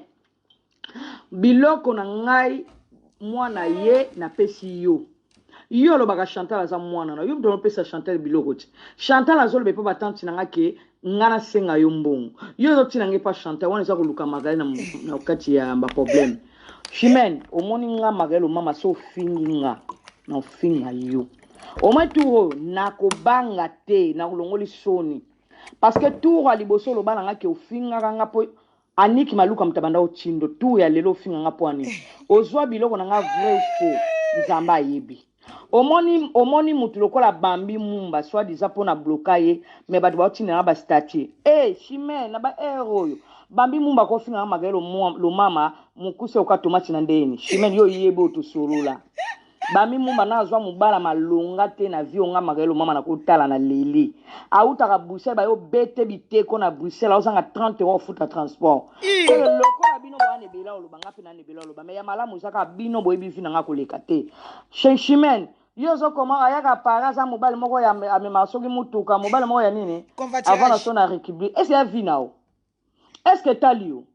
Biloko na ngai mwana ye napesi yo yo olobaka Chantal aza mwana na yo moto anopesa Chantal biloko ti Chantal azoloba epa batanti na nga ke nga nasenga yo mbongo yo ozotina nga epa Chantal wana eza koluka Magali na, na kati ya baproblème. Chimene omoni nga Magali omama so ofingi nga na ofinga yo omoi tour oyo nakobanga te nakolongoli soni parce que tour ya liboso oloba na nga ke ofingaka nga mpo Aniki Maluka moto abanda otindo. Tour ya lelo ofinga nga mpo ani ozwa biloko na nga vrai ou faux Nzambe ayebi. Omoni omoni mutu lokola Bambi Mumba soit disant mpo na bloka ye mais bato baotinda na bastatut e Chimene na ba aire oyo Bambi Mumba kofinga nga Magali Lomama mokuse oka tomati na ndeni. Chimene yo oyebi oyo tosolola. Bami Mumba na azwa mobala malonga te na vie onga Magalie Lomama na kotala na leli. Awutaka Bruxelles bayo bete biteko na Bruxelles aozanga 30 euros ofuta transport. Oyo lokola bino boa na ebele oloba nga pe na ebele oloba mais ya malamu eza kaka bino boyebi vie na nga koleka te. Chez Chimène yo ozo koma ayaka Paris aza mobali moko ya amemaka soki mutuka mobali moko ya nini avant na so na République est-ce ya vie na yo? Est-ce que etali yo?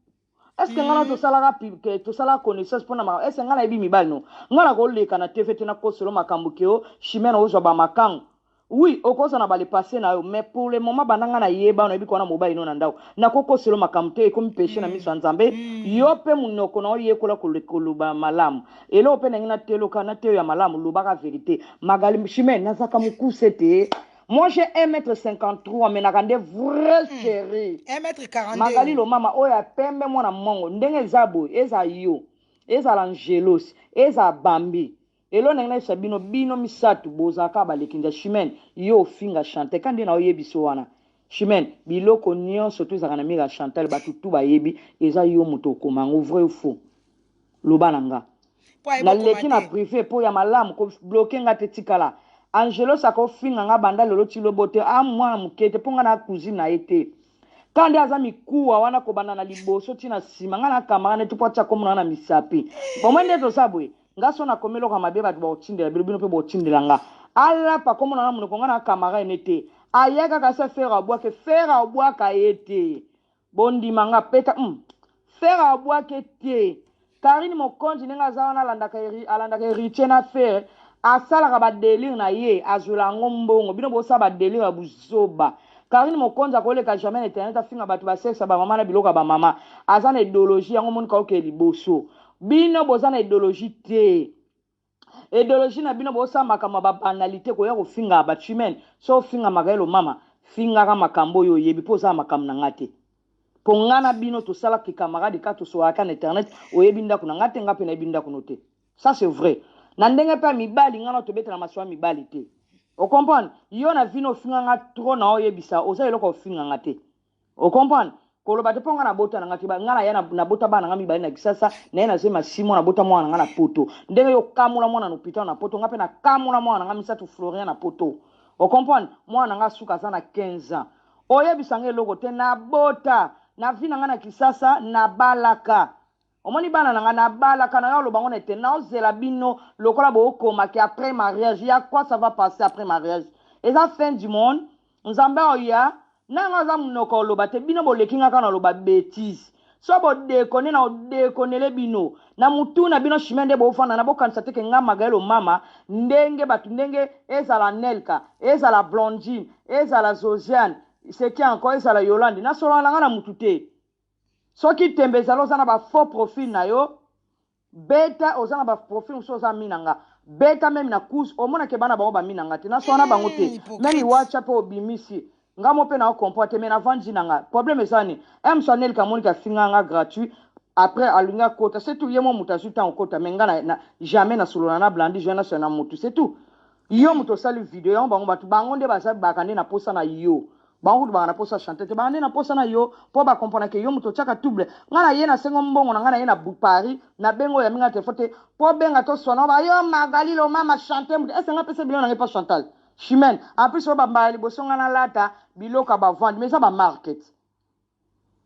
Est ce que nga na tosalaka tosalaka connaissance pona makambo est ce que nga nayebi mibali no nga nakoleka na TV te nakoselo makambo ke o Chimène ozwa ba makangu oui okozala na ba le passe na yo mais pour le moment banda nga nayeba nayebi kona mobali no na ndako nakokoselo makambo te ekomi peche na miso ya Nzambe yo pe monoko na oyekola koloba malamu eloko pe nangi nateloka na teyo ya malamu lobaka verite Magali Chimène nazaka mokuse te Moi j'ai 1m53 mais naka nde vrai chérie. 1m42. Magali Lomama oyo ya pembe mwana mongo ndenge eza boye eza yo ezala Angelos eza Bambi elo ndenge nayebisa bino bino misatu bozalaka baleki nza Chimène yo ofinga Chantal ka nde na oyebiso wana Chimène biloko nyonso to ezalaka na mire ya Chantal bato tu bayebi eza yo moto okoma yango vrai ou faux loba na nga Po ayebi okoma naleki na te. prive po ya malamu ko bloque nga te tikala Angelos ako finga nga banda lelo ti lobo te a mwana muke te po nga na cousine na ye te ka nde aza mikuwa wana kobanda na liboso ti na sima nga na camarade neti po atia kombo na nga na misapi bomoi nde toza boye nga so nakomi eloko ya mabe bato bakotindela bino bino pe botindela nga alapa kombo na nga monoko nga na camarade ne te aya kaka se fere abwake fere abwaka ye te Bondima nga peta hum ferre abuake te carine mokonzi ndenge aza wana alandaka alandaka heritier na ferre asalaka ba delire na ye azuela yango mbongo bino bosala ba delire ya buzoba carine mokonzi akoleka jamais na internet afinga batu ba sexe ya ba mama na biloko ya ba mama aza na idologie yango omoni kaoke liboso bino boza na idologie te Ideologie na bino bosala makambo ya ba banalite koya kofinga ba chimene so ofinga Magaelo mama fingaka makambo oyo oyebi po oza na makambo na nga te po nga na bino tosala ki camarade ka tosolaka na internet oyebi ndako na nga te nga pe nayebi ndako no te ça c'est vrai na ndenge pe ya mibali nga na tobetela masolo ya mibali te o comprendre yo na vino ofinga nga trop na oyebisa oza eloko ofinga nga te O comprendre? Koloba te po nga na bota na nga te, nga na ya na bota bana na nga mibale na kisasa, na ye na zemi ya 6 mois na bota mwana na nga na poto. Ndenge yo okamola mwana na hopital na poto, nga pe na kamola mwana na nga misatu Florian na poto. O comprendre? Mwana na nga suka aza na 15 ans. Oyebisa nga eloko te, na bota na vie na nga na kisasa, na balaka. Omoni bana na nga na balaka na yo oloba ngo na ete nao zela bino lokola bo koma ke après mariage ya quoi ça va passer après mariage eza fin du monde nzambe oya na nga aza munoko oloba te bino boleki nga kaka na loba betise so bo decone na odekonele bino na mutu na bino chemin nde bofanda na bokanisa te ke nga Magael Omama ndenge batu ndenge ezala Nelka ezala Blondine ezala Zosiane c'est qui encore ezala Yolande nasolola na nga na mutu te Soki tembe ezali oza na ba faux profil na yo beta oza na ba profil mosusu oza ami na nga beta meme na cous omona ke bana bango bami na nga te naswana bango te meme Hypocrite. wacha pe obimisi nga mo pe na comprendre te mais na vandi na nga problème eza ni m so anelka amoniki afinga nga gratuit après alingi akota c'est tout ye mo moto azwi ntango okota mais nga na, na, jamais nasolola na blandi jamais nasolola na motu c'est tout yo moto osali video yango bango bato bango nde baza baka nde na posa na yo Bango kutu baka na posa chanter te baka nde na posa na yo po ba comprendre ke yo mutu otiaka touble nga na ye na sengo mbongo na nga na ye na Paris na bengo oyambi nga telephone te po benga to suana ba yo Magali lomama chanter mutu est ce nga pesa biloko na nga epa Chantal Chimène en plus oyo ba mbala liboso nga na lata biloko ya ba vente mais eza ba market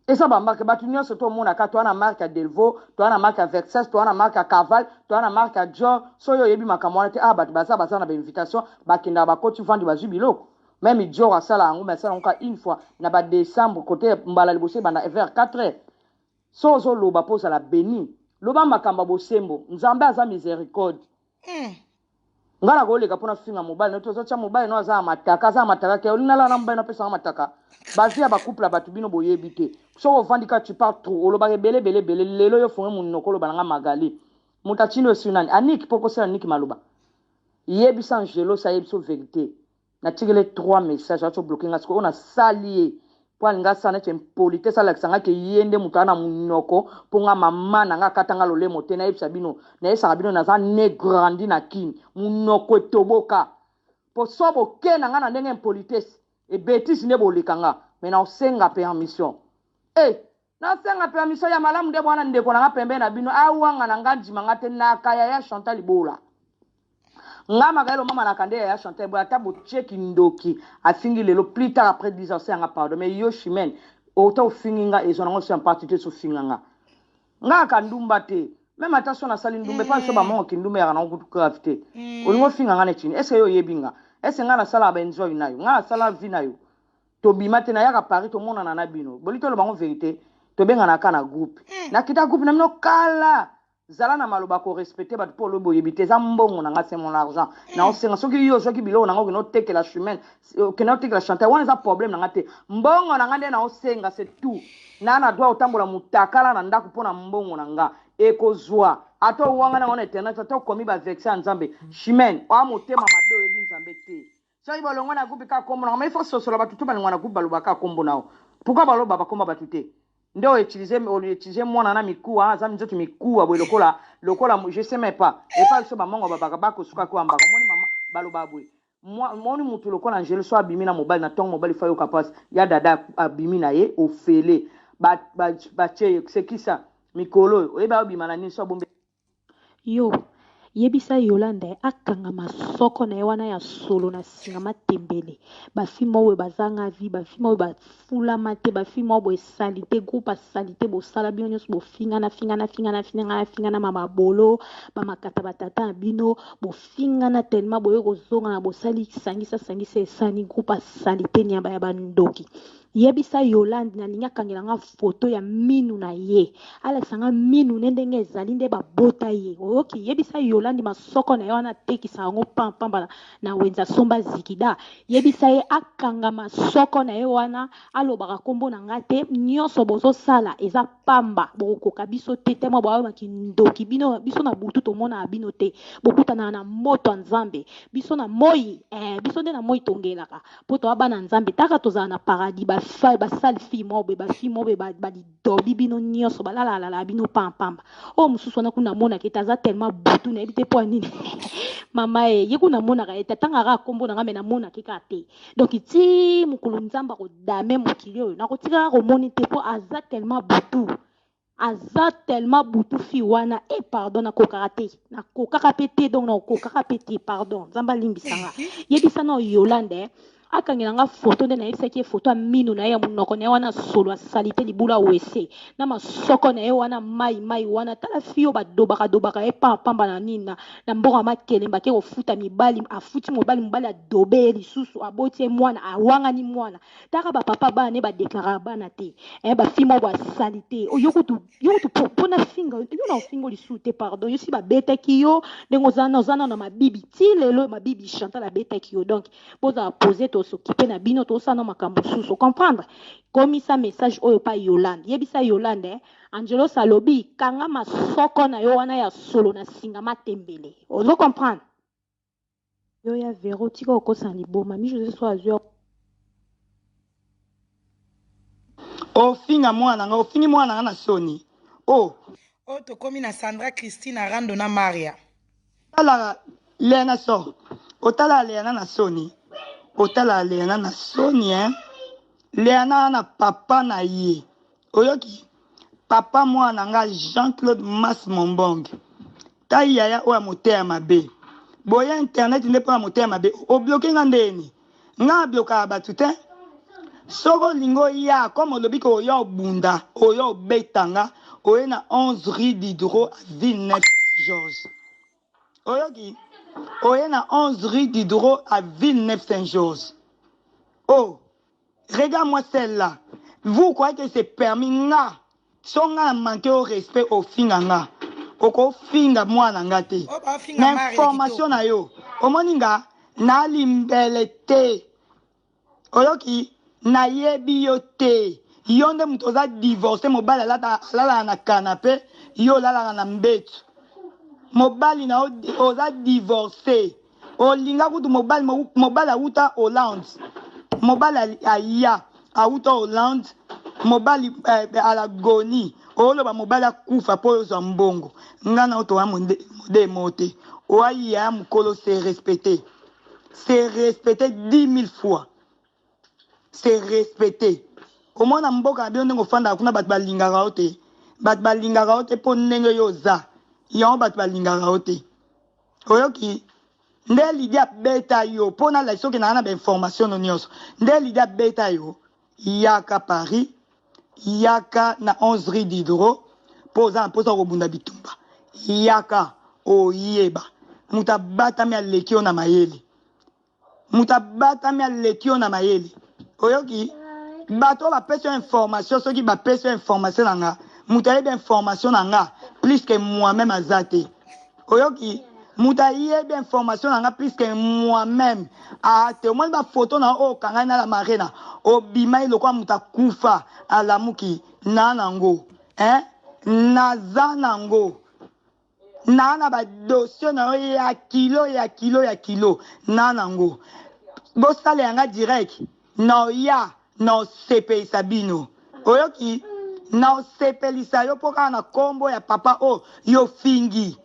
Eza ba marque batu nionso to mona ka toa na marque ya Delvaux toa na marque ya Versace toa na marque ya Caval toa na marque ya Dior soki oyebi makambo wana te ah batu baza baza na ba invitation bakendaka bakoti vandi bazui biloko meme Dior asala yango mais asala yango kaka une fois na ba decembre kote mbala liboso ebanda vers 4 heures soki ozo loba po ozala beni loba makambo ya bosembo Nzambe aza misericorde Nga na koleka pona finga mobali no te ozo tia mobali no aza na mataka aza na mataka ke olingi nalala na mobali no apesa nga mataka ba vie ya ba couple ya batu bino boyebi te soki ovandi kaka tu parles trop olobaka ebele ebele ebele lelo yo fonge munoko oloba na nga Magali mutu atindi yo esui nani Annick po okosela Annick maloba yebisa Angelos ayebiso verite Natikeli ye 3 messages azo bloquer nga sikoyo oyo nasali ye po alingi asala neti impolitesse alakisa nga ke ye nde moto aza na munoko po nga mama na nga akata nga lolemo te nayebisa bino nayebisaka bino naza ne grandi na kin munoko etoboka po so boke na nga na ndenge impolitesse et betise nde boleka nga mais naosenga permission eh nasenga permission ya malamu nde bwana ndeko na nga pembeni na bino awanga na nga ndima nga te naka yaya Chantal Ibola. Nga Magael Omama na kande yaya Chantal boye ata botie kindoki afingi lelo plus tard après 10 ans osenga nga pardon mais yo Chimène ota ofingi nga ezwa nango so en partie te so finga nga nga aka ndumba te meme ata so nasali ndumba epa so bamongo kindumba eyaka nango kutu grave te olingi ofinga nga neti nini est ce que yo oyebi nga est ce que nga nasalaka ba enjoy nayo nga nasala vie nayo tobima te nayaka Paris tomonana na bino boli toloba ngo verite tobengana ka na groupe nakita groupe na bino kala Zala na maloba ko respecter batu po olobi oyebi te eza mbongo na nga c'est mon argent na osenga soki yo ozwaki biloko na nga okende otekela chimene okende otekela chantal wana eza problème na nga te mbongo na nga nde na osenga c'est tout na na droit otambola mutakala na ndako mpo na mbongo na nga ekozwa ata owangana yango na internet ata okomi ba vexe ya nzambe chimene oa motema mabe oyebi nzambe te soki bolongwa na groupe kaka kombo na nga mais il faut sosola batu to balongwa na groupe baloba kaka kombo na yo pourquoi baloba bakomba batu te nde o utiliser o utiliser mwana na mikuwa aza nzoto mikuwa boye lokola lokola je sais même pas epa biso bamongo babaka bakosuka ko ambaka omoni mama baloba boye moni mutu lokola Angelo so abimi na mobali na ntongo mobali fa yoka pasi ya dada abimi na ye ofele batie ye sekisa mikolo oyo oyeba obima na nini so abombe Yo, yebisa Yolande akanga masoko na ye wana ya solo na singa matembele. Ba filles moko boye bazanga vie, ba filles moko boye bafulama te, ba filles moko boye salite, groupe ya salite bosala bino nionso bofingana fingana fingana fingana fingana ma mabolo, ba makata ba tata na bino, bofingana tellement boye kozongana bosali sangisa sangisa esani groupe ya salite niaba ya ba ndoki. Yebisa Yolande nalingi akangela nga photo ya minu na ye alakisa nga minu ne ndenge ezali nde babota ye oyoki yebisa Yolande masoko na ye wana atekisa yango pam pamba na wenze asomba zikida yebisa ye akanga masoko na ye wana alobaka kombo na nga te nionso bozosala eza pamba bokokoka biso te tellement boa kindoki bino biso na butu tomonaka bino te bokutanaka na moto ya Nzambe biso na moyi eh, biso nde na moyi tongelaka po toa bana nzambe taka tozala na paradis ba ba sale fille moko boye ba fille moko boye ba, ba lidobi bino nyonso balala bino pamba pamba oyo mosusu wana kuna amonaka ete aza tellement butu nayebi te mpo ya nini mama ye ye kuna amonaka ete atangaka nkombo na ngai me namonaki kaka te donc ti mokolo nzambe akodame mokili oyo nakotikaka komoni te mpo aza tellement butu Aza tellement butu fille wana eh pardon nakokaka te nakokaka pe te donc nakokaka pe te pardon nzambe alimbisa nga yebisa na Yolande eh, akangela nga photo nde nayebisaki ye photo ya minu na ye ya monoko na ye wana solo ya salite libula wese na masoko na ye wana mai mai wana tala fille oyo badobaka dobaka ye pamba pamba na nini na, na mbongo ya makelemba ake kofuta mibali afuti mobali mobali adobe ye lisusu aboti ye mwana awangani mwana Taka ba papa bana ne ba declaraka bana te eh ba fille moko ba salite oh, yo kutu yo kutu po po na finga yo na ofingo lisusu te pardon yo si ba betaki yo ndenge oza na oza na na mabibi ti lelo mabibi Chantal abetaki yo donc bozala pose to s'occuper na bino tosala na makambo mosusu comprendre komisa message oyo pa Yolande yebisa Yolande eh, Angelos alobi kanga masoko na yo wana ya solo na singa matembele ozo comprendre Yo ya Vero tika kokosa liboma mi Jose so azui Ofinga mwana nga ofingi mwana nga na soni oh. Oh tokomi na Sandra Christina Rando na Maria. Otala Leana so otala Leana na soni otala Leana na soni hein Leana na papa na ye oyoki papa mwana nga Jean Claude Mas Mombong Tai yaya oyo ya moteya mabe boya internet nde pona moteya mabe obloke nga ndeni nga na blokaka batu te soki olingi oya comme olobi ke oya obunda oya obeta nga oye na 11 rue Diderot à Villeneuve Saint Georges oyoki oye na 11 rue Diderot à Villeneuve Saint Georges oh regarde moi celle là vous croyez que c'est permis nga Soki nga na manque yo respect ofinga nga oko finga mwana nga te Oyo baofinga na Maria information kitoko. na yo omoni nga na limbele te oyoki nayebi yo te yo nde moto oza divorce mobali alata alalaka na canape yo olalaka na mbetu mobali na yo oza divorce Olinga kutu mobali mobali awuta Hollande mobali aya awuta Hollande mobali eh, alagoni oloba mobali akufa po ozwa mbongo nga na otoa mode mote oaya mukolo se respecter se respecter 10000 fois se respecter omona mboka na bino ndenge ofandaka kuna bato balingaka yo te bato balingaka yo te mpo ndenge yo oza yango bato balingaka yo te oyoki? Nde Lydia abeta yo po na lakisa oke naa na ba information no nionso. Nde Lydia abeta yo yaka Paris, yaka na 11 rue Diderot po oza na posa kobunda bitumba. Yaka oyeba. Moto abatami aleki yo na mayele. Moto abatami aleki yo na mayele. Oyoki? Bato oyo bapesi yo information, soki bapesi yo information na nga, moto ayebi information na nga plus que moi-même aza te. Oyoki? Moto ayebi information na nga plus que moi-même aa te. Omoni ba photo na oyo okangani na la marena, obimaki lokola moto akufa alamuki na nango. Hein? Naza nango. Naa na ba dossier na yo ya kilo ya kilo ya kilo naa na ngo bosala yanga direct na oya na osepelisa bino oyoki na osepelisa yo po kaka na kombo ya papa oyo yo ofingi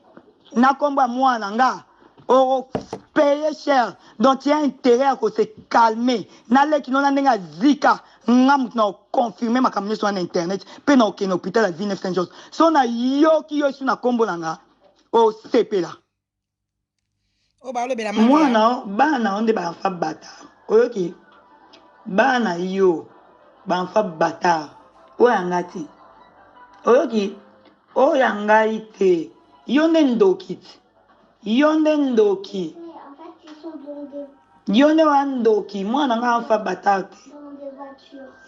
na kombo ya mwana na nga oko paye cher donc tu as interet ya ko se calmer na leki no na ndenge azika Nga mutu nako confirmer makambo nioso wana na internet pe nako kende hopital ya Villeneuve Saint Georges soki na yoki yo lisusu na kombo na nga osepela. Oyo balobela Maria. Mwana bana na yo nde ba enfant batard oyoki bana yo ba enfant batard oyo ya nga te oyoki oyo ya ngai te yo nde ndoki ti Yo nde ndoki. Yo nde wa ndoki. Mwana nga enfant batard te.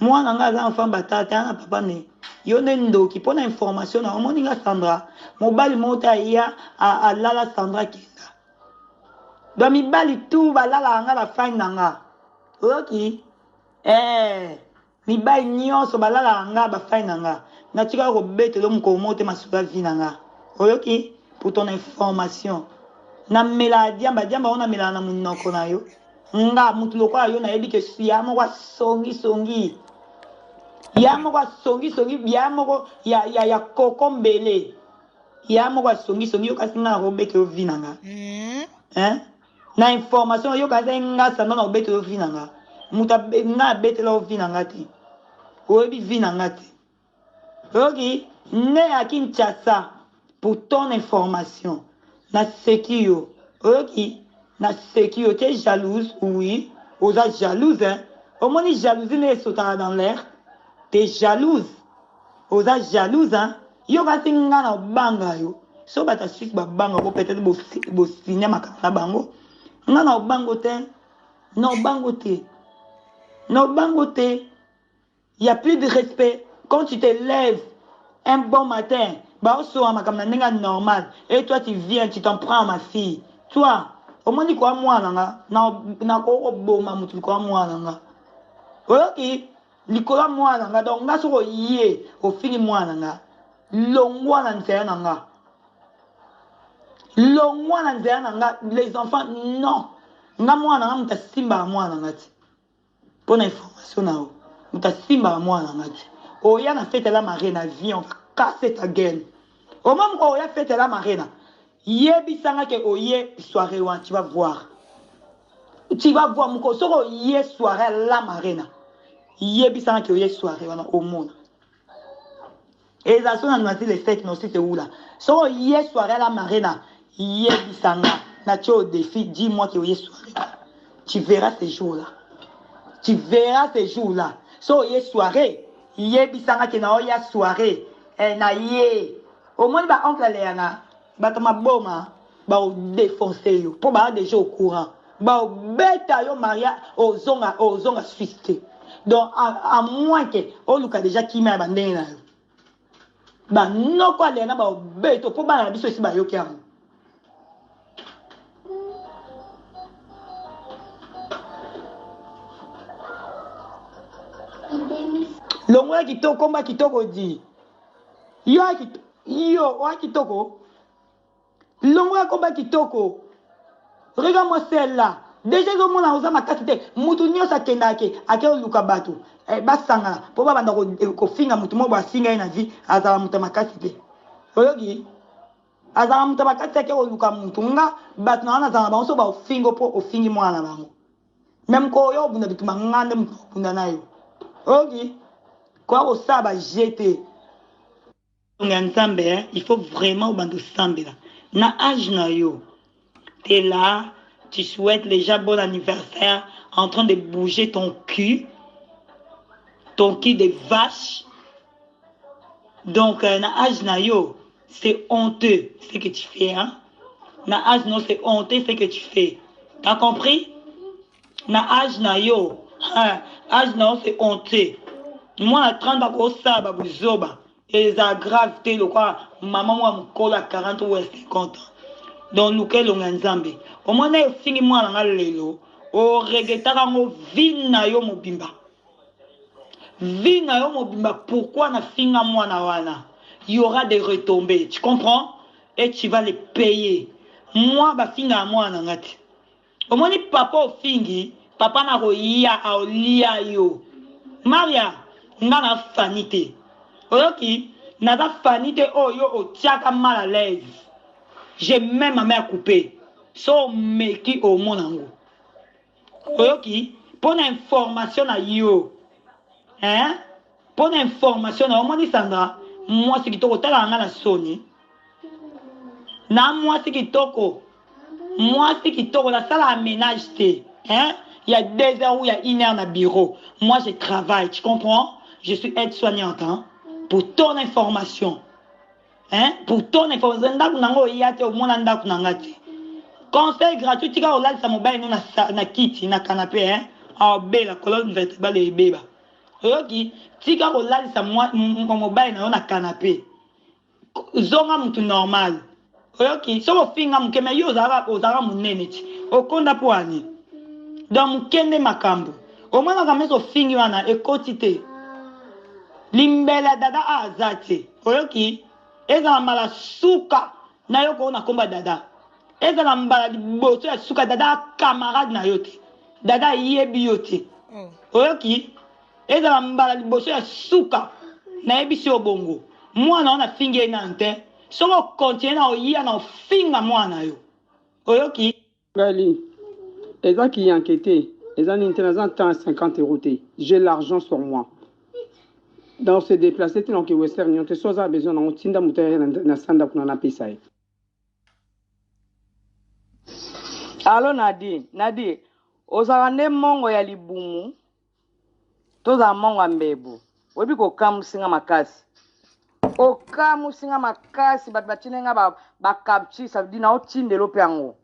Mwana nga aza enfant batard te ana papa ne. Yo nde ndoki pona information na omoni nga Sandra. Mobali moko te aya alala Sandra kenda. Donc mibali tout balalaka nga ba fan na nga. Oyoki? Eh. Mibali nionso balalaka nga ba fan na nga natikala kobetela yo mokolo moko te masolo ya vie na nga oyoki pour ton information na melaka diamba diamba yango na melaka na munoko na yo nga mutu lokola yo nayebi ke ya moko asongi songi ya moko asongi songi ya moko ya ya ya koko mbele ya moko asongi songi yo kasi nga nakobetela yo vie na nga hein Na information yo kaza nga sanda na obetela yo vie na nga mutu nga abetela yo vie na nga te oyebi vie na nga te oyoki ne ya Kinshasa pour ton information na seki yo oyoki na seki yo te jalouse oui oza jalouse hein omoni jalousie nde esotaka dans l'air te jalouse Oza jalouse hein yo kasi nga na obanga yo so bato ya suisse babanga ko peut-être bo signa makambo na bango nga na obango te na obango te na obango te ya plus de respect quand tu te lèves un bon matin baosowa makambo na ndenge ya normal et toi tu viens tu t'en prends à ma fille toi omoni koya mwana nga nakoki koboma moto likoya mwana nga oyoki Likolo ya mwana na nga donc nga soki oye ofingi mwana na nga longwa na nzela na nga longwa na nzela na nga les enfants non nga mwana na nga moto asimbaka mwana na nga ti mpo na information na yo moto asimbaka mwana na nga ti oya na fete la marena viens on va casser ta gueule omoi moko oya fete la marena yebisa nga ke oye soirée wana tu vas voir Tu vas voir moko soki oye soirée la marena yebisa nga ke oye soirée wana omona eza so na noisy le sec na osisi ewula soki oye soirée la marena yebisa nga na tie au défi dis moi ke oye soirée wana tu verras ce jour là tu verras ce jour là soki oye soirée yebisa nga ke na oya soirée eh, na ye omoni ba oncle aleyana Bato maboma bao defoncer yo po ba dejà au courant bao beta yo Maria ozonga ozonga Suisse te donc à, à moins que oluka dejà kimia ya ba ndenge na yo ba noko alena bao beto po bana na biso esi bayoki yango longola kitoko komba kitoko di yo yo oa kitoko longola komba kitoko regarde moi celle là deja ezomona oza makasi te mutu nyonso akendaka ke ake oluka bato eh, basangana mpo babanda eh, kofinga mutu moko afinga ye na vie azala moto ya makasi te oyoki azala moto ya makasi te ake koluka mutu nga bato na wana azala na bango so baofingo mpo ofingi mwana na bango me mokolo oyo obunda bitumba nga nde moto obunda na yo oyoki koya kosala ba jeu te ya nzambe hein, il faut vraiment obanda osambela na age na yo te là. Tu souhaites les gens bon anniversaire en train de bouger ton cul, ton cul de vache. Donc, euh, na âge na yo, c'est honteux ce que tu fais, hein. Na âge non, c'est honteux ce que tu fais. T'as compris? Na âge na yo, hein, âge na yo, c'est honteux. Moi, na 30 ans, kosala ba buzoba. Eza grave te lokola mama moko ya mokolo ya 40 ou ya 50 ans. Donc luka elongi ya Nzambe. Omoni ofingi mwana nga lelo, o regrettaka yango vie na yo mobimba. Vie na yo mobimba pourquoi na finga mwana wana? Il y aura des retombées, tu comprends? Et tu vas les payer. Moi ba fingaka mwana na nga te. Omoni papa ofingi papa na koya aolia yo maria nga na fanny te oyoki naza fanny te oyo yo otiaka mal à l'aise j'ai même ma mère coupe so omeki omona yango oyoki pona information na yo hein pona information na omoni Sandra mwasi kitoko otalaka nga na soni na mwasi kitoko mwasi kitoko nasalaka menage te hein il y a deux heures ou il y a une heure na bureau moi je travaille tu comprends je suis aide soignante hein pour ton information hein pour ton information ndako na ngo oya te omona ndako na nga te conseil gratuit tika kolalisa mobali no na, na kiti na canapé hein aobela colonne vertébrale ebeba oyoki tika kolalisa mobali na yo na canapé Zonga mutu normal oyoki soki ofingi nga muke mais yo ozalaka ozalaka munene ti okonda po ani donc muke nde makambu omoni makambu nionso ofingi wana ekoti te limbele ya dada a aza te oyoki ezala mbala suka nayoka oyo na kombo ya dada ezala mbala liboso ya suka dada camarade na yo te dada ayebi yo te oyoki Ezala mbala liboso ya suka nayebisi yo bongo. Mwana wana afingi ye nanu te. Soki o continuer na oya na ofinga mwana na yo. Oyoki? Gali, eza ki yanke te, eza nini te, naza na temps ya 50 euros te, j'ai l'argent sur moi. Donc se déplacer te na ke Western Union te, soki oza na besoin nango tinda moto aya na sanda kuna napesa ye. Allo Nadi, Nadi, ozalaka nde mongo ya libumu Tozala mongo ya mbebo. Oyebi ko okamwisi nga makasi. Okamwisi nga makasi bato batindeli nga ba, ba capture ça veut dire nao tindelo pe yango.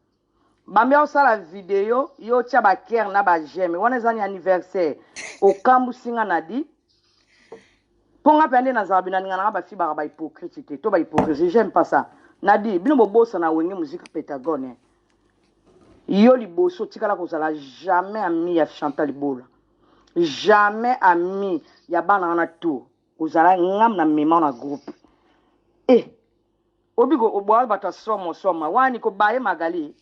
Bambi osala video yo otia ba cœur na ba j'aime wana eza ni anniversaire. Okamwisi nga Nadi. Po nga pe nde nazala bino nalinga nanga ba fille baka ba hypocrite te to ba hypocrisie j'aime pas ça. Nadi bino bobosana wenge musica pentagone eh. Yo liboso otikala kozala jamais ami ya Chantal Bola. Jamais ami ya bana wana tout. Ozala ngam na mema na groupe. Eh! Obi ko obwa bato ya somo somo. Wani ko baye Magali.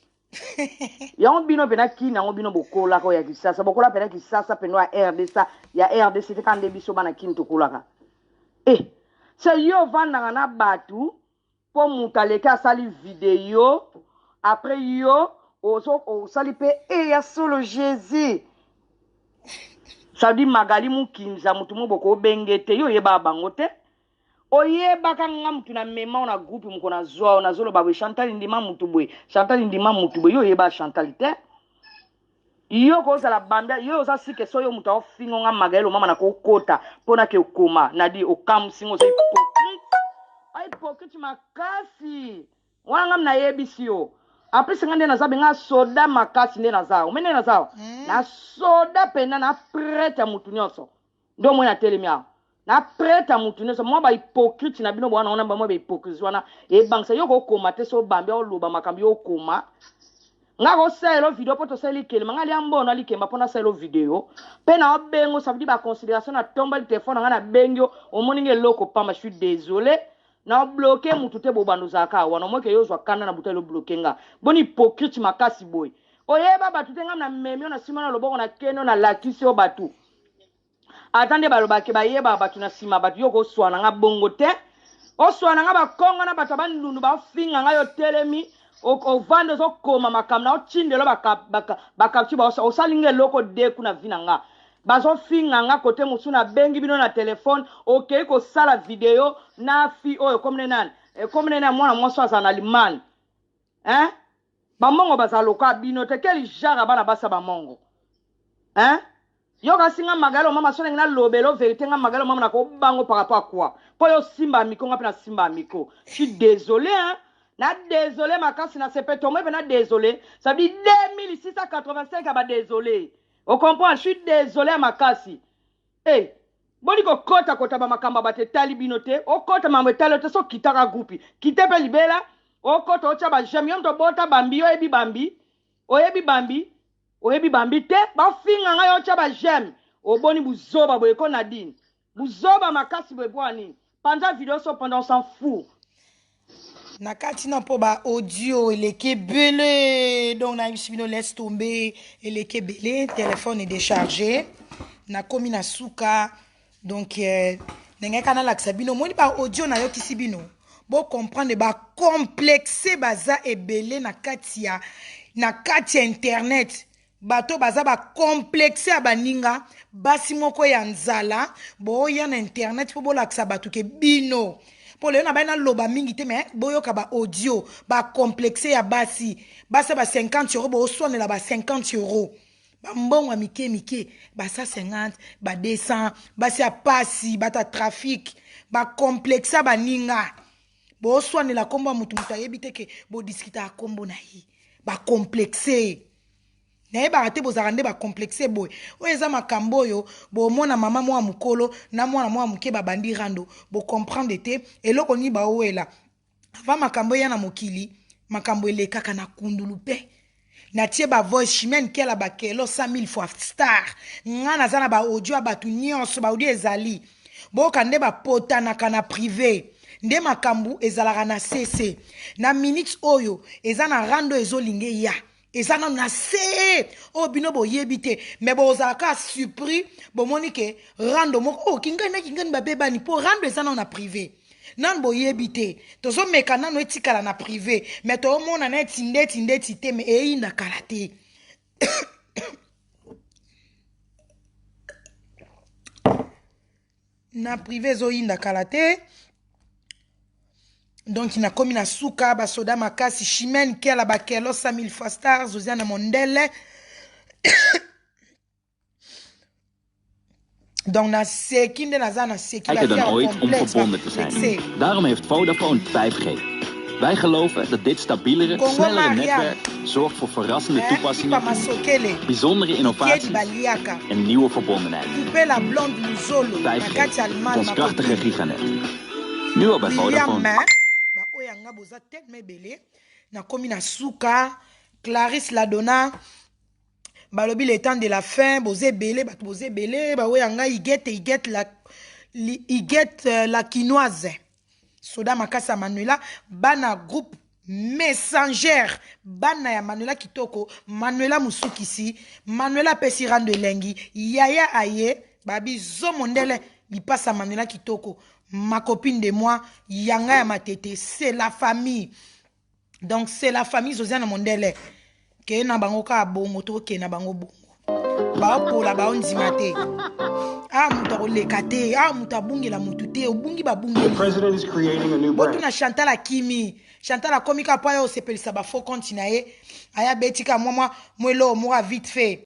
Yango bino pena kini yango bino bokolaka oyo ya Kisasa. Bokola pena Kisasa pena ya RDC ya RDC te kande biso bana kini tokolaka. Eh! Se yo vandaka na batu Po mutu aleki asali video après yo ozo osali pe eh ya solo Jesus ça veut dire Magali Mukinza mutu moko boko benge te yo oyebaka bango te oyebaka nga mutu na mema na groupe moko na zwa nazo loba boye Chantal ndima mutu boye Chantal ndima mutu boye yo oyebaka Chantal te Yo kozala bambia yo oza sike so yo moto aofingo nga magaelo mama na kokota mpo na ke okoma na di okamwisi ngo oza hypocrite a hypocrite makasi wana nga nayebisi yo en plus nga nde naza benga soda makasi nde naza omene nde naza na soda pena na prete ya motu nyonso Nde omoni atelemi awa na prete ya mutu nionso mwa ba hypocrite na bino bwana wana mwa ba hypocrisie wana ebangisa yo kokoma te so obambi oloba makambo yo okoma nga kosalela video mpo tosali likelema nga lia mbono alikemba mpo nasalela video mpe na obengo ça veut dire ba considération na tombali telefone na nga nabengi yo omoni nga eloko pamba je suis désolé na obloke mutu te bobanda ozalaka wana omoke yo ozwa kanda na buta elobloke nga boni hypocrite makasi boye oyeba bato te nga na memi yo na nsima na loboko na keno nalakisi yo bato Ata nde balobaka ke bayebaka batu na sima batu yo okoswana nga bongo te oswana nga bakongo na batu ya bandundu baofinga nga yo otelemi ovandi ozokoma makambo na otindelo bakapti osali nga eloko deku na vi na nga bazofinga nga kote mosusu nabengi bino na telefone okei kosala video na fi oyo komne nani komne nani mwana mwasi oyo azala na limane hein? Ba mongo bazala lokola bino te. Quel genre ya bana basi ya ba mongo? Hein? Yo kasi nga Magali omama so ndenge nalobela verité nga Magali omama nakobango par rapport à quoi? Po yo simba micro nga mpe na simba micro. Je suis désolé hein. Na désolé makasi na sepe tomo mpe na désolé. Ça veut dire 2685 ya ba désolé. O comprend? Je suis désolé ya makasi. Eh, boni kokota kota ba makambo ya bato etali bino te. Okota makambo etali yo te so okitaka groupe. Kite mpe libela okota otya ba j'aime yo moto obota bambi yo oyebi bambi oyebi bambi oyebi bambi te bafinga ngai otya ba j'aime oboni buzoba boye ko Nadine buzoba makasi boye mpo nini panza video so pendant on s'en fout. Na kati na mpo ba audio eleki ebele, donc nayebisi bino laisse tomber, eleki ebele, telefone edécharge, nakomi na suka. Donc ndenge kaka nalakisa bino, omoni ba audio nayokisi bino, bocomprendre bacomplexe baza ebele na kati ya internet. Bato baza bacomplexe ya baninga basi moko ya nzala, boya na internet mpo bolakisa bato ke bino. Mpo lelo na bai naloba mingi te, me boyoka baaudio bacomplexe ya basi. Basi ya ba 50 euro, booswanela ba 50 euro, bambongo ya mike mike, ba 150, ba 200. Basi ya pasi, bato ya trafic, bacomplexe ya baninga, booswanela nkombo ya motu, moto ayebi te ke bodiskutaka nkombo na ye. Bacomplexe nayebaka te bozalaka nde bacomplexe boye. Oyo eza makambo oyo bomona mama mwa mokolo na mwana mwa moke babandi rando, bocomprendre te eloko nini baowela. Avant makambo eya na mokili, makambo elekaka na kundulu mpe natie bavoice Chimene Kela bakelo 100 000 fois star. Nga naza na baaudio ya bato nyonso, baaudio ezali boyoka nde bapotanaka na privé, nde makambo ezalaka na cc. Na minute oyo eza na rando ezolinga eya, eza nano na se oyo bino boyebi te, me bozala kaka surpris. Bomoni ke rando moko oyo kingani na kingani babebani, mpo rando eza nano na privé, nano boyebi te. Tozomeka nano etikala na privé, me toomona neti ndeti ndeti te, me eyinda kala te. Na privé ezoyinda kala te. Donc nakomi na suka. Basoda makasi, Chimene Kela bakelo 100 000 fois stars ozia na mondele. Donc naseki nde naza naseki. Rijker dan ooit om verbonden te zijn. Daarom heeft Vodafone 5G. Wij geloven dat dit stabielere, Congo snellere Mariam. Netwerk zorgt voor verrassende Eh, toepassingen, Pipa Masokele bijzondere Kiedi innovaties baliaka en nieuwe verbondenheid. Coupe la blonde Luzolo na 5G, kati ya Allemagne. ons krachtige giganet. Nu al bij William Vodafone. Baoyo yanga boza telema ebele. Nakomi na suka. Clarisse Ladona balobi le temps de la fin, boza ebele, bato boza ebele. Baoyo yanga Igete, Igete la, Igete la quinoise, soda makasi ya Manuela, bana groupe Messenger, bana ya Manuela kitoko, Manuela mosukisi, Manuela apesi rando elengi, yaya aye babizo mondele lipasa Manuela kitoko, ma copine de moi, yanga ya matete, c'est la famille. Donc c'est la famille Zozia na mondele keye na bango kaka bongo, tokokende na bango bongo. Baopola baondima te. A moto akoleka te, a moto abungela motu te, obungi babungeli. Botuna Chantal akimi. Chantal akomi kaka mpo aya osepelisa bafaux compte na ye, aya beti kaka mwa mwa eloko moko ya vite fait.